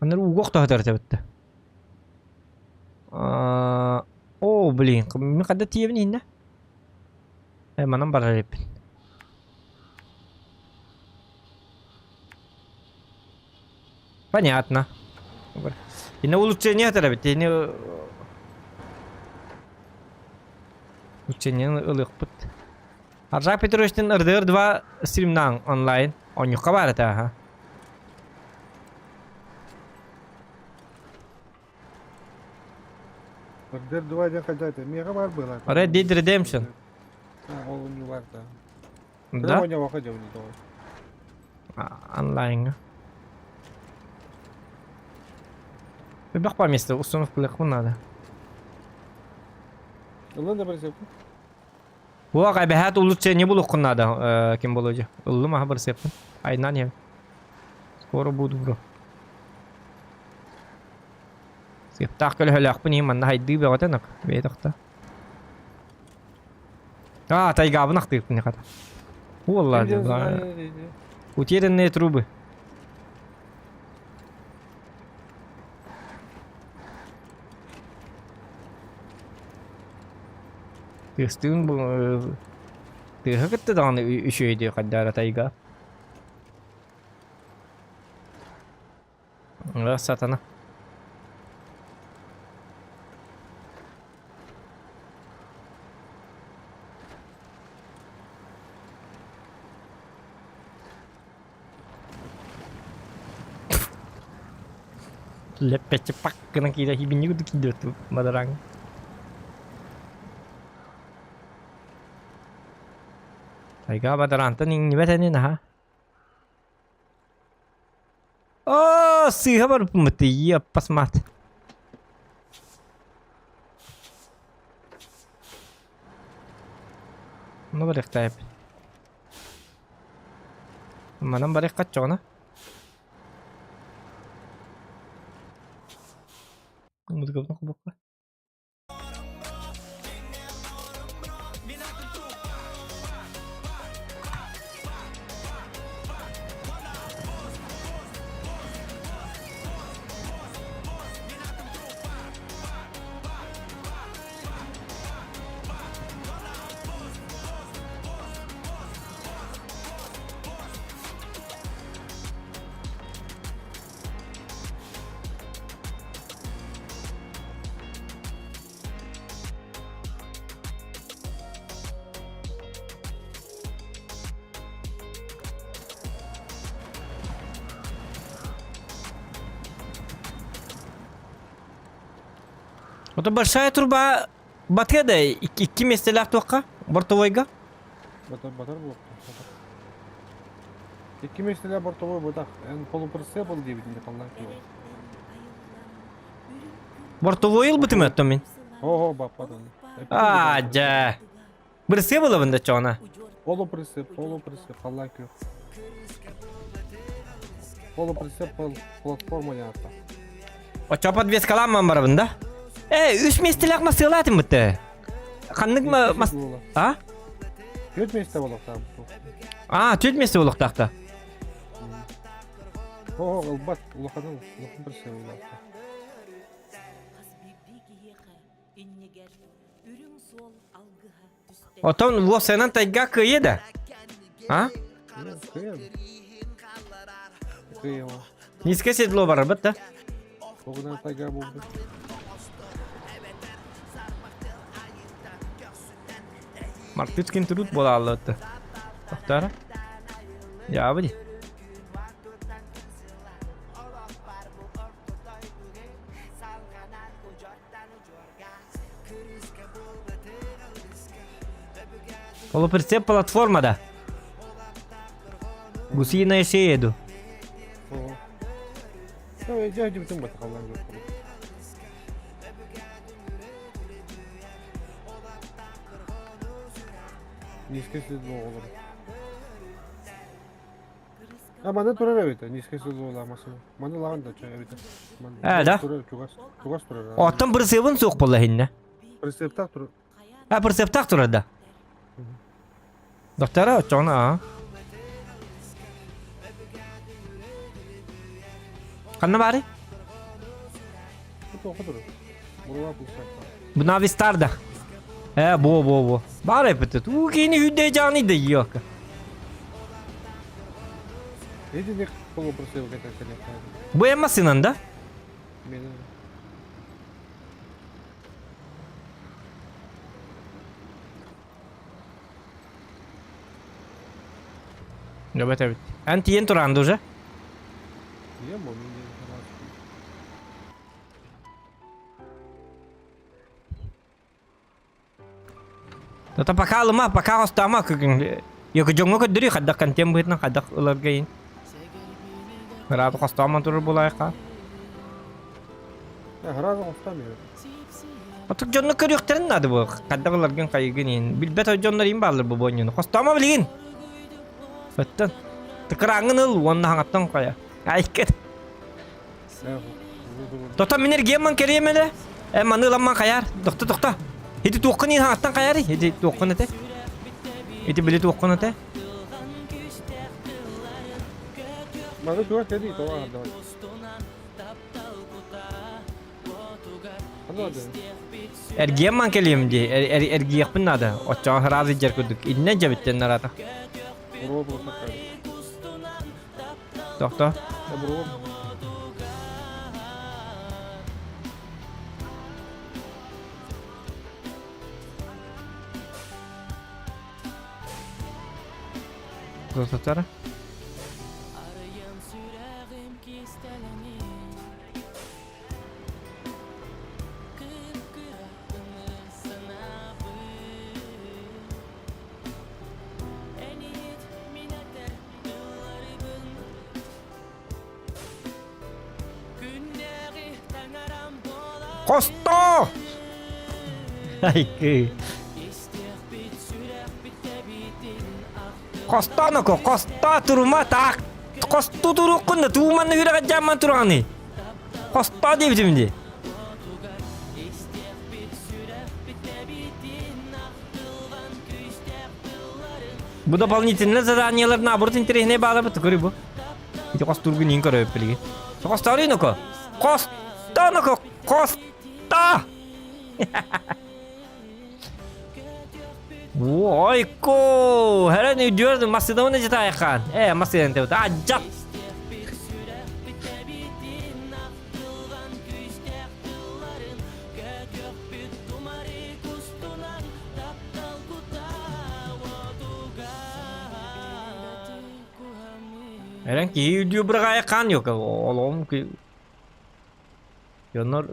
Ханна ууга охтоһотор этэбит да. О, блин, мин хадда тиийэбин иһиннэ? Э, манан барар эбиппин. Понятно. Ини улучшение эбит. Ини улучшение ылыахпыт. Аржак Петровичтин РДР 2 стримнаан онлайн. Онньукка баар этэ аха. РДР 2 диэн хайда этэ? Миэхэ баар быһалаах. Red Dead Redemption. А, ол не бар да. Да? Оонньообокко дьэ тоҕо. Онлайнҥа. Элбэх по место установкалыахпын наада. Ыллын да барысыаппын. Уох, эбэһээт улучшение булуоххун наада, ким Володя. Ыллым аһа барысыаппын. Айнан иһэм. Скоро буду, бро. Сыаптаах көлөһөлөөхпүн иһин манна хайдыы бөҕөтө нак. Бэйэ тохто. А, тайгабын ахтыыппын хата. Уолла, утерянные трубы. Тыастыын бу тыаһа кытта даҕаны үчүгэй дии хайдаара тайга. Сатана. Лэппэччи пак гынан киирэ хибинни курдук киирдибэт мадараҥ. Тайга бадараантан иҥнибэт ини наһаа. Оо, сыыһа барбыт иаппас мат. Ну барыахтаайбыт. Манан барыахха оччоҕуна. Музыкабытын холбуохха. Это большая труба батыа да икки миэстэлээх туохха бортовойга? Батар батар буолуохтаах. Икки миэстэлээх бортовой бытах. Эн полуприцеп был диэбитин халлаан киһи. Бортовой ылбытым өттө мин. Ого, баппатын. А, дьэ. Бырсыа булабын да чоҕуна. Полуприцеп, полуприцеп, халлаан күөх. Полуприцеп платформа яата. Оччо подвескалаан барабын да? Э, үс миэстэлээх массыалаатым бытты. Ханнык мас... А? Түөрт миэстэ буолуохтаах. А, түөрт миэстэ буолуохтаах Оо, ылбат, улахан улахан прицеп улаатта. Отон уопсайынан тайга кыайа да? А? Кыайа. Кыайа. Низкое седло барбыт да? Оҕунан тайга буолбут. Мартыцкин труд буолааллыбыт. Тохторо. Дьаабы дии. Полуприцеп платформада. Гусиная шея ду. Низкий седло А маны турар эбит, низкий седло массына. Маны лаган да чай эбит. Э, да? Турар, чугас, чугас турар. Оттон прицебын суох буолла иһиннэ. Прицептах турар. А, прицептах турар да? Доктора, оччоҕуна аа. Ханна баарый? Бу Навистар да. Э, бу бу бу. Баар эппит. Уу кини хүдэ жааны да йок. Итини полупросил кэтэ Бу эн массыынан да? Мен Эбэт эбит. Эн тиийэн тураан да уже? Тиийэн бу мин Ото пока ылыма, пока хостомо Йоку дьоҥҥо көрдөрүү хайдах контент быһыытынан хайдах ыларга иһин. Ыраатı хостоомон турар буолаайха. Ыраатı хостоом Отук дьонно көрүөхтэрин наада бу. Хайдах ыларгын хайыгын иһин. Билбэт дьоннор иһин бааллар бу буонньуну. Хостомо билигин. Өттөн. Тыкырааҥҥын ыл уонна хаҥаттан хайа. Айкет. Тото мин эргиэммин кэриэм элэ. Эн маны ыламман хайаар. Тохто тохто. Ити туоххун иһин хаҥаттан хайаарый? Ити туоххун этэ? Ити били туоххун этэ? Маны туох кэлий тоҕо аһардабай? Эргиэмман кэлиэм дии. Эргиэхпин наада. Оччоҕо сразу дьэр курдук. Иннэ дьэбиттэн нараата. Тохто. Тохтотара. Хосто! Айкы. Хостоноко, хосто турума таак. Хосту туруккун да тууманны үрэҕэ дьаамман тураҕыный. Хосто диэбитим дии. Бу дополнительно заданиелар наоборот интэриэһинэй баалар көрү бу. Ити хостуургун иин көрөбүт билигин. Хосторуй ноко. Хосто ноко. Хосто! Ойко! Хәрен үйдүөр массыынабын эжитайхан. Э, массыынан тебит. Аджат! Эрэн киһи үрдүү быраҕаайа хаан yok олоҕум дьоннор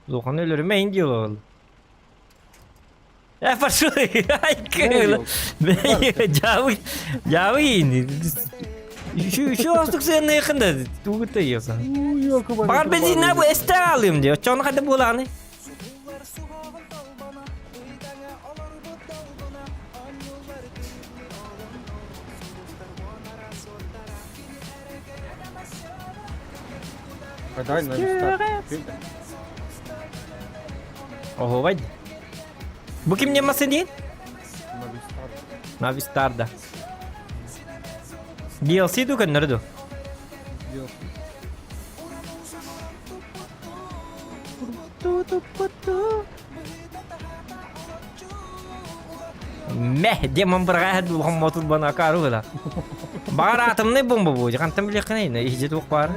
улахан өлөрүмэ иһин дии олороллор. Э пошел ай кыла дьаабы дьаабы Еще астык сыанныйхын да тугута йоса. Бар бензин бу эстэ алым ди. Оччону хада буолааны. Дай на места. Оһуобай. Бу ким немасы диэн? Навистар. Навистар да. DLC ду көннөрү ду? DLC. Мeh, демон быраҕа улахан мотур бана акаару гына. Баҕар атомный бомба бу, хантан билиэххинэй, иһдьэ туох баар.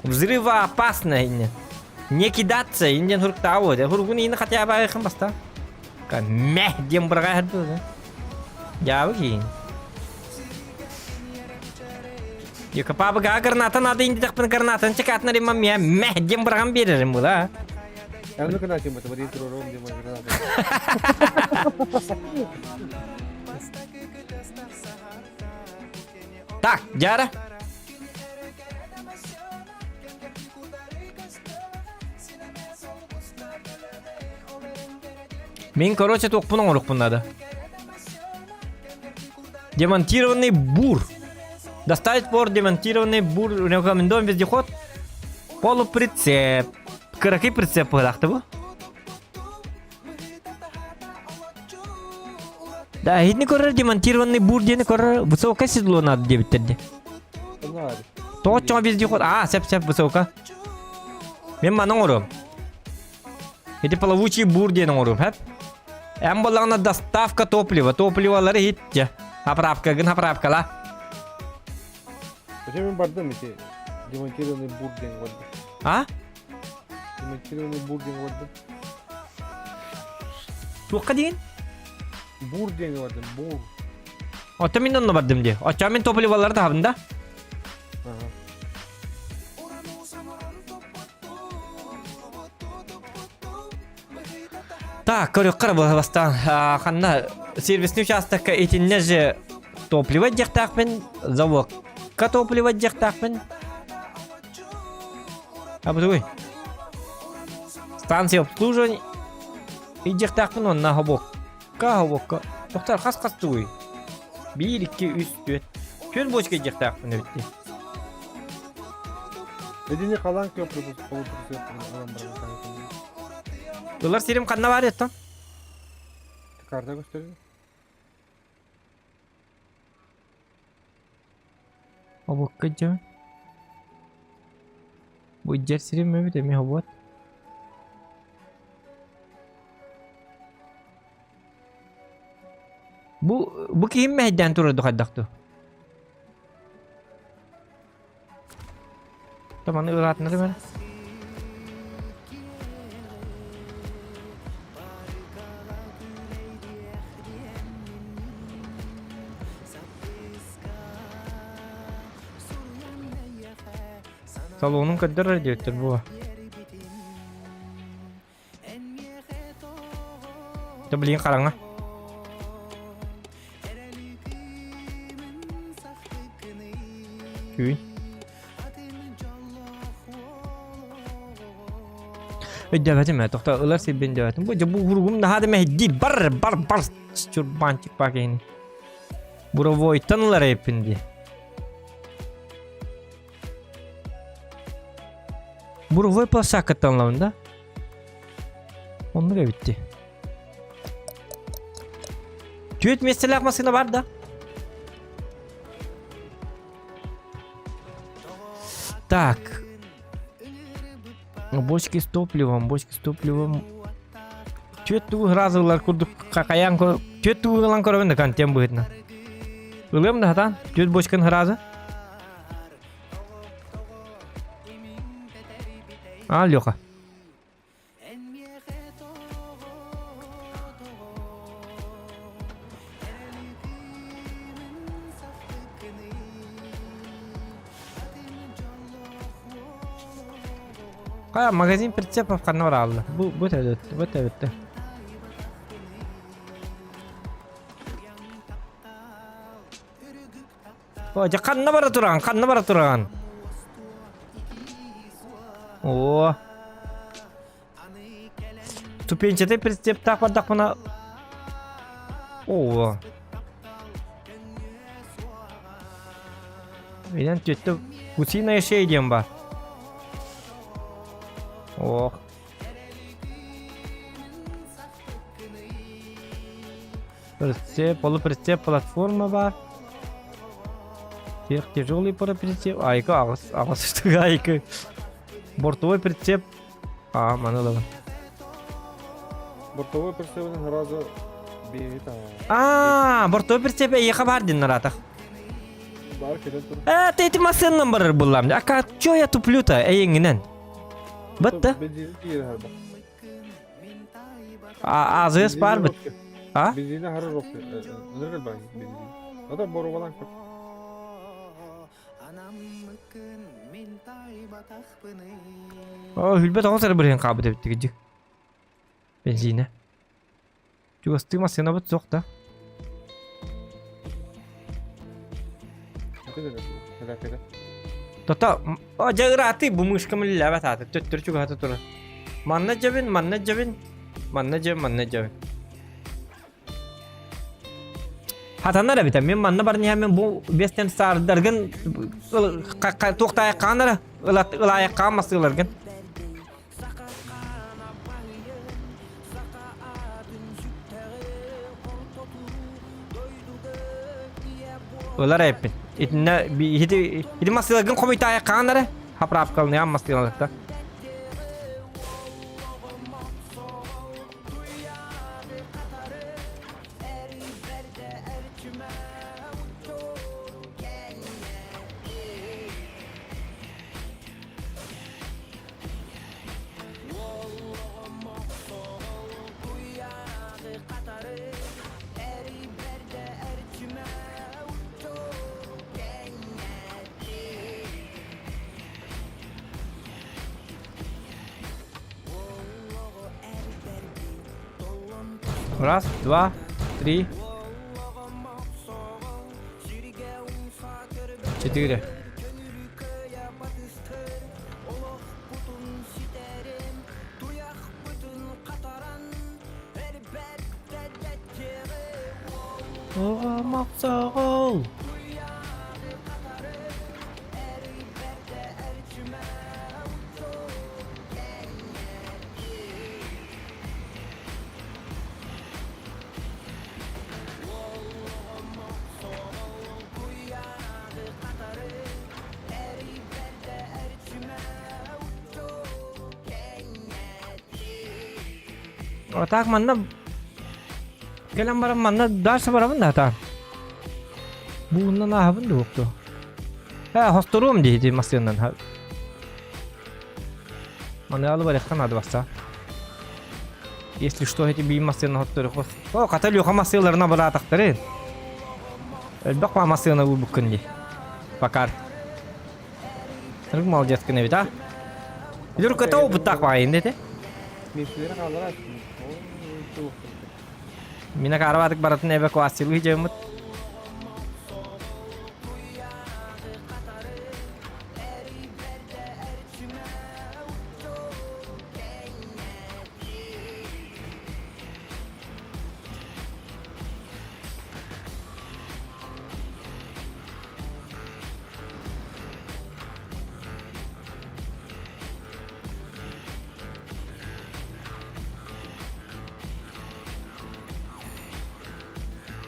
Взрывоопасно инне. Не кидаться, инден хуруктаабы, хуругун иини хотя бы айхын баста. Мeh диэн быраҕа Дьаабы киин. Йока папа граната надо инди гранатын чекатна римма мия мeh диэн быраҕан биэрэрим була. Я ну когда тем это варит ром где мой граната. Так, Дяра. Мин, короче, туохпун оҥоруохпун надо. Демонтированный бур. Доставить пор демонтированный бур. Рекомендуем вездеход. Полуприцеп. Кыракый прицеп быһылаахты бу. Да, итини көрөр демонтированный бур диэни көрөр высокое седло надо диэбиттэр дии. Тоҕо чоҕо вездеход. А, сеп сеп высоко. Мен маны оҥоруом. Ити плавучий бур диэн оҥоруом, хэп? Эн буоллаҕына доставка топлива. Топливалары иһит дьэ. Заправкагын заправкала. Зачем мен бардым ити демонтированный бур диэн бардым. А? Демонтированный бур диэн бардым. Туохха диин? Бур диэн бардым, бур. Оттон мин онно бардым дии. Оччоҕо мин топливалары таһабын да? Ага. Так, көрүөххэ эрэ бастаан ханна сервисный участокка итиннэ же топливо диэхтээхпин, заводка топливо диэхтээхпин. А бутугуй. Станция обслуживания идиэхтээхпин уонна хобокка, хобокка. Тохтор хас-хас тугуй? Биир, икки, үс, түөрт. Түөрт бочка идиэхтээхпин эбит дии. Эдини халаан көпрү полупроцесс алан баран Ылар сирим ханна бар еттон? Карта көстөрүн. Обукка дьэ. Бу дьэр сирим эбит эми хобуот. Бу бу киһим мэһэйдээн турар хайдах ту? Таманы ыраатынары бэр. Салонун көрдөрөр диэбиттэр буо. Да блин хараҥа. Түүн. Өйдөөбөтүм ээ, тохто ылар сирбин өйдөөбөтүм. Бу бу буругум наһаа да мэһэйдиир. Бар бар бар чурбаанчык баа киһини. Буровойтан ылар эбиппин дии. Буровой площадкаттан ылабын да? Оннук эбитти. Түөрт миэстэлээх массыына бар да? Так. Бочки с топливом, бочки с топливом. Түөрт тугу сразу курдук какаян түөрт тугу ылан көрөбүн да контент быһыытынан. Ылыам да хатаан, түөрт бочканы сразу. А, Леха. Хайа, магазин прицепов ханна бараалла? Бу бу төбөттө, бу төбөттө. О, дьэ ханна бара тураҕын, ханна бара тураҕын? О. Ступенчатый прицептаах бардахпына О. Инэн түөттэ гусиная шея диэн баар. Ох. Прицеп, полуприцеп, платформа баар. Тех тяжелый прицеп. Айка аҕыс, аҕыс айка. Бортовой прицеп. А, маны ылабын. Бортовой прицебин сразу бери там. А, бортовой прицеп эйиэхэ баар диэн наратах. Бар кэлэн тур. Э, ты эти массыыннан барар буллам. Ака, чё я туплю-то, эйиҥинэн? Бытта. Бензин тиийэр харба. А, АЗС баар быт. А? Бензини хары жоқ. Өнөр баар бензин. Ата боругалаан көр. О, хүлбэт оҕус эрэ бырыһын хаабыт эбит дьик. Бензинэ. Чугастыы массыынабыт суох да. Тота, о, дьэ ыраатый бу мышкам үлэлээбэт аата, төттөрү чугаһата турар. Манна дьэбин, манна дьэбин, манна дьэбин, манна дьэбин. Хатанар эбитэ, мин манна баран иһэммин бу биэстэн саардаргын туохтаайаххаан эрэ, ылаайаххаан массыыларгын. Ылар эппин. Итиннэ ити ити массыыларгын хомуйтаайаххаан эрэ, хаправкалыныам массыыларта. Раз, два, три, четыре. Оҕо А так манна кэлэн баран манна дальше барабын да та. Бууннан ааһабын да уопту. Э, хосторуом дии массыыннан. Маны алы барыахха наада барса. Если что, эти биир массыына хоттору. О, хата Леха массыыларына бараатахтары. Элбэх баа массыына уурбуккун дии. Пока. Сырык молодец эбит, а? Люрката опыттаах баайын дете. Миэстэлэри хааллара Мина карабатык баратын эвакуациялыы дьоммут.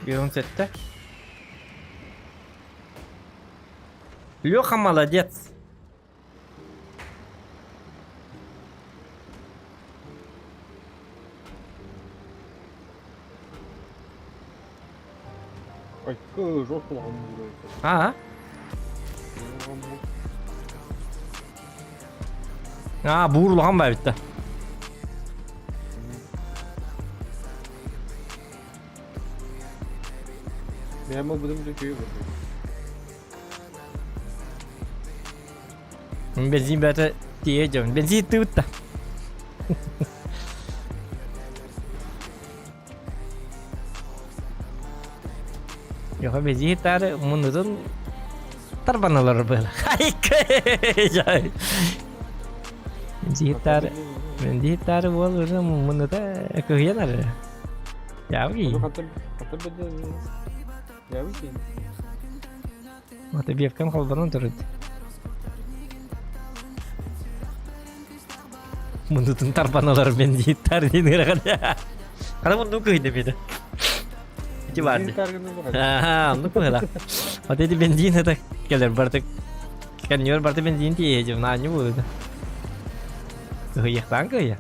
Берун сетте. Леха молодец. Айкы жок улахан А? А, буур улахан баа битте. Бэйэм ылбытым дьэ үчүгэй Бензин бэйэтэ тиийэ дьон. Бензин тыыбыт да. Йоха бензин таары муннутун тарбаналар было. Бензин таары бензин таары буол уже муннута кыһыйан ары. Яви. Ата биэпкэм холбонон турар. Муннутун тарбаналар мен дииттар диэн ыарахан. Хана мунну кыһыйда беде. Ити бар ди. Аха, оннук быһыла. Вот эти бензин это келер барты кэнниор барты бензин тиэйдим, наанньы буолута. Кыһыйыахтаан кыһыйа.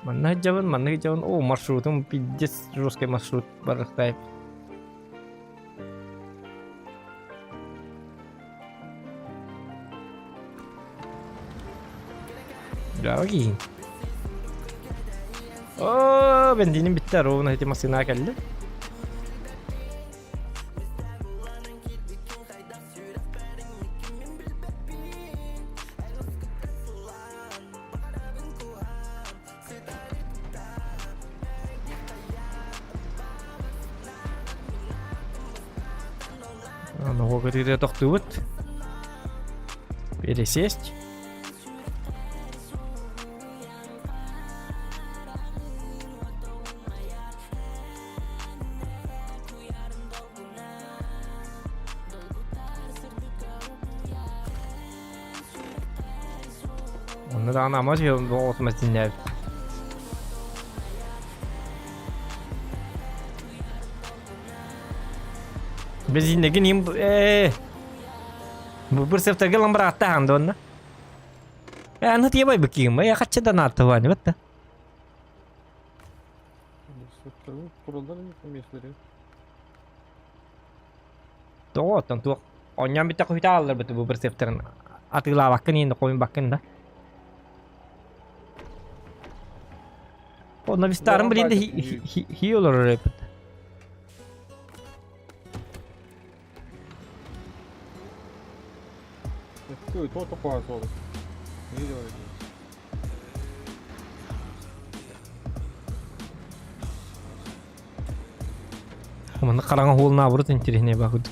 Манна сылдьабын, манна сылдьабын. О, маршрутум пиздец жесткий маршрут барыхтай. Дорогие. О, бензиним битте, ровно эти массыына кэллэ. Оного кытыыта тохтуубут. Пересесть. Онно даҕаны ама оҕотума синнээбит. Бензиннэгин им ээ бу сефтерге ламбараатта хаанда онно. Э аны тиебай быкиым э хачча да нааттыбаани батта. Тураллар миэстэлэри. Тоҕо оттон туох оонньоон бүтэ көһүтэ аалларбыт бу бырсыаптарын атыылаабаккын иһин хойунбаккын да. Онно вистарын блин да хи олорор эпит. Манна хараҥа уол наоборот интереснее баҕыт.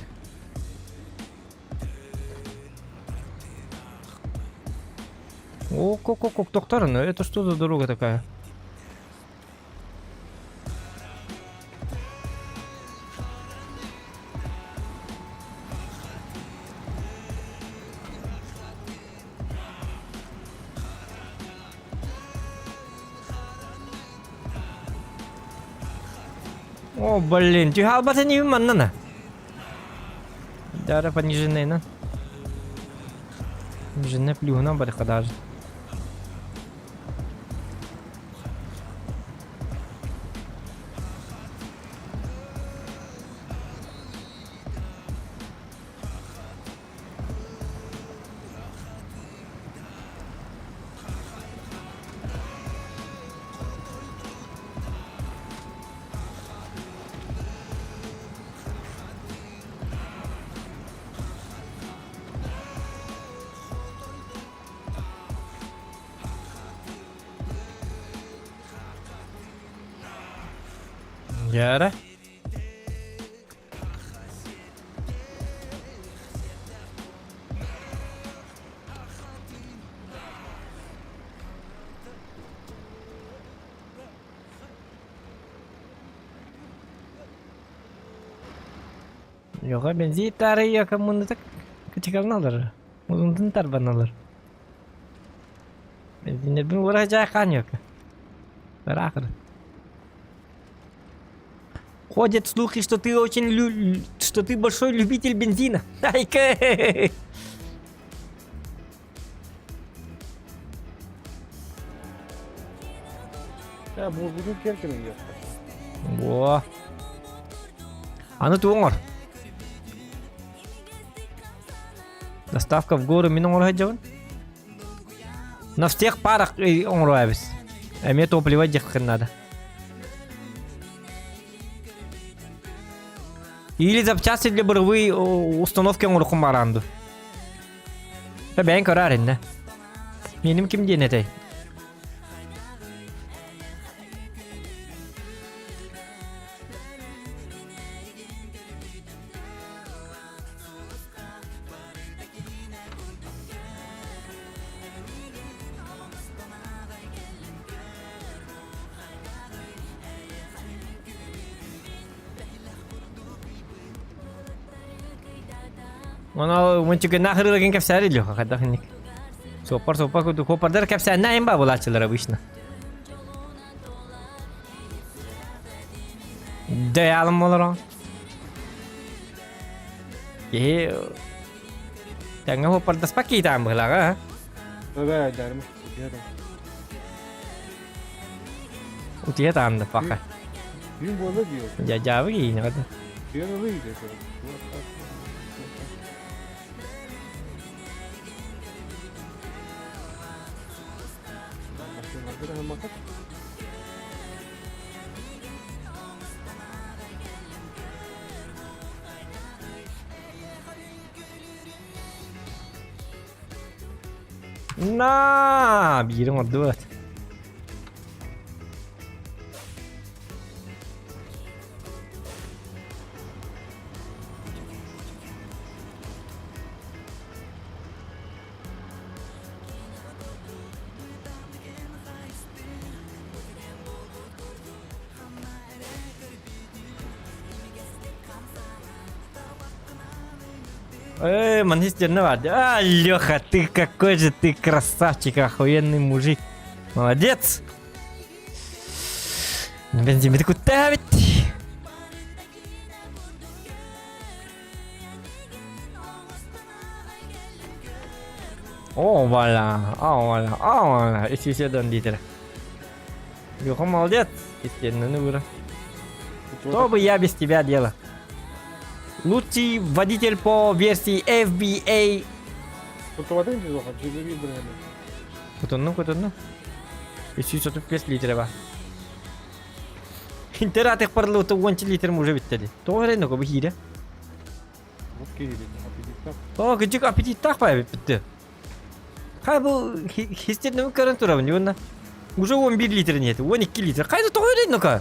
О, ко ко ко доктор, ну это что за дорога такая? О, блин, түһэ албатын манна. Дара пониженная на. Пониженная плюхна барыха даже. Дьээрэ. Йоҕа бензин таарыйа коммунатык кычыкалналар. Музунтун тарбаналар. Бензиннербин ура хаан йока. Барахыр. Ходят слухи, что ты очень лю... что ты большой любитель бензина. Айка! Я бугун кер кэлэн Во. Аны туоҥор. Доставка в гору мин оҥоро сылдьабын. На всех парах оҥоро эбис. Эмиэ топливо диэххин надо. Или запчасти для буровой установки оҥороххун бараан дуу. Бэйэҥ көрөөр иннэ. Миэним ким диэн этэй? Ону мунчугуннаах ырылагын кэпсээри Леха хайдах инник. Суоппар суоппар курдук суоппардар кэпсээннэ айан баа булааччылар обычно. Дайалым олорон. Киһи тэҥҥэ суоппардаспат киһитаан быһылаҕа. Бэбэ дәрим. Утуйа таанда паха. Күн буола диyor. Дьадьаабы киһини хата. Күн ылый диyor. На, биири оҥордубут. Эй, манхистерна бар. А, Леха, ты какой же ты красавчик, охуенный мужик. Молодец. Бензин кутта ведь. О, валя, о, валя, о, валя. Исиседон литр. Леха молодец. Естественно, ну, Что бы я без тебя делал? Лучший водитель по версии FBA. Кутунну, кутунну. 335 литр ба. Интератых парлута 10 литр уже биттеди. Тоҕо эрэ нөкө биһиирэ. О, кыдьык аппетиттаах баа эбиппит. Хай бу хистернэбин көрөн турабын уонна уже 11 литр нет, 12 литр. Хайда тоҕо эрэ нөкө?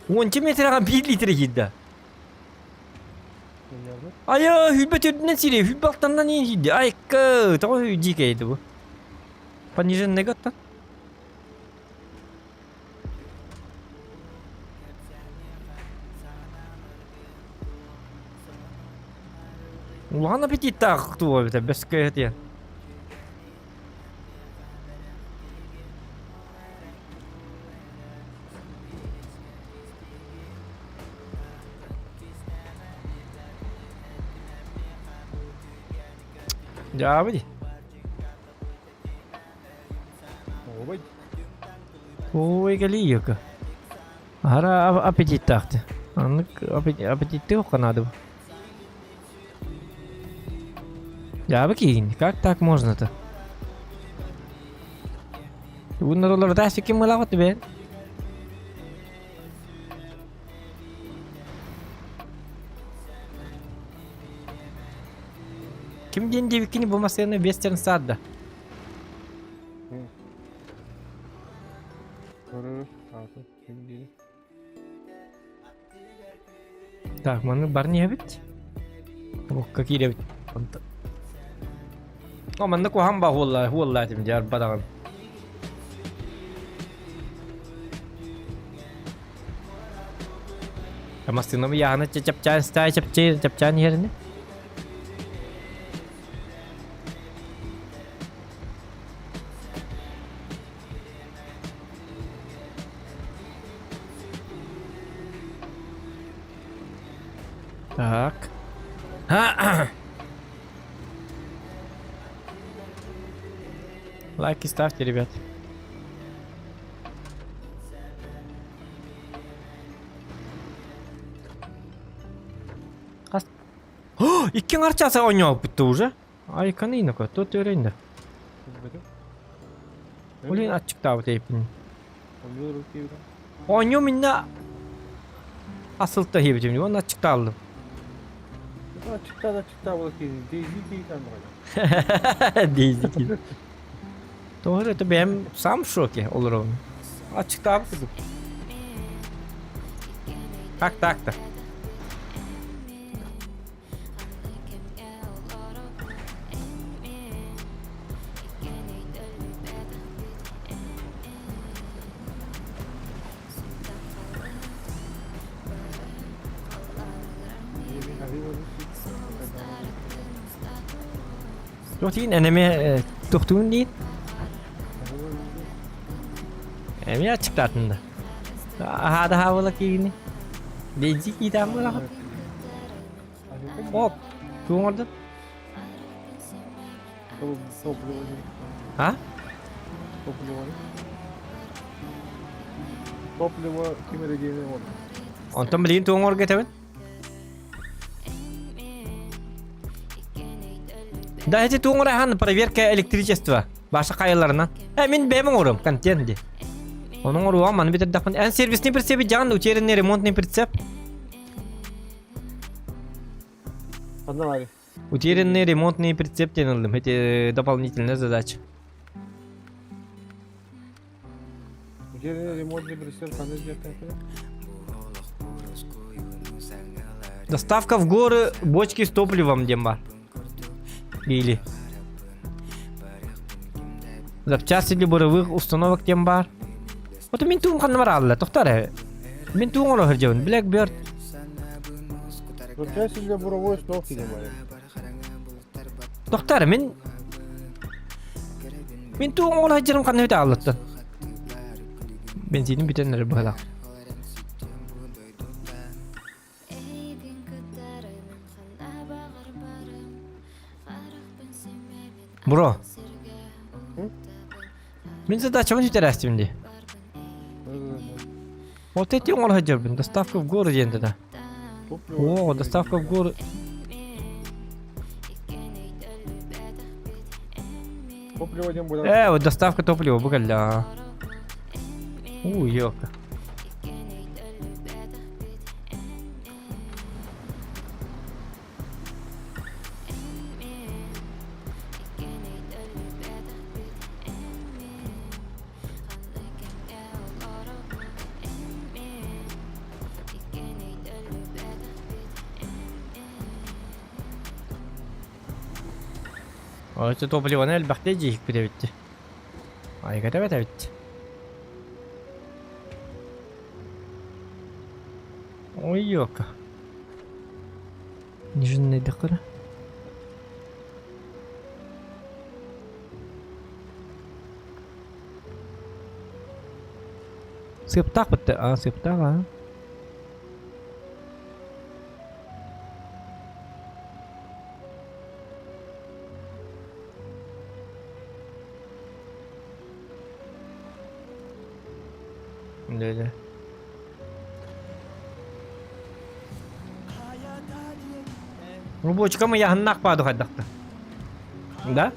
10 метрага 1 литр киирдэ. Айа, хүлбэ төрдүнэн сири, хүлбэ алтаннан иин сиирди. Айка, тоҕо дьиикэй бу. Пониженный оттон. Улахан аппетиттаах туо эбитэ, бэскэ этиэн. Дьаабы дии. Ой. Ой, кэлии Аһара аппетиттаахты. Аннык аппетитты наада. Дьаабы киһигин, как так можно-то? Ууннарылар таас ким ылаҕыт бэйэн? Ким диэн диэбиккини бу массыына Вестерн саадда. Так, маны бар не эбит? Букка киирэбит. О, манна куһаҕан ба хуолла хуолла этим дьэ арбадаҕын. Массыынам ыйааһына чапчаан стай чапчаан чапчаан иһэрини. Так. Лайки ставьте, ребят. Икки арчаса оонньообуппут уже. Айканы иноко, тут өрөйнө. Блин, аччыктаабыт эйпин. Оонньуу минна асылта хиэбитим, он аччыктааллым. Аччыктаа аччыктаа була киһи Дейзи киһи баҕайы. Дейзи киһи. Тоҕо это бэйэм сам в шоке олоробун. Аччыктаабыт курдук. Так, так, так. Туох диин энэми тохтуун диин? Эмиэ аччыктаатын да. Аһаада хаабыла киини. Бензин киитаан буолаҕын. Оп, туох оҥордун? А? Топливо. Топливо ким эрэ диэни оҥордо. Онтон билигин туох оҥорго этэбин? Да, эти туох оҥорор проверка электричества. Баша хайаларынан. Э, мин бэйэм оҥоруом, контент ди. Ону оҥоруом, маны бүтэрдэхпин. Эн сервисный прицеп дьаҕан утерянный ремонтный прицеп. Ханна баар? Утерянный ремонтный прицеп диэн ыллым. Эти дополнительная задача. Утерянный ремонтный прицеп ханна диэхтээхпин? Доставка в горы бочки с топливом диэн баар. Или. Запчасти для буровых установок диэн баар. Вот мин туум ханна бараалла, тохтор ээ. Мин туум оҥоро сылдьабын. Blackbird. Запчасти для буровой установки диэн баар. Тохтор мин Мин туум оҥоро сылдьарым ханна бүтэ ааллыттан. Бензиним бүтэн эрэр быһалаах. Бро. Мин задачабын сүтэрээстим дии. Вот эти оҥоро сылдьарбын. Доставка в город диэн да. О, доставка в город. Топливо диэн буолар. Э, вот доставка топлива бу кэллэ. У, ёлка. Оччо топливоны элбэхтэ дьиэһикпит эбит. Айгата эбит эбит. Ой, ёка. Нижиннайдахтара. Сыаптаах бытты. А, сыаптаах, а. Дьэ, Рубочкам ыйаһыннаах баadu хайдахта. Да?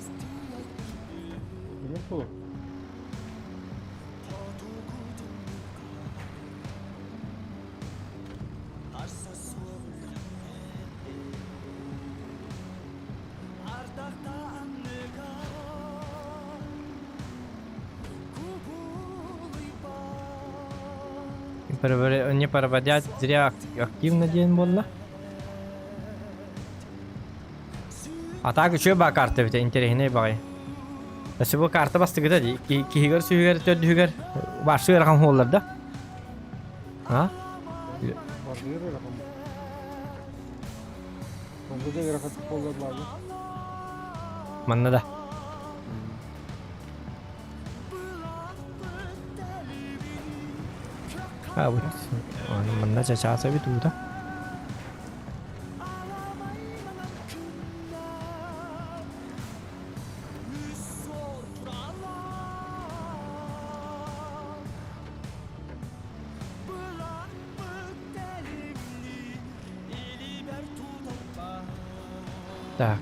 Не проводят зря активно диэн буолла. А так үчүгэй баа карта эбитэ интэриэһинэй баҕайы. Өссө бу карта бастыгыта дии. Киһигэр сүһүгэр төрдүһүгэр барсы ыарахан хуоллар да. А? Баргыыр ыарахан. Манна да ыарахан хуоллар бааллар. Манна да. А, вот. Манна чачааса эбит уута. Так.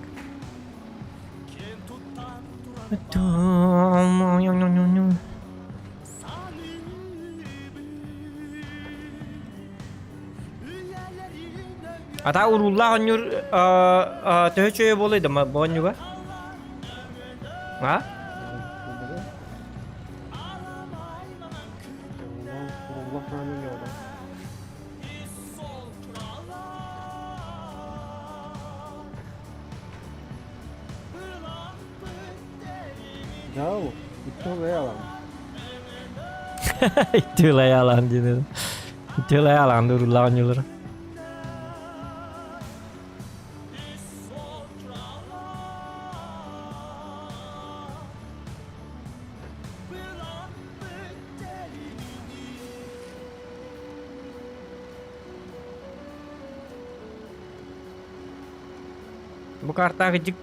Ата урууллаах оонньуур төһө үчүгэй буолуой да бу оонньууга? А? Итти алаан диэн. Итти алаан урууллаах оонньуулара. Бу картаах дьик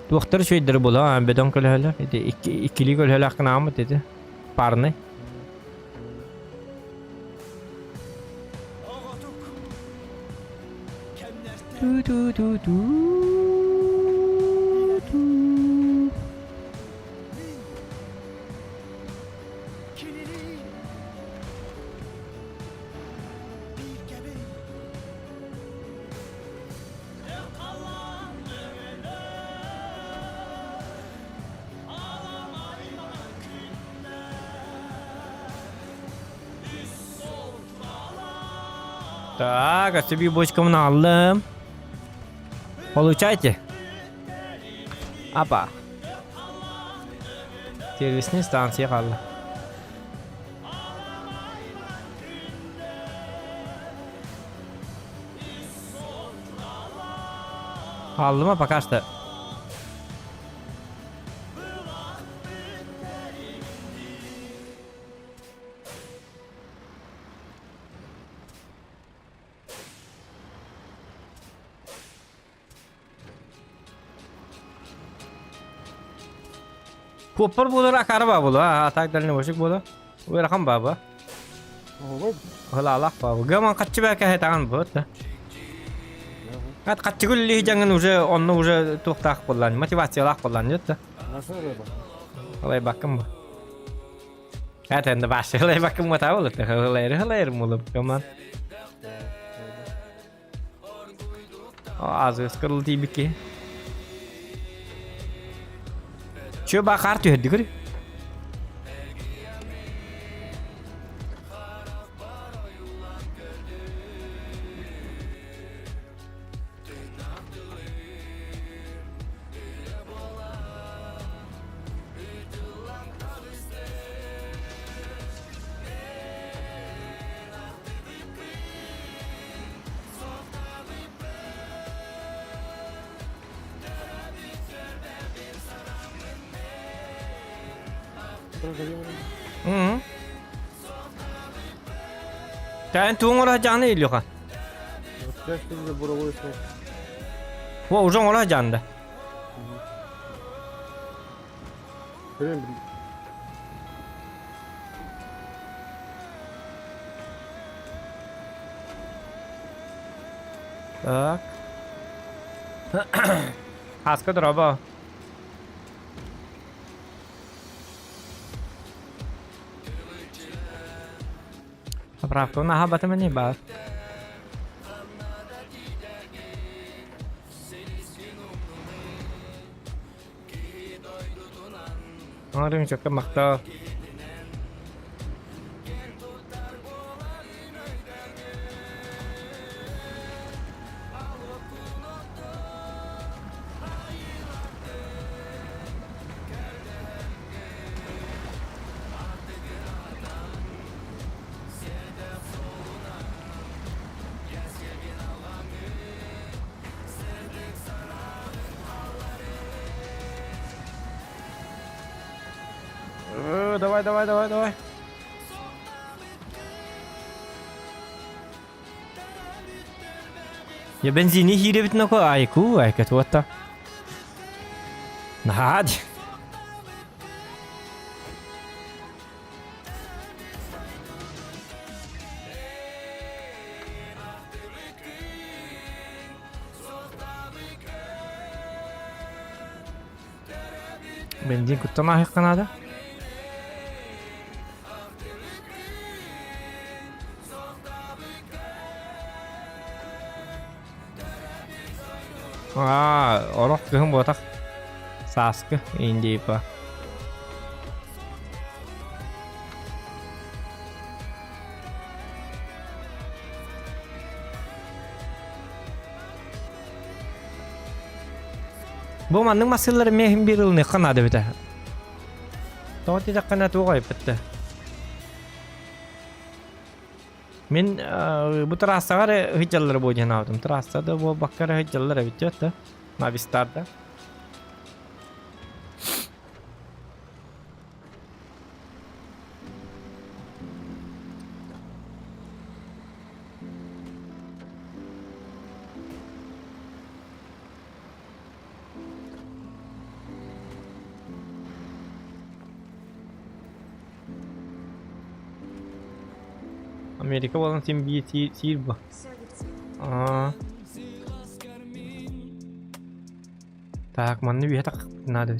туохтар үчүгэйдэрэ буолуо бөдөҥ көлөһөлөр ити иккилии көлөһөлөөх гынааммыт ити парный. Так, а себе бочкам налым. Получайте. Апа. Сервисный станция хаалла. Хааллыма пока что. Куоппар буолар акаары баа буолуо, а так дальнобойщик буолуо. Ыарахан баа бу. Ылаалаах баа бу. Гаман хаччы бээкэ таҥан бу да. Ат хаччы күллии дьаҥын уже онно уже туохтаах буоллаан, мотивациялаах буоллаан дьэ да. Ылайбаккын бу. Этэнде башы ылайбаккын матаа болот. Ылайры ылайыр мулуп гаман. Азы ыскырыл тиийбикки. Чө ба хаар түһэрдигэр. Hı. Тэн туң ола жаны Илюха. Во уже ола жанды. Так. Хаска дроба. Заправка наһаа батымани баар. Оҥорун сөпкө махтал. Давай, давай, давай, давай. Я бензини хиирэбитин око айку айка туотта. Наһаа Бензин куттан ааһыахха наада. Аа, орох кыһын буотах. Сааскы индиипа. Бу маннык массыылар эмиэ иһин биир ылыныахха наада эбитэ. Тоҕо диэтэххинэ туох айбытта. Мин бу трассаҕа эрэ ыһыдьаллара буо диэн аабытым. Трасса да буолбакка эрэ ыһыдьаллар эбит дьэ да. Навистар да. Америка буолан син биир сиир бу. Аа. Так, манны үһэ надо.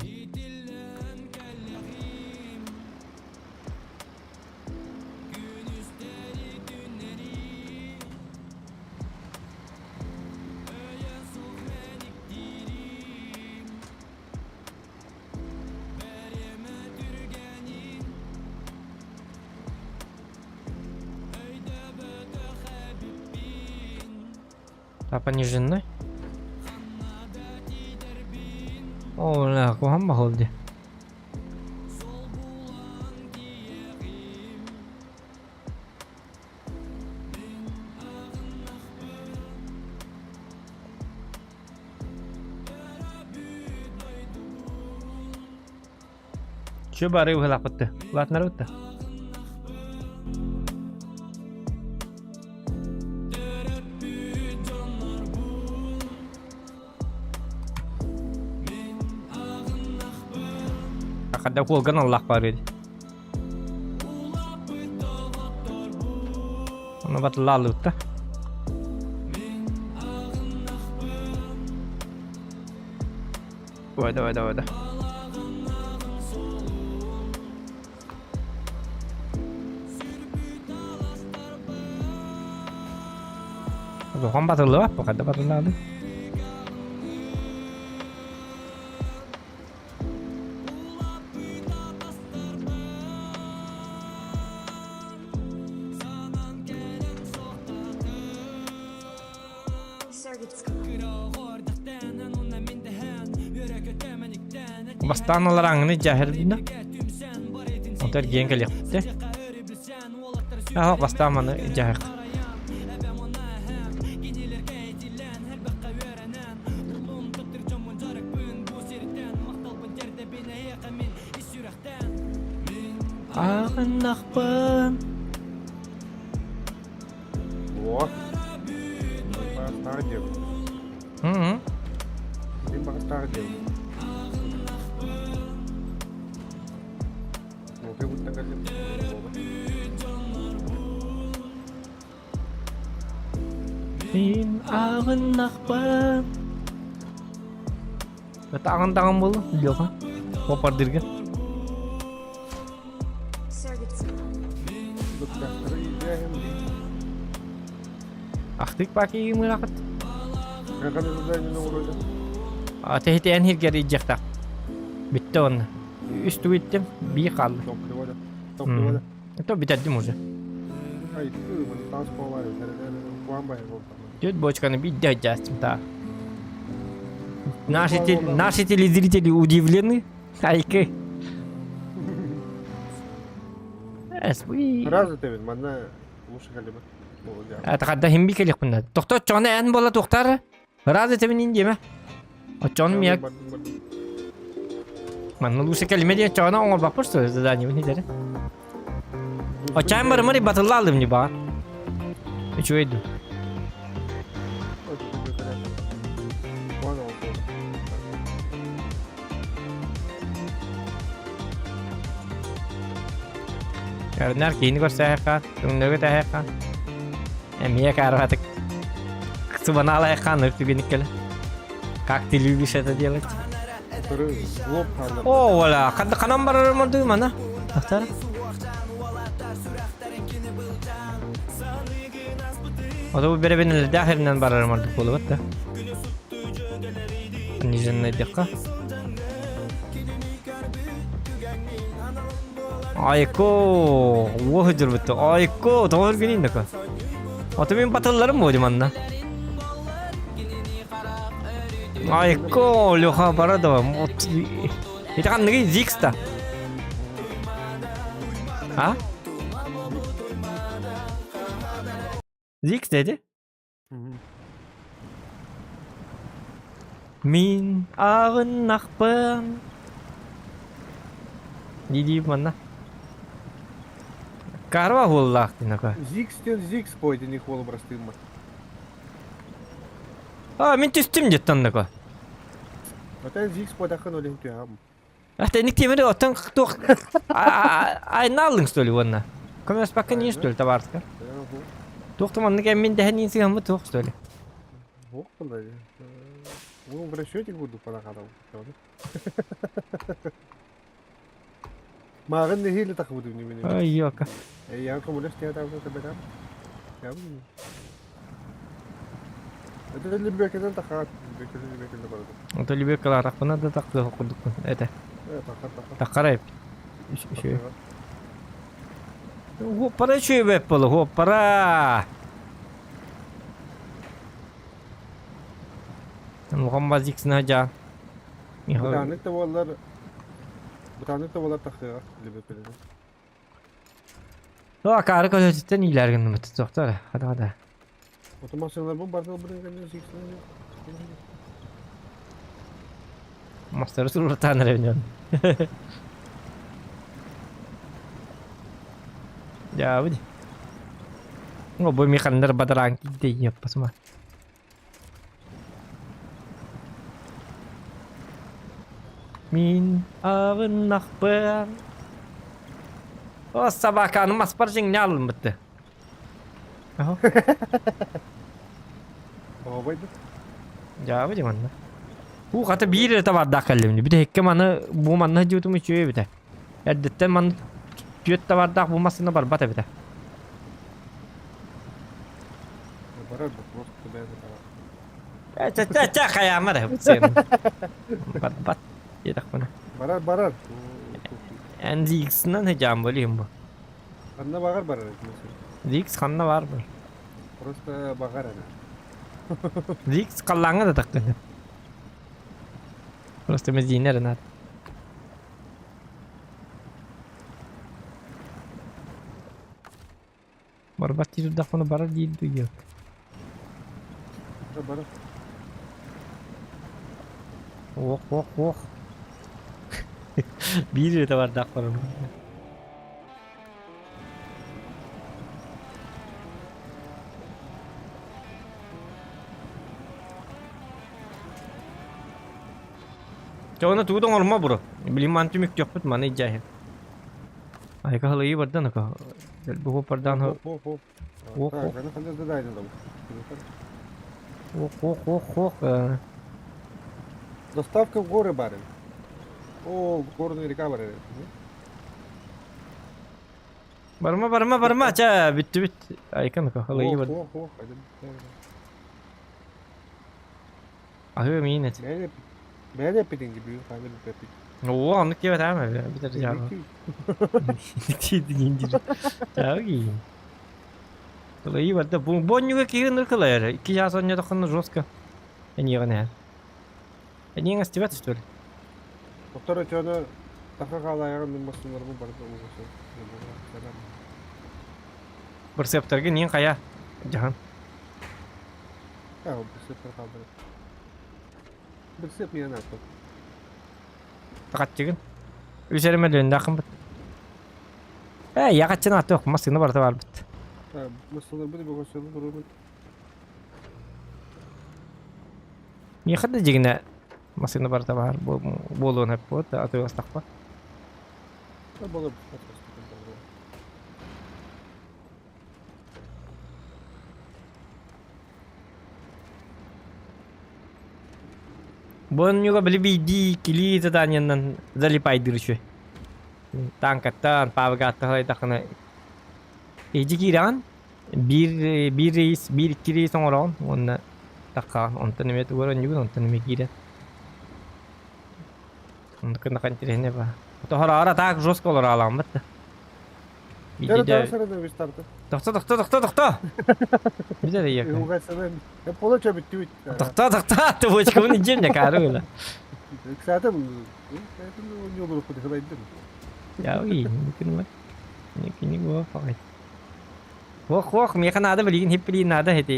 А пониженный? О, ла, куһаҕан баҕыл дии. Чү бары быһалаахпытты. Улаатынарбытта. Хадда куолган аллах бар edi. Оны батыллаалыбытта. Давай, давай, давай, да. Улахан батыллыбат, хайда батыллаады. Бастаан аларааҥҥыны дьаһайбына, онто эргийэн кэлиэхпит Аһа, бастаан маны дьаһайах. Ааҕыннахпын. О! Баҕастаах диэм. Hı Мин баҕастаах диэм. Муки буттан кэллим. Мин ааҕыннахпын. Таҕын таҕын буолла, Леха. Попардырга. Ахтык паки мырахыт. Тэһитэн хиргер иджехтах. Бүтте онна. Үс туиттим, би қалды. То бүтэрдим уже. Тут бочканы бидде жастым та. Наши, тел... Наши телезрители удивлены. Айкы. Сразу ты манна лучше калиба. Атахадда химби келихпин. Тохто чоны эн бола тухтар. Разы тебин диме. Очон мия. Манна лучше калиме диye чоны оңор бапыр что задание не дere. Очан барымыр батылла алым не ба. Үчүөйду. Көрүнэр киини көрсөһөххө, түҥнүгү тэһиэххэ. Эмиэ каарбатык субанаалайхха нык түгүнүк кэлэ. Как ты любишь это делать? О, вала, ханан барарым ордуй мана. Ахтар. Ото бу беребинелердээх эринэн барарым ордук буолубат да. Ниженнайдыхха. Айко, уоһу дьурбутtu. Айко, тоҕо үргүнүн дака. Ото мин батылларым буолу манна. Айко, Леха бара да. Ити ханныгый Зикс та? А? Зикс dedi. Мин ааҕыннахпын дии манна. Карва хуоллаах динака. Зикс тен Зикс пойден их холом растымма. А, мин түстүм деттаннака. Отан Зикс подахын олин түйам. Ата ник темир оттон туох айнааллыҥ что ли уонна? Көмөспөккө не что ли табаарыска? Туох маннык эммин дэһэн сыһаммы туох что ли? Ох, Ну, в расчете буду подахадал. Мааҕын нэһиилэ тахыбытым ньимини. Ай, ёка. Я комулес театр каберам. Это Лебекеден тахат, Лебекеден Лебекеден барады. Ото Лебекалаатахпына да тахтыах курдукпун этэ. Тахар тахар. Таххара үчүгэй. Хуоппара үчүгэй бэт буолла, хуоппара! Улахан базиксына дьаа. Бытааннык да буоллар, бытааннык да буоллар тахсыаҕа Лебекеден. Акаары көлөтүттэн иилээр гынныбыт суохтар хата хата. Ото массыыналарбын барытын ылбытын кэннэ сиксинэн Мастары сурутаан эрэ Дьаабы О, бу механнар бадараан киирдэ оппасыма. Мин аҕыннахпын. О, собаканы маспар дьиҥнэ алыммытты. Аха. Оҕобойду. Дьаабы дьэ манна. Уу хата биир эрэ табаардаах кэллим. Бүтэһиккэ маны бу манна дьиутум үчүгэй эбитэ. Эрдэттэн манна түөрт табаардаах бу массыына барбат эбитэ. Барар вопрос бэйэтэ табар. Чэ чэ чэ хайаама эрэ сыана. Барбат диэтэхпинэ. Барар барар. Эн Зиксынан хыдьаан болуйум бу. Ханна баҕар барар Зикс ханна баар бар. Просто баҕар эрэ. Зикс халлааҥҥа да таххын. Просто мезиинэ эрэ наада. Барбат дии турдахпына барар диир дуу Барар. Ох, ох, ох. Биир эрэ табардаах барар. Чэ уонна тугу да оҥорума бро. Билим маны түмүктүөхпүт маны илдьээһин. Айка халыйыы бардан ака. Бу бардан Хоп, хоп, Ох, Так, ох. аны ханна задание там? Ох, ох, ох, ох. Доставка в горы бары. О, горная река бары. Барыма, барыма, барыма, чэ, бүттүбүт. Айка ака халыйыы Ох, бардан. ох, ох. Аһыы миин эт. Бэйэ бэйэ эппитиҥ дии бүгүн хаана бүппэппит. Оо, оннук диэбэт аама, бүтэр дьаабы. Тиийдин диир. Чаабы киин. Кылайыы барда. Бу бонньуга киһи ыныр кылайар. Икки чаас онньотоххуна жестко. Эниэҕин эһэр. Эниэҥ астыбат что ли? Доктор өтөөнө таха хаалаайаҕын мин массыыналарбын барыта уугуса. Бырсыаптарга ниин хайа? Дьаһан. Аа, бырсыаптар хаалдырар. Бырсыап миэнэ ааттан. Тахатчыгын. Үс эрэ мөлүйүөннээххин бут. Ээ, яҕаччын ааттыах, массыына барыта баарбыт. Массыыналарбыт бөҕөсөлөр туруорбут. Миэхэ да дьигинэ массыына барыта баар буолуон сөп буот, атыыластахпа. Болор. Бу онньуга били биирдии иккилии заданиенан залипайдыыр үчүгэй. Танкаттан, павгаттан хайдаххына iji киирэҕин биир биир рейс, биир-икки рейс оҥороҕун уонна таххаҕын. Онтон эмиэ тугу эрэ онньугун, онтон эмиэ киирэн. Оннук гына интэриэһинэй баар. Тоһороору так жестко олороолооммут да. Биирдэ Тохто, тохто, тохто, тохто! Билэр ийэкэ. Тохто, тохто, ты бочкабын иджем не кары было. Я никин никини го фагай. Ох, ох, миэхэ наада билигин хиппилиин наада эти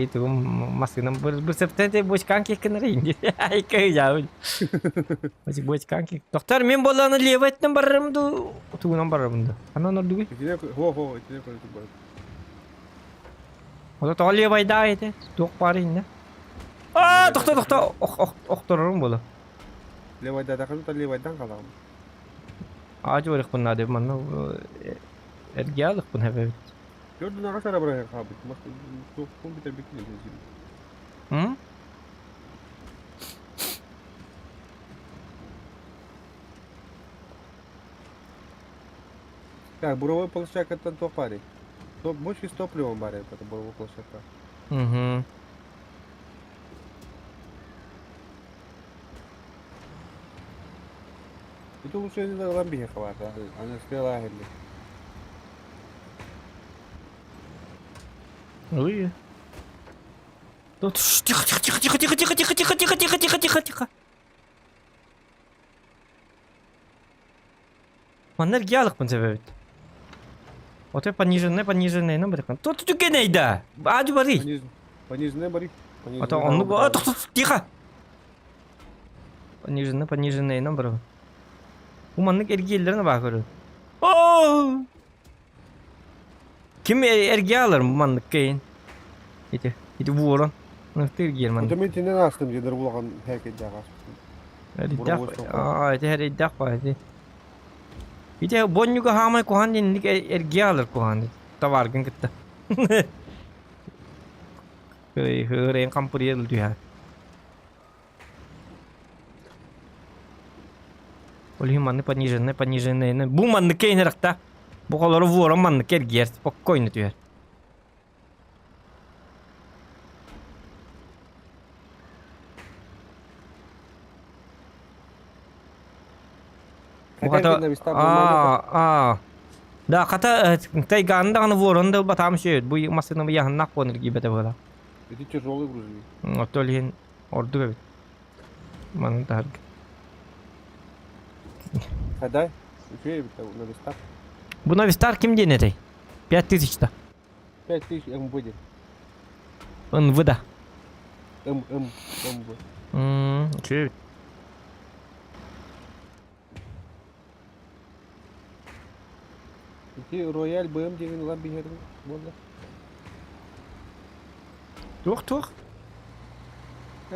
этигум массыынам бырсыптан те бочкан кеккенер инди. Айка жабын. Бочкан кек. Доктор, мен болланы левый өттүн барарым ду, тугунан барарым ду. Ханан ордугуй? Итине хо хо итине көрүтүп бар. Ото тоҕо левайдаа этэ? Туох баар иннэ? Аа, тохто, тохто, ох, ох, охторорум буолу. Левайда та левайдан хаалаҕым. Аадьы барыахпын наада манна эргэ алыхпын хэбэбит. Төрдүн аҕас эрэ барыах хаалбыт. Туохпун бүтэрбиккин М? Так, буровой площадкаттан туох баарый? Бочки с топливом баар это буровой площадка. Угу. Это лучше не ылан биһиэхэ баар, аны сыалаа иһиллэр. Ой. Тут тихо, тихо, тихо, тихо, тихо, тихо, тихо, тихо, тихо, тихо, тихо, тихо, тихо. Манна эргийэ алыкпын сөбөбүт. Отой пониженный, пониженный, ну бырыкын. Тут түгэнэй да. Аадьы барый. Пониженный барый. А то оннук, а, тохто, тихо. Пониженный, пониженный, ну быры. Бу маннык эргиэллэрин баа көрөр. Оо! Ким эргиэ алар бу маннык кэйин? Ити, ити буорон. Ныхты эргиэр маннык. Ото мен тинен астым дедер улахан хәкеддәк астым. Эрийдээх, аа, ити эрийдээх баа ити. Ити бонньуга хаамай куһаан диэнник эргиэ алар куһаан товаргын кытта. Ыырайын хампырыйа түһэр. Ол иһин маннык пониженный, пониженный. Бу маннык кэйнэрахта. Бу холору ворон маннык эргиэр спокойно түһэр. Хата Аа, аа. Да, хата тайгааны даҕаны ворон да ылбатаам үчүгэй. Бу массыына ыйааһыннаах буолан эргийбэтэ быһыылаах. Ити тяжелый грузовик. Оттон ол иһин ордук эбит. Манан таһарга. Хадай, үчүгэй эбит Новистар. Бу Новистар ким диэн этэй? 5000 да. 5000 МВ НВ да. М, М, МВ. Үчүгэй эбит. Ити Рояль БМ диэн ылан биһэрим буолла. Туох туох?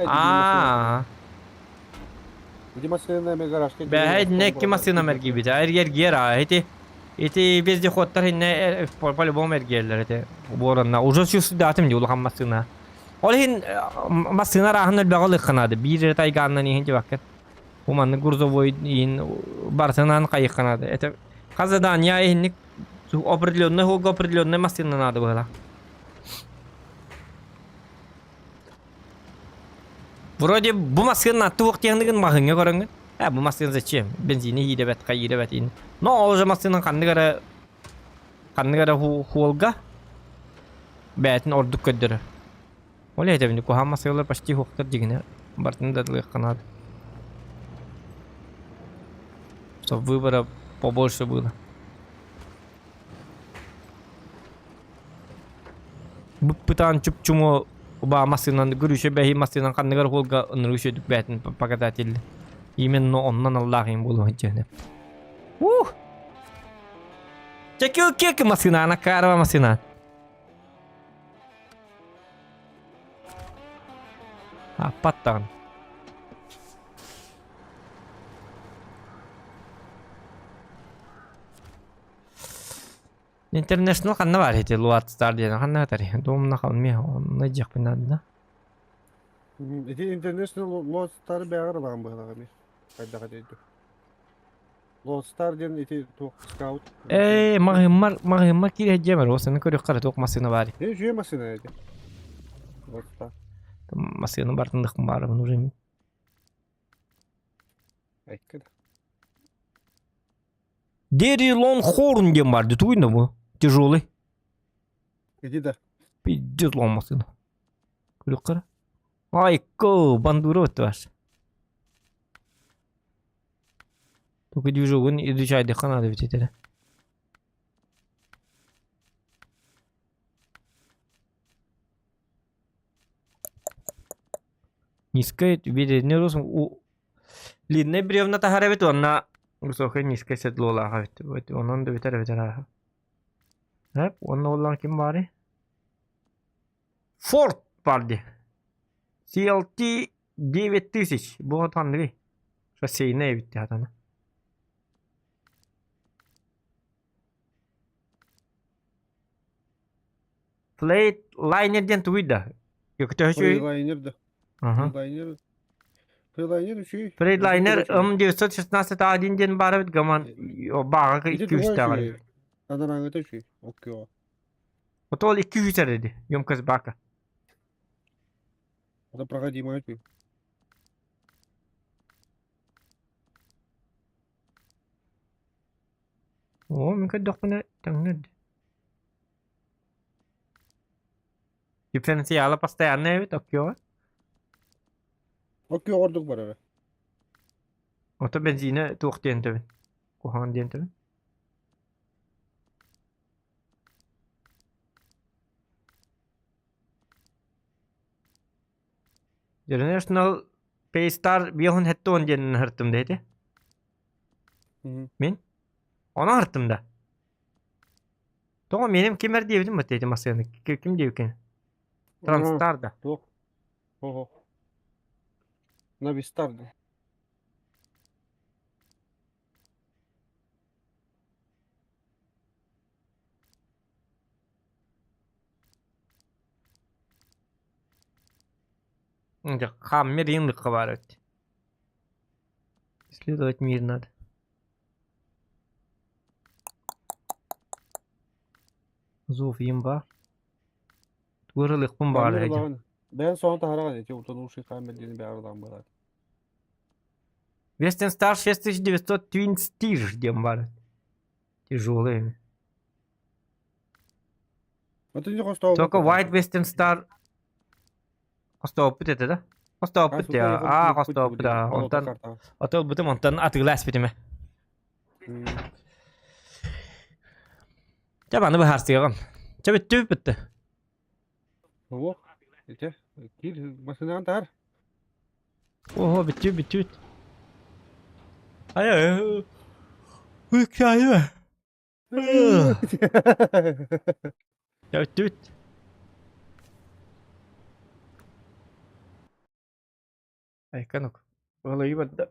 Аа. Ити массыына эмэ гаражка Бэһэ итиннэ икки массыынам эргийбитэ. Эргиэр аа ити ити вездеходтар иннэ по-любому эргийэллэр ити буоранна. Уже чувствуйдаатым дии улахан массыына. Ол иһин массыына арааһын элбэҕи ылыахха наада. Биир эрэ тайгааннан иһин дьыбаккын. Бу маннык грузовой иһин барытынан хайыахха наада. Это хас задание иһинник определенный хуга определенный массыына наада быһыла. Вроде бу массыына туох диэҥнигин маһыҥҥа көрөҥҥүн. Э, бу массыына зачем? Бензини иирэбэт, хайыырэбэт иин. Но ол же массыынан ханнык эрэ ханнык эрэ хуолга бэйэтин ордук көрдөрөр. Ол этэбин куһаҕан массыыналар почти хуохтар дьигинэ барытын да ылыахха наада. Чтоб выбора побольше было. Быппытаан чуп-чуму убаа массыынан гүрүшэ бэһи массыынан ханныгар хуолга ынырыы үчүгдүк бээтин показатель. Именно оннон аллаах им буолуон дьиэне. Ух! Чекил кек массыына, Накарова массыына. Аппаттаҕын. International ханна баар ити Луат Стар диэн ханна атар Думна халми онно дьиэхпин наада. Ити International Луат Стар бэҕэр ылаҕын быһылаҕа ми. Хайдах этейді. Луат Стар диэн ити туох скаут. Ээ, маҕыһыммар маҕыһыммар киирэ дьиэмэр осаны көрүөххэ туох массыына баар. Э, үчүгэй массыына ити. Луат Стар. Массыына бартындык баарыбын уже. Айкка да. Дери Лонгхорн диэн баар тугуй да бу? Тяжелый. Иди да. Пиздец лом массыына. Көрүөххэ. Айко, бандура өттү Только движогун изучайдыхха надо ведь это. Низкая видение у Длинный бревна таһар эбит уонна высокая низкая седлолаах эбит. Онон да бүтэр эбит арааһа. Эп, уонна оллаан ким баарый? Форд бар дии. CLT 9000. Бу ханныгый? Шоссейная эбит дии хатана. Флейт лайнер диэн тугуй да? Көтөһүчүй? Фрейлайнер да. Аха. Фрейлайнер. Фрейлайнер үчүй. Фрейдлайнер М916 А1 диэн баар эбит гаман бааҕа Ити 2 туга үстээх үчүй. Анараҥыта үчүй. Оккио. Отол 200 эрэ емкость бака. Это проходимая үчүй. Оо, мин көрдөхпүнэ таҥнар Дифференциала постоянно эбит оккиоҕа. Оккио ордук барара. Ото бензинэ туох диэн төбүн? Куһаҕан диэн төбүн? International Paystar биэһун хэттуон диэн ыһыртым да ити. Мин? Ону ыһыртым да. Тоҕо меним ким эр диэбитим бу ити массыына ким диэбиккин? Транстар да. Туох? Ого. Навистар да. Хаммер иҥлыкка баар эбит. Исследовать мир надо. Зов имба. Туоралыахпын баҕар эһэдьэ. Бэйэн соһон таһараҕын ити утонувший хаммер диэн бэҕэр быһаат. Western Star 6900 Twin Steer диэн баар. Тяжелый. Только White Western Star Хостооппут этэ да? Хостооппут я. Аа, хостооппут аа. Онтон отолбутум онтон атыыласпытым. Чэ маны быһаарсыаҕым. Чэ бүттүбүт бүттэ. Суох. Ити киир машинаҕын таһар. Ого бүттүбүт бүттүбүт. Ай ай. Ыксайы. Чэ бүттүбүт. Айканок. Олайы барда.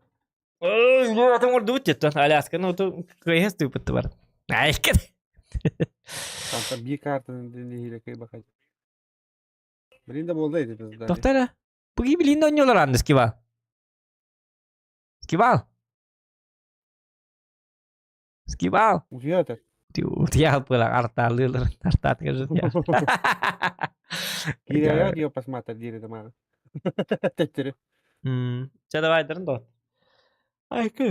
Ой, оҥордубут диэттэн Алясканы оту кыайас тыыппытты бар. Айка. Там биир картаны нэһиилэ кыайбакай. Блин да буолла ити пизда. Тоқтара. Бу билин оонньуулар анны Скибал. Скибал. Скибал. Утуйа Утуйа буолар артаалыылар артаатыгар Киирэрэ дио посмотр диир этим аҕа. Төттөрү. Чэ давай дарын доо. Айка.